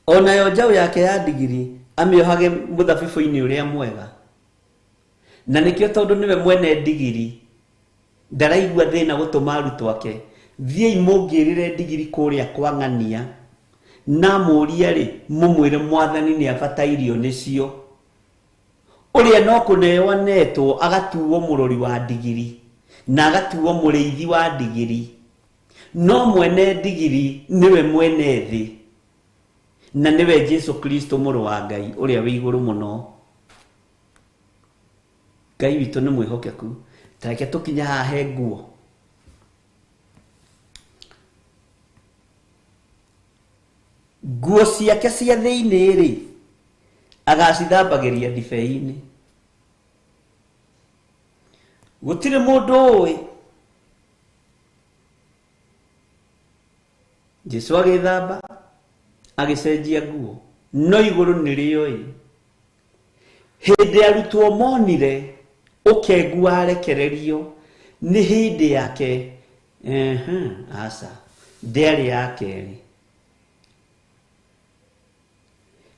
Onayo njaũ yake ya ndigiri amĩohage mũthabibũ-inĩ ũrĩa mwega. Na nĩkĩo tondũ nĩwe mwene ndigiri ndaraigua thĩna gũtũma arutwo ake, thiĩi mũngĩrĩre ndigiri kũrĩa kwa ng'ania, na mũũrie rĩ mũmwĩre mwathani nĩ abatairio nĩcio. Ũrĩa no kũneo anetwo agatuo mũrori wa ndigiri na agatuo mũrĩithi wa ndigiri, no mwene ndigiri nĩwe mwene thĩ, na nĩwe Jesu Kristo mũrũ wa Ngai ũrĩa wĩ igũrũ mũno. Ngai witũ nĩ mwĩhokeku. Tareke tũkinye haha he nguo. Nguo ciake cia thĩinĩ rĩ agacithambagĩria ndibei-inĩ. Gũtirĩ mũndũ ũĩ. Jesu agĩthamba agĩcenjia nguo, no igũrũ nĩrĩoĩ. Hĩndĩ arutwo monire ũkengu warekererio nĩ hĩndĩ yake. Aca ndĩarĩ ya kerĩ.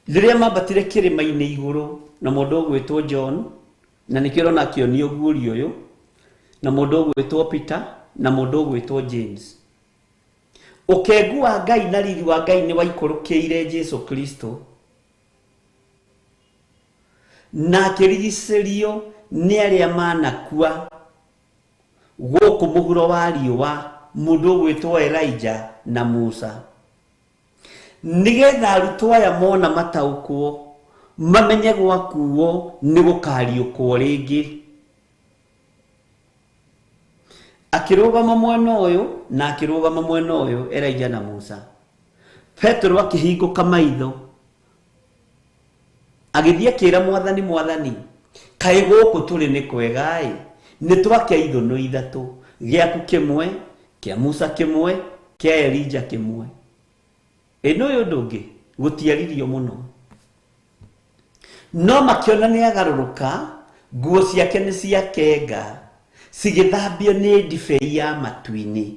Rĩrĩa mambatire kĩrĩma-inĩ igũrũ na mũndũ ũgwĩtwo John, na nĩkĩo ũrona akĩonio ũguũrio ũyũ, na mũndũ ũgwĩtwo Peter, na mũndũ ũgwĩtwo James. Ũkengu wa Ngai na riri wa Ngai nĩ waikũrũkĩire Jesu Kristo, na akĩrigicĩrio nĩ arĩa manakua gũkũ mũhuro wa riũa, mũndũ ũgwĩtwo Elijah na Musa. Nĩgetha arutwo aya mona mataũkwo, mamenye gwakuo nĩ gũkariũkwo rĩngĩ. Akĩrũgama mwena ũyũ na akĩrũgama mwena ũyũ, Elijah na Musa. Petero akĩhingũka maitho, agĩthiĩ akĩra Mwathani, Mwathani, kaĩ gũkũ tũrĩ nĩ kwega-ĩ, nĩ twake ithũnũ ithatũ, gĩaku kĩmwe, kĩa Musa kĩmwe, kĩa Elijah kĩmwe. Ĩ nĩ ũyũ ũndũ ũngĩ gũtiaririo mũno. No makĩona nĩ agarũrũka, nguo ciake nĩ ciakenga, cigĩthambio nĩ ndibei ya matu-inĩ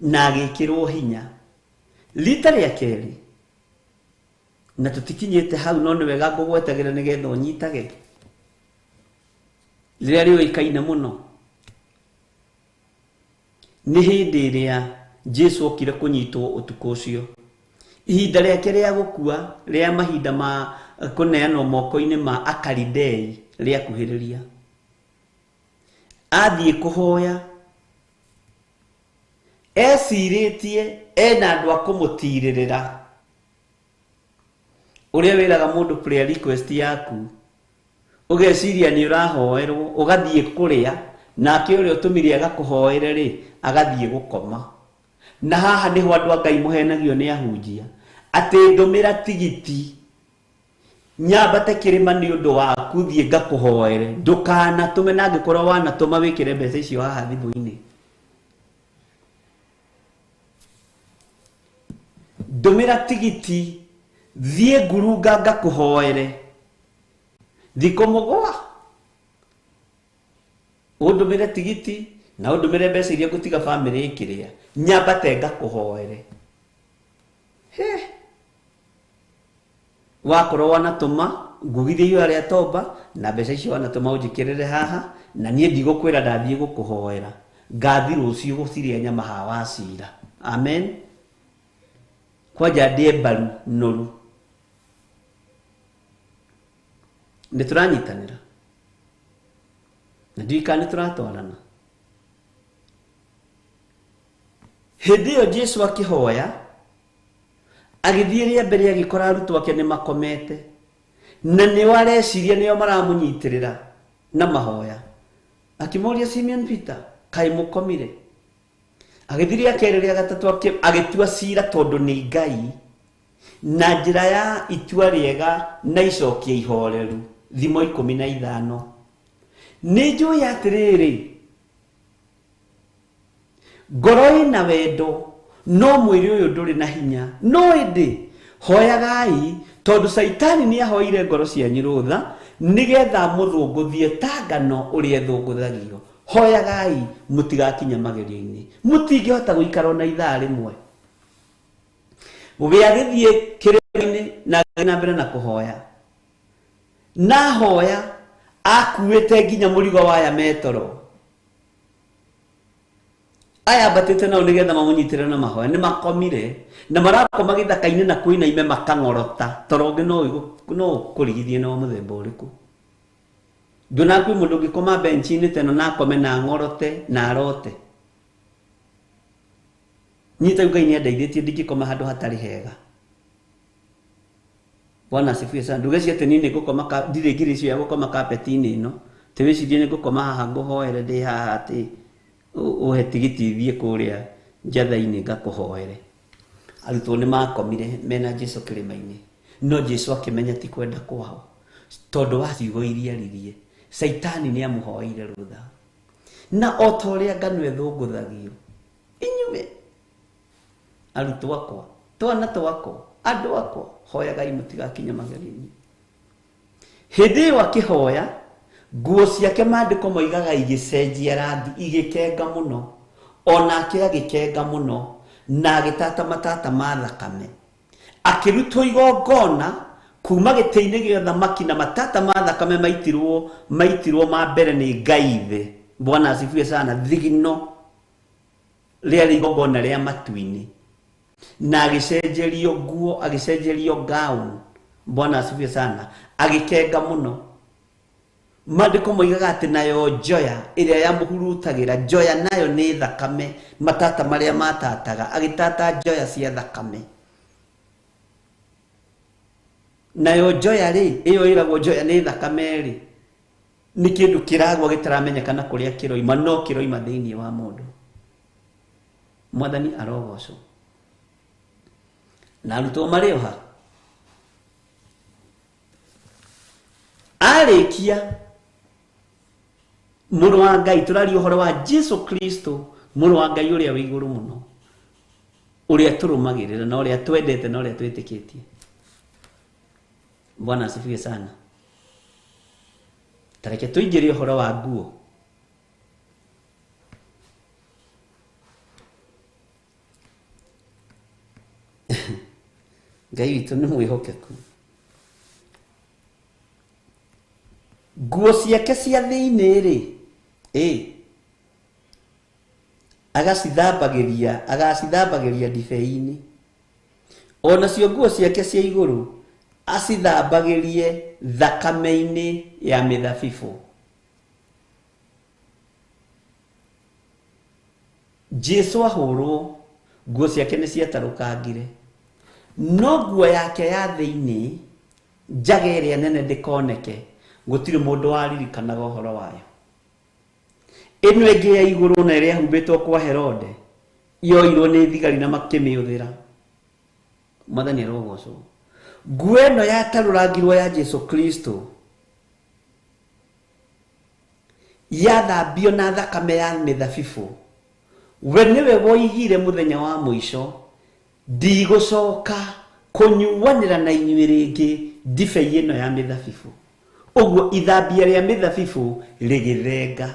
na agĩkĩrwo hinya. Rita rĩa kerĩ, na tũtikinyĩte hau no nĩ wega ngũgwetagĩra nĩgetha ũnyitage, rĩrĩa rĩũĩkaine mũno nĩ hĩndĩ ĩrĩa Jesu okire kũnyitwo ũtukũ ũcio. Ihinda rĩake rĩa gũkua rĩa mahinda ma kũneanwo moko-inĩ ma Akalidei rĩakuhĩrĩria. Athiĩ kũhoya ecirĩtie ena andũ a kũmũtirĩrĩra. Ũrĩa wĩraga mũndũ prayer request yaku, ũgeciria nĩ ũrahoerwo, ũgathiĩ kũrĩa, nake ũrĩa ũtũmire agakũhoere rĩ, agathiĩ gũkoma. Na haha nĩho andũ a Ngai mũhenagio nĩ ahunjia atĩ ndũmĩra tigiti nyambate kĩrĩma nĩ ũndũ waku thiĩ ngakũhoere, ndũkanatũme, na angĩkorwo wanatũma wĩkĩre mbeca icio haha thimũ-inĩ. Ndũmĩra tigiti thiĩ ngurunga ngakũhoere thikũ mũgwa, ũndũmĩre tigiti na ũndũmĩre mbeca iria ngũtiga bamĩrĩ ĩkĩrĩa, nyambate ngakũhoere. He, wakorwo wanatũma ngugithie ihoya rĩa tomba na mbeca icio wanatũma ũnjĩkĩrĩre haha, na niĩ ndigũkwĩra ndathiĩ gũkũhoera, ngathi rũciũ gũcirĩa nyama haha wacira. Amen. Kwanja ndĩe mbaru noru. Nĩ tũranyitanĩra na ndiũĩ kana nĩ tũratwarana. Hĩndĩ ĩyo Jesu akĩhoya, agĩthiĩ rĩa mbere agĩkora arutwo ake nĩ makomete, na nĩo areciria nĩo maramũnyitĩrĩra na mahoya. Akĩmoria Simeon Peter, kaĩ mũkomire? Agĩthiĩ rĩa kerĩ rĩa gatatũ agĩtua cira tondũ nĩ Ngai, na njĩra ya itua rĩega na icokia ihoreru. Thimo 15. Nĩ njũĩ atĩrĩrĩ, ngoro ĩna wendo no mwĩrĩ ũyũ ndũrĩ na hinya, no ĩndĩ hoyagai tondũ Caitani nĩ ahoire ngoro cianyu rũtha nĩgetha mũthũngũthie ta ngano ũrĩa ĩthũngũthagio. Hoyagai mũtigakinya magerio-inĩ, mũtingĩhota gũikara ona ithaa rĩmwe. We agĩthiĩ kĩrĩma-inĩ na agĩthiĩ na mbere na kũhoya, na hoya akuĩte nginya mũrigo wa aya metoro aya ambatĩte nao nĩgetha mamũnyitĩre na mahoya. Nĩ makomire na marakoma gĩthaka-inĩ na kwĩna ime makang'orota toro ũngĩ no ũkũrigithie na wa mũthemba ũrĩkũ. Ndũna kwĩ mũndũ ũngĩkoma bench-inĩ teno na akome na ang'orote na arote. Niĩ ta Ngai nĩandeithĩtie ndingĩkoma handũ hatarĩ hega. Bwana asifiwe sana. Ndũgecirie atĩ niĩ nĩngũkoma ndirĩ ngiri icio ya gũkoma carpet-inĩ ĩno, atĩ wĩcirie nĩngũkoma haha ngũhoere ndĩ haha atĩ ũhe tigiti thiĩ kũrĩa njatha-inĩ ngakũhoere. Arutwo nĩ makomire mena Jesu kĩrĩma-inĩ, no Jesu akĩmenya ti kwenda kwao tondũ wa ciugo iria aririe. Caitani nĩ amũhoeire rũtha, na o ta ũrĩa ngano ĩthũngũthagio, inyuĩ arutwo akwa, twana twakwa, andũ akwa, hoyagai mũtigakinye magerio-inĩ. Hĩndĩ ĩyo akĩhoya, nguo ciake maandĩko moigaga igĩcenjia rangi, igĩkenga mũno, onake agĩkenga mũno na agĩtata matata ma thakame. Akĩrutwo igongona kuma gĩtĩ-inĩ gĩa ũthamaki na matata ma thakame maitirwo ma mbere nĩ Ngai ithe. Bwana asifiwe sana. Thigino rĩarĩ igongona rĩa matu-inĩ, na agĩcenjerio nguo, agĩcenjerio gown. Bwana asifiwe sana. Agĩkenga mũno. Maandĩko moigaga atĩ nayo njoya ĩrĩa yamũhurutagĩra, njoya nayo nĩ thakame, matata marĩa matataga, agĩtata njoya cia thakame. Nayo njoya rĩ, ĩyo ĩragwo njoya nĩ thakame rĩ, nĩ kĩndũ kĩragwa gĩtaramenyekana kũrĩa kĩroima, no kĩroima thĩinĩ wa mũndũ. Mwathani arogocwo. Na arutwo marĩ o ha? Arĩkia mũrũ wa Ngai, tũraria ũhoro wa Jesu Kristo, mũrũ wa Ngai ũrĩa wĩ igũrũ mũno, ũrĩa tũrũmagĩrĩra na ũrĩa twendete na ũrĩa twĩtĩkĩtie. Bwana asifiwe sana. Tareke tũingĩrie ũhoro wa nguo. Ngai witũ nĩ mwĩhokeku. Nguo ciake cia thĩinĩ rĩ, ĩ agacithambagĩria ndibei-inĩ. Onacio nguo ciake cia igũrũ acithambagĩrie thakame-inĩ ya mĩthabibũ. Jesu ahũrwo, nguo ciake nĩ ciatarũkangire, no nguo yake ya thĩinĩ njaga ĩrĩa nene ndĩkoneke, gũtirĩ mũndũ waririkanaga ũhoro wayo. Ĩno ĩngĩ ya igũrũ na ĩrĩa yahumbĩtwo kwa Herode yoirwo nĩ thigari na makĩmĩũthĩra. Mwathani arogocwo. Nguo ĩno yatarũrangirwo ya Jesu Kristo yathambio na thakame ya mĩthabibũ, we nĩwe woigire mũthenya wa mũico, ndigũcoka kũnyuanĩra na inyuĩ rĩngĩ ndibei ĩno ya mĩthabibũ. Ũguo ithambia rĩa mĩthabibũ rĩgĩthenga,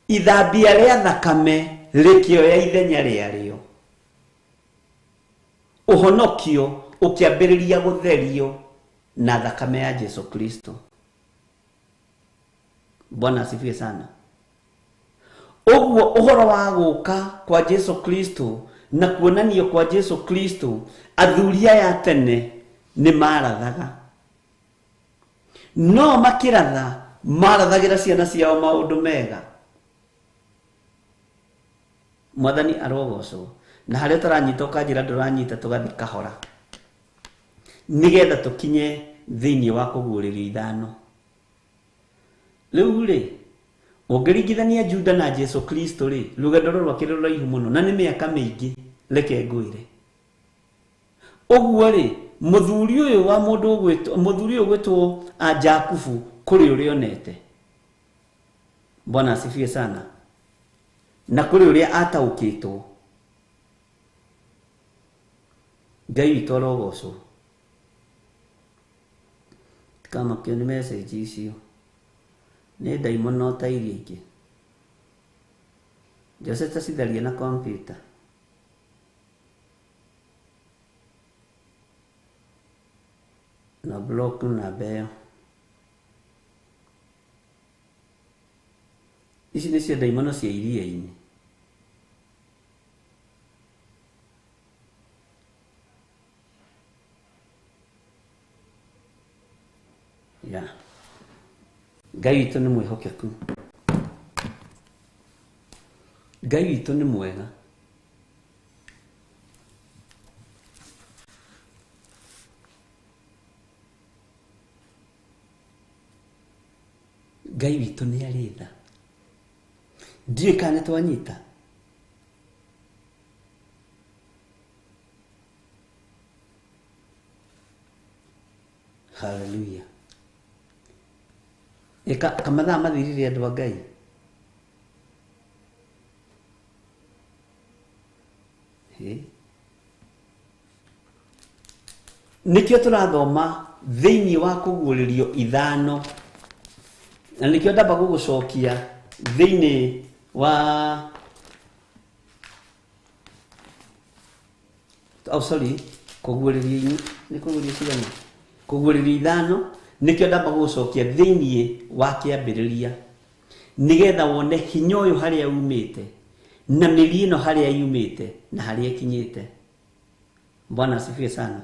ithambia rĩa thakame rĩkĩoya ithenya rĩarĩo. Ũhonokio ũkĩambĩrĩria gũtherio na thakame ya Jesu Kristo. Bwana asifiwe sana. Ũguo ũhoro wa gũka kwa Jesu Kristo na kuonanio kwa Jesu Kristo, athuri aya tene nĩ marathaga, no makĩratha marathagĩra ciana ciao maũndũ mega. Mwathani arogocwo. Na harĩa ũtaranyita ũkanjĩra ndũranyita, tũgathiĩ kahora nĩgetha tũkinye thĩinĩ wa kũguũrĩrio ithano. Rĩu rĩ, ũngĩringithania Juda na Jesu Kristo rĩ, rũgendo rũrũ rwakĩrĩ rũraihu mũno na nĩ mĩaka mĩingĩ, reke ngwĩre. Ũguo rĩ, mũthuri ũyũ wa mũndũ ũgwĩtwo, mũthuri ũyũ ũgwĩtwo Jakubu, kũrĩ ũrĩa onete. Bwana asifiwe sana. Na kũrĩ ũrĩa ataũkĩtwo. Ngai witũ arogocwo. Tikamakio nĩ message icio, nĩ ndaimono ta iria ingĩ. Jose tacitharia na kompyuta. Na block namba ĩyo. Ici nĩcio ndaimono cia iria-inĩ. Ya. Ngai witũ nĩ mwĩhokeku. Ngai witũ nĩ mwega. Ngai witũ nĩ arĩ tha. Ndiũĩ kana nĩ twanyita. Hallelujah. Eka kamathaa mathirire andũ a Ngai. Nĩkĩo tũrathoma thĩinĩ wa kũguũrĩrio ithano, na nĩkĩo ndamba gũgũcokia thĩinĩ wa oh sorry, kũguũrĩrio nĩ kũguũrĩrio cigana, kũguũrĩrio ithano, nĩkĩo ndamba gũgũcokia thĩinĩ wa kĩambĩrĩria, nĩgetha wone hinya ũyũ harĩa umĩte na mĩri ĩno harĩa yumĩte na harĩa ĩkinyĩte. Bwana asifiwe sana.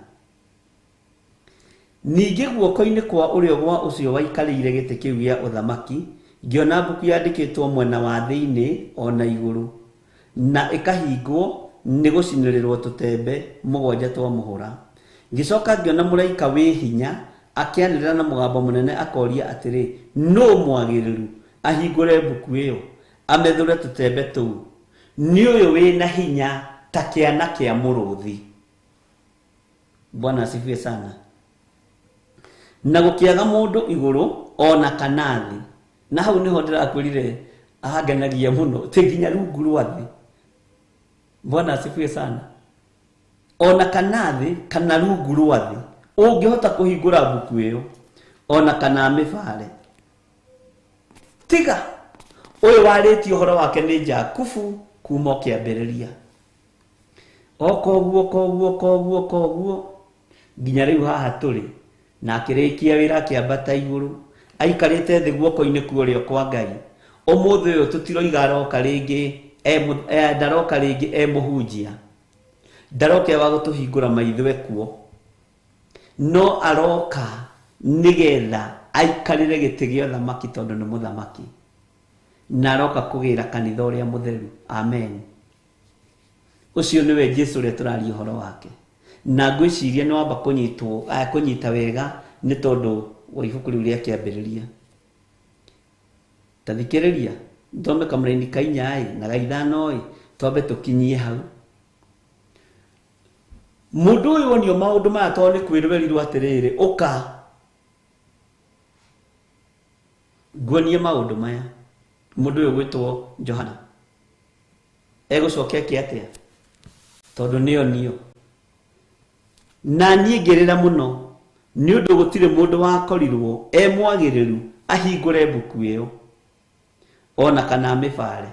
Ningĩ guoko-inĩ kwa ũrĩo gwa ũcio waikarĩire gĩtĩ kĩu gĩa ũthamaki, ngĩona mbuku yandĩkĩtwo mwena wa thĩinĩ o na igũrũ, na ĩkahingwo nĩ gũcinĩrĩrwo tũtembe mũgwanja twa mũhũra. Ngĩcoka ngĩona mũraika wĩ hinya akĩanĩrĩra na mũgambo mũnene akoria atĩrĩ, nũ mwagĩrĩru ahingũre mbuku ĩyo amethũre tũtembe tũu? Nĩ ũyũ wĩna hinya ta kĩana kĩa mũrũthi. Bwana asifiwe sana. Na gũkĩaga mũndũ igũrũ ona kana thĩ. Na hau nĩho ndĩrakwĩrire ahangenagia mũno, ti nginya rungu rwa thĩ. Bwana asifiwe sana. Ona kana thĩ kana rungu rwa thĩ ũngĩhota kũhingũra mbuku ĩyo ona kana mĩbare. Tiga ũyũ warĩtie ũhoro wake nĩ Jakubu kuma kĩambĩrĩria. O koguo koguo koguo koguo nginya rĩu haha tũrĩ na akĩrĩkia wĩra akĩambata igũrũ aikarĩte thĩ guoko-inĩ kwa ũrĩo kwa Ngai. Ũmũthĩ ũyũ tũtiroiga aroka rĩngĩ ndaroka rĩngĩ e mũhunjia, ndaroka wa gũtũhingũra maitho ekuo, no aroka nĩgetha aikarĩre gĩtĩ gĩa ũthamaki tondũ nĩ mũthamaki, na aroka kũgĩra kanitha ũrĩa mũtheru. Amen. Ũcio nĩwe Jesu ũrĩa tũraria ũhoro wake. Na ngwĩciria nĩ wamba kũnyitwo kũnyita wega nĩ tondũ wa ibuku rĩu rĩa kĩambĩrĩria. Ta thikĩrĩria thome kamũraini ka inya ĩ na ga ithano ĩ twambe tũkinyie hau. Mũndũ ũyũ onio maũndũ maya tondũ nĩ kwĩrwerirwo atĩrĩrĩ, ũka nguonie maũndũ maya. Mũndũ ũyũ gwĩtwo Johana egũcokia eke atĩa? Tondũ nĩonio. Na niĩ ngĩrĩra mũno nĩ ũndũ gũtirĩ mũndũ wakorirwo e mwagĩrĩru ahingũre mbuku ĩyo ona kana mĩbare.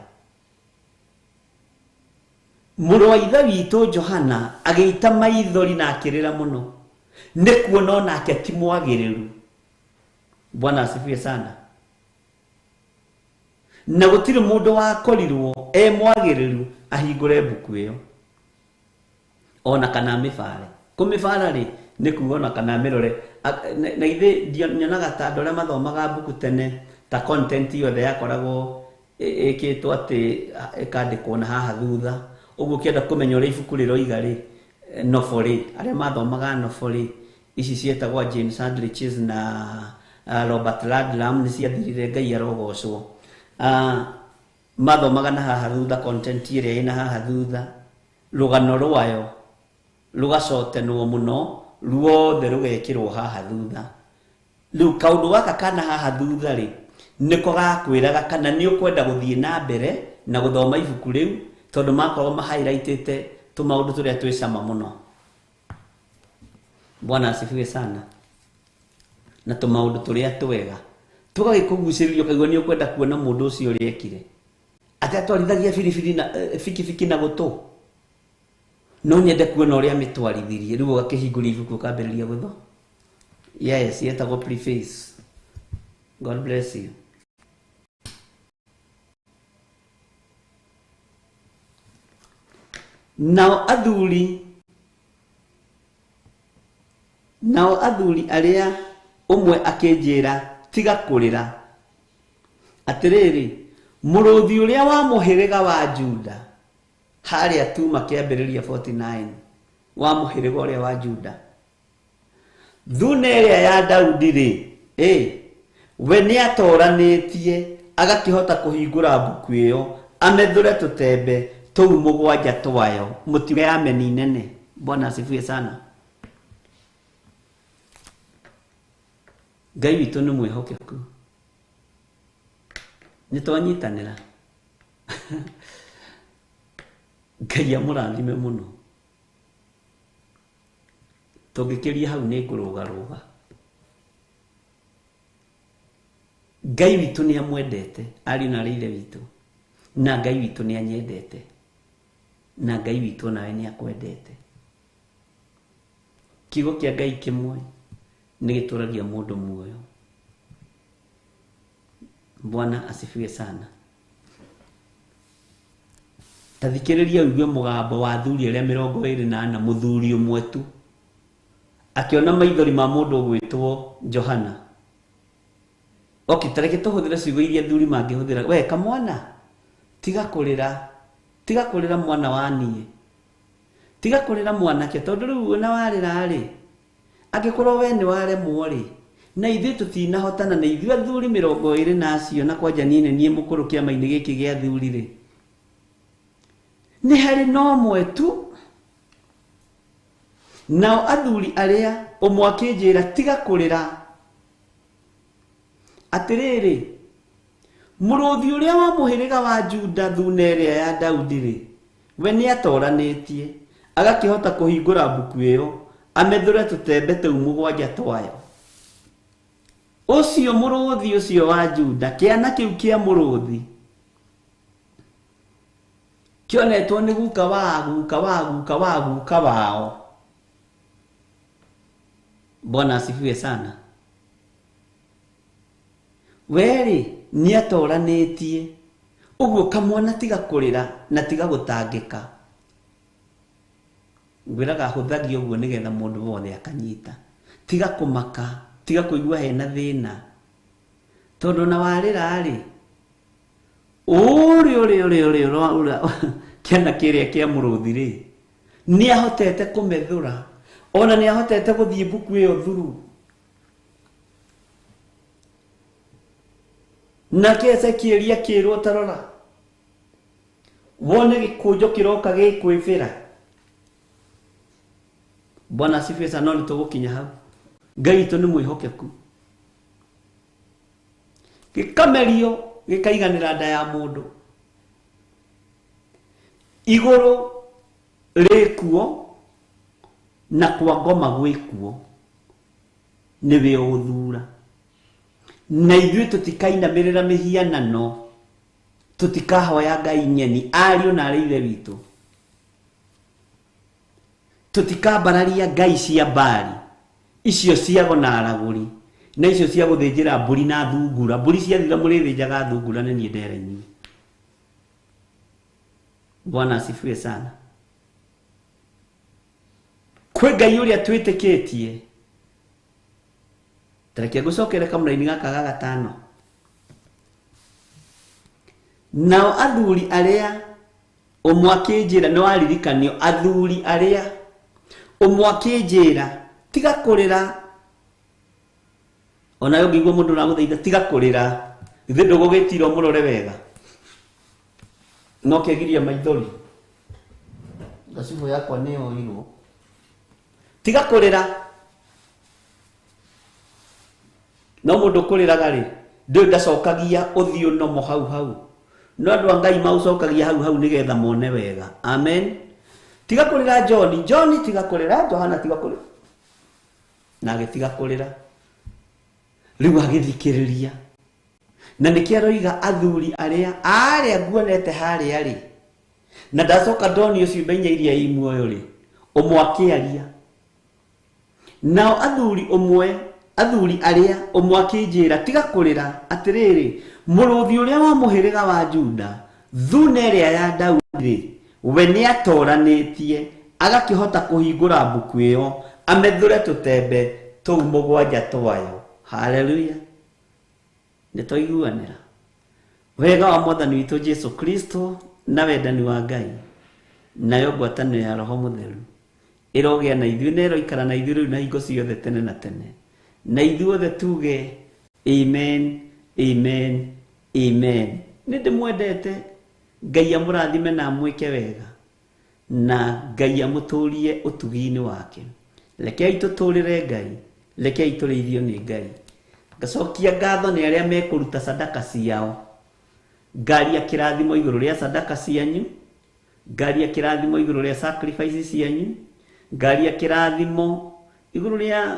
Mũrũ wa ithe witũ Johana agĩita maithori na akĩrĩra mũno nĩ kuona onake ti mwagĩrĩru. Bwana asifiwe sana. Na gũtirĩ mũndũ wakorirwo e mwagĩrĩru ahingũre mbuku ĩyo ona kana mĩbare. Kũmĩbara rĩ nĩ kuga ona kana mĩrore. Na ithe nyonaga ta andũ arĩa mathomaga mbuku tene ta content yothe yakoragwo ĩkĩtwo atĩ ĩkandĩkwo na haha thutha. Ũguo ũkĩenda kũmenya ũrĩa ibuku rĩroiga rĩ, novel rĩ, arĩa mathomaga novel rĩ, ici cietagwo James Hadley Chase na Robert Ludlum nĩ ciathirire, Ngai arogocwo. Mathomaga na haha thutha content ĩrĩa ĩna haha thutha, rũgano rwayo rũgacotenwo mũno ruothe rũgekĩrwo haha thutha. Rĩu kaũndũ gaka kana haha thutha rĩ nĩko gakwĩraga kana nĩ ũkwenda gũthiĩ na mbere na gũthoma ibuku rĩu tondũ makorwo ma-highlightĩte tũmaũndũ tũrĩa twĩ cama mũno. Bwana asifiwe sana. Na tũmaũndũ tũrĩa twega tũgagĩkũgucĩrĩria ũkaigua nĩ ũkwenda kuona mũndũ ũcio ũrĩa ekire. Atĩ atwarithagia biribiri na bikibiki na gũtũ, no nyende kuona ũrĩa amĩtwarithirie. Rĩu ũgakĩhingũria ibuku ũkambĩrĩria gũthoma. Yes, yetagwo preface. God bless you. Nao athuri arĩa ũmwe akĩnjĩra tiga kũrĩra, atĩrĩrĩ mũrũthi ũrĩa wa mũhĩrĩga wa Juda, harĩa tuma kĩambĩrĩria 49 wa mũhĩrĩga ũrĩa wa Juda, thuna ĩrĩa ya Daudi rĩ, we nĩatoranĩtie agakĩhota kũhingũra mbuku ĩyo amethũre tũtembe tũu mũgwanja twayo. Mũtiuge ameni nene. Bwana asifiwe sana. Ngai witũ nĩ mwĩhokeku. Nĩ twanyitanĩra. Ngai amũrathime mũno. Tũngĩkĩria hau nĩ ngũrũgarũga. Ngai witũ nĩ amwendete ariũ na aarĩ ithe witũ, na Ngai witũ nĩ anyendete, na Ngai witũ nawe nĩ akwendete. Kiugo kĩa Ngai kĩmwe nĩ gĩtũragia mũndũ muoyo. Bwana asifiwe sana. Ta thikĩrĩria ũigue mũgambo wa athuri arĩa 24, mũthuri ũmwe tu akĩona maithori ma mũndũ ũgwĩtwo Johana. Okay, tareke tũhũthĩre ciugo iria athuri mangĩhũthĩra. We kamwana, tiga kũrĩra, tiga kũrĩra mwana wa niĩ, tiga kũrĩra mwanake, tondũ rĩu ona warĩra rĩ, angĩkorwo we nĩ waremwo rĩ, na ithuĩ tũtinahotana, na ithuĩ athuri 20 na acio, na kwanja niĩ nĩ niĩ mũkũrũ kĩama-inĩ gĩkĩ gĩa athuri rĩ, nĩ harĩ na ũmwe tu. Nao athuri arĩa ũmwe akĩnjĩra tiga kũrĩra, atĩrĩrĩ mũrũthi ũrĩa wa mũhĩrĩga wa Juda, thuna ĩrĩa ya Daudi rĩ, we nĩatoranĩtie Agakĩhota kũhingũra mbuku ĩyo amethũre tũtembe tũu mũgwanja twayo. Ũcio mũrũthi ũcio wa Juda, kĩana kĩu kĩa mũrũthi kĩonetwo nĩ guka wa guka wa guka wa guka wao. Bwana asifiwe sana. Werĩ nĩatoranĩtie ũguo kamwana tiga kũrĩra na tiga gũtangĩka. Ngwĩraga hũthagia ũguo nĩgetha mũndũ wothe akanyita. Tiga kũmaka, tiga kũigua hena thĩna, tondũ na warĩra rĩ ũrĩa ũrĩa ũrĩa ũrĩa ũrĩa kĩana kĩrĩa kĩa mũrũthi rĩ nĩahotete kũmethũra, ona nĩahotete gũthiĩ mbuku ĩyo thuru. Nake Ezekieli akĩrwo tarora wone gĩkũnjo kĩroka gĩkwĩbĩra. Bwana asifiwe sana. No nĩtũgũkinya hau. Ngai witũ nĩ mwĩhokeku. Gĩkamerio gĩkaiganĩra nda ya mũndũ. Igũrũ rĩkuo na kwa ngoma gwĩkuo, nĩwe ũgũthura. Na ithuĩ tũtikainamĩrĩra mĩhianano, tũtikahoya ngai ng'eni ariũ na arĩ ithe witũ, tũtikambararia ngai cia Baali icio cia na aragũri na icio cia gũthĩnjĩra mbũri na thungura. Mbũri ciathira mũrĩthĩnjaga thungura nĩ niĩ ndera inyuĩ. Bwana asifiwe sana. Kwĩ Ngai ũrĩa twĩtĩkĩtie. Tareke ngũcokere kamũraini gaka ga gatano. Nao athuri arĩa ũmwe akĩnjĩra, nĩ waririkanio, athuri arĩa ũmwe akĩnjĩra tiga kũrĩra. Ona ũngĩigua mũndũ ũragũthaitha tiga kũrĩra, ithuĩ ndũgũgĩtira ũmũrore wega, no kĩgiria maithori. Gacibũ yakwa nĩ yoirwo. Tiga kũrĩra. No mũndũ kũrĩraga rĩ ndũĩ ndacokagia ũthiũ nomo hau hau, no andũ a Ngai maũcokagia hau hau nĩgetha mone wega. Amen. Tiga kũrĩra John, John tiga kũrĩra, Johana tiga kũrĩra. Na agĩtiga kũrĩra. Rĩu agĩthikĩrĩria. Na nĩkĩo aroiga athuri arĩa arĩa nguonete harĩa rĩ, na ndacoka ndonio ciũmbe inya iria i muoyo rĩ, ũmwe akĩaria. Nao athuri ũmwe, athuri arĩa ũmwe akĩnjĩra tiga kũrĩra, atĩrĩrĩ mũrũthi ũrĩa wa mũhĩrĩga wa Juda, thuna ĩrĩa ya Daudi rĩ, we nĩatoranĩtie agakĩhota kũhingũra mbuku ĩyo amethũre tũtembe tũu mũgwanja twayo. Haleluya. Nĩtwaiguanĩra. Wega wa Mwathani witũ Jesu Kristo na wendani wa Ngai nayo ngwatanĩro ya Roho Mũtheru ĩrogĩa na ithuĩ na ĩroikara na ithuĩ rĩu na hingo ciothe tene na tene. Na ithuothe tuge amen, amen, amen. Nĩ ndĩmwendete. Ngai amũrathime na amwĩke wega, na Ngai amũtũrie ũtugi-inĩ wake. Rekei tũtũrĩre Ngai, rekei tũrĩithio nĩ Ngai. Ngacokia ngatho nĩ arĩa mekũruta sadaka ciao. Ngaria kĩrathimo igũrũ rĩa sadaka cianyu, ngaria kĩrathimo igũrũ rĩa sacrifice cianyu, ngaria kĩrathimo igũrũ rĩa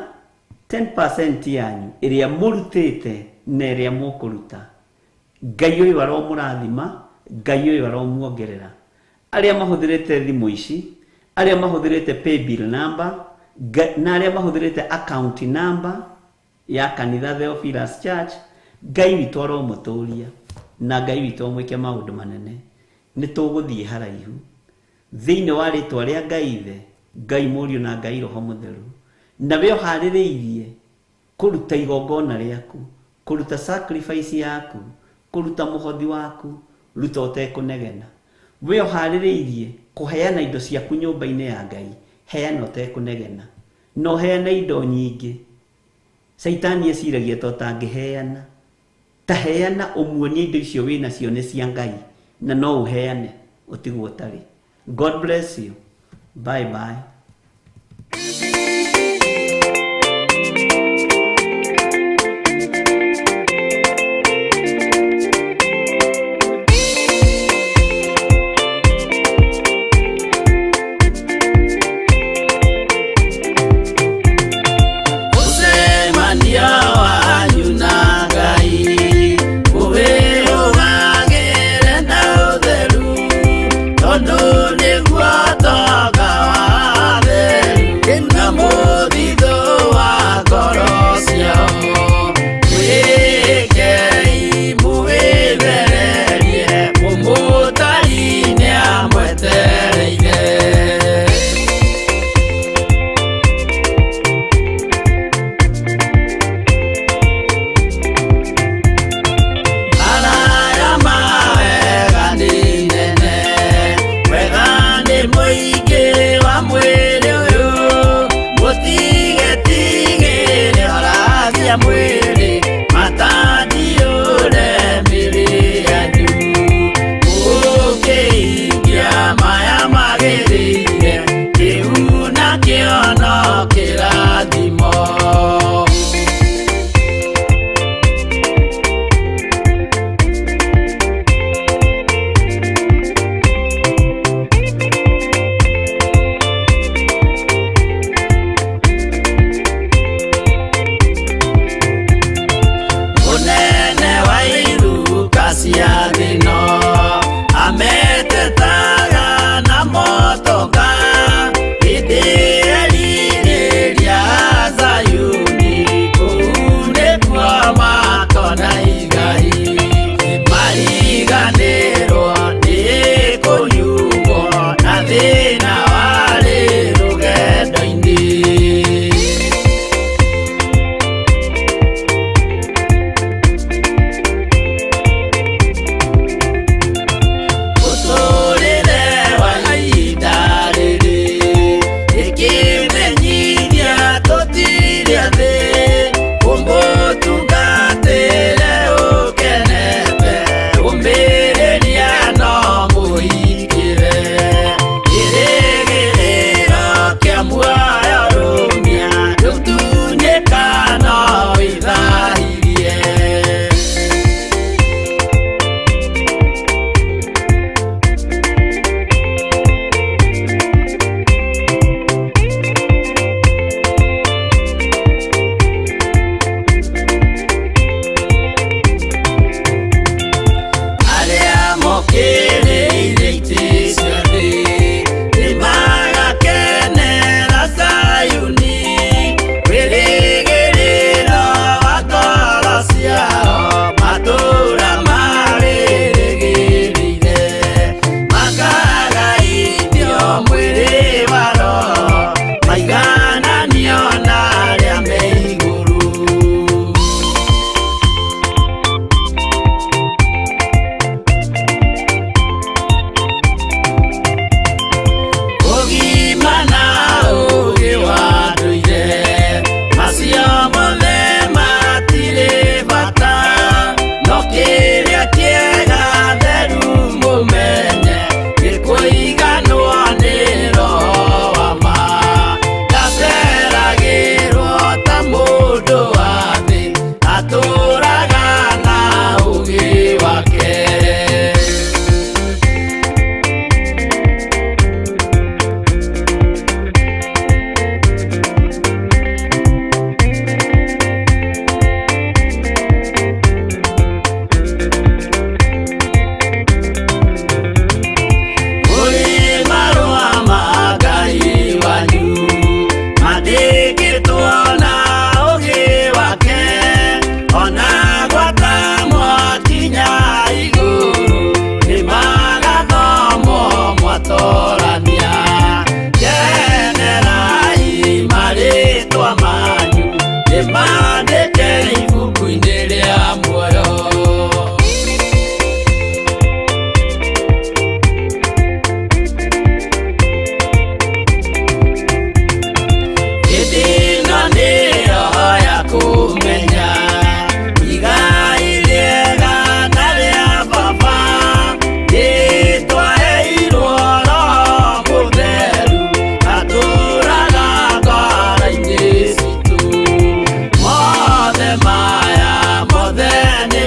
10% yanyu ĩrĩa mũrutĩte na ĩrĩa mũkũruta. Ngai ũyũ aromũrathima, Ngai ũyũ aromuongerera. Arĩa mahũthĩrĩte thimũ ici, arĩa mahũthĩrĩte paybill number, na arĩa mahũthĩrĩte account number ya kanitha Theophilus Church, Ngai witũ aromũtũria na Ngai witũ amwĩke maũndũ manene. Nĩ tũgũthiĩ haraihu thĩinĩ wa rĩtwa rĩa Ngai Ithe, Ngai Mũriũ na Ngai Roho Mũtheru. Na we ũharĩrĩirie kũruta igongona rĩaku, kũruta sacrifice yaku, kũruta mũhothi waku, ruta ũtekũnegena. We ũharĩrĩirie kũheana indo ciaku nyũmba-inĩ ya Ngai, heana ũtekũnegena. Na ũheane indo nyingĩ. Caitani eciragia ta ũtangĩheana. Ta heana ũmuonie indo icio wĩnacio nĩ cia Ngai, na no ũheane ũtigwo ũtarĩ. God bless you. Bye bye.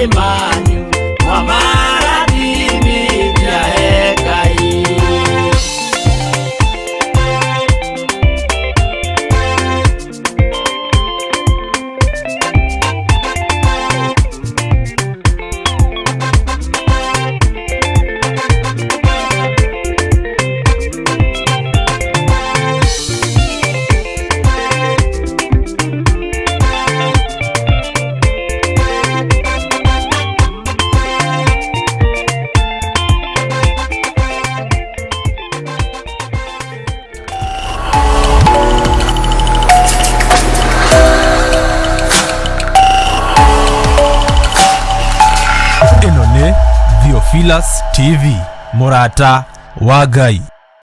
Marĩ manyu mwamarathimithia Ngai. Ĩno nĩ Theophilus TV, mũrata wa Ngai.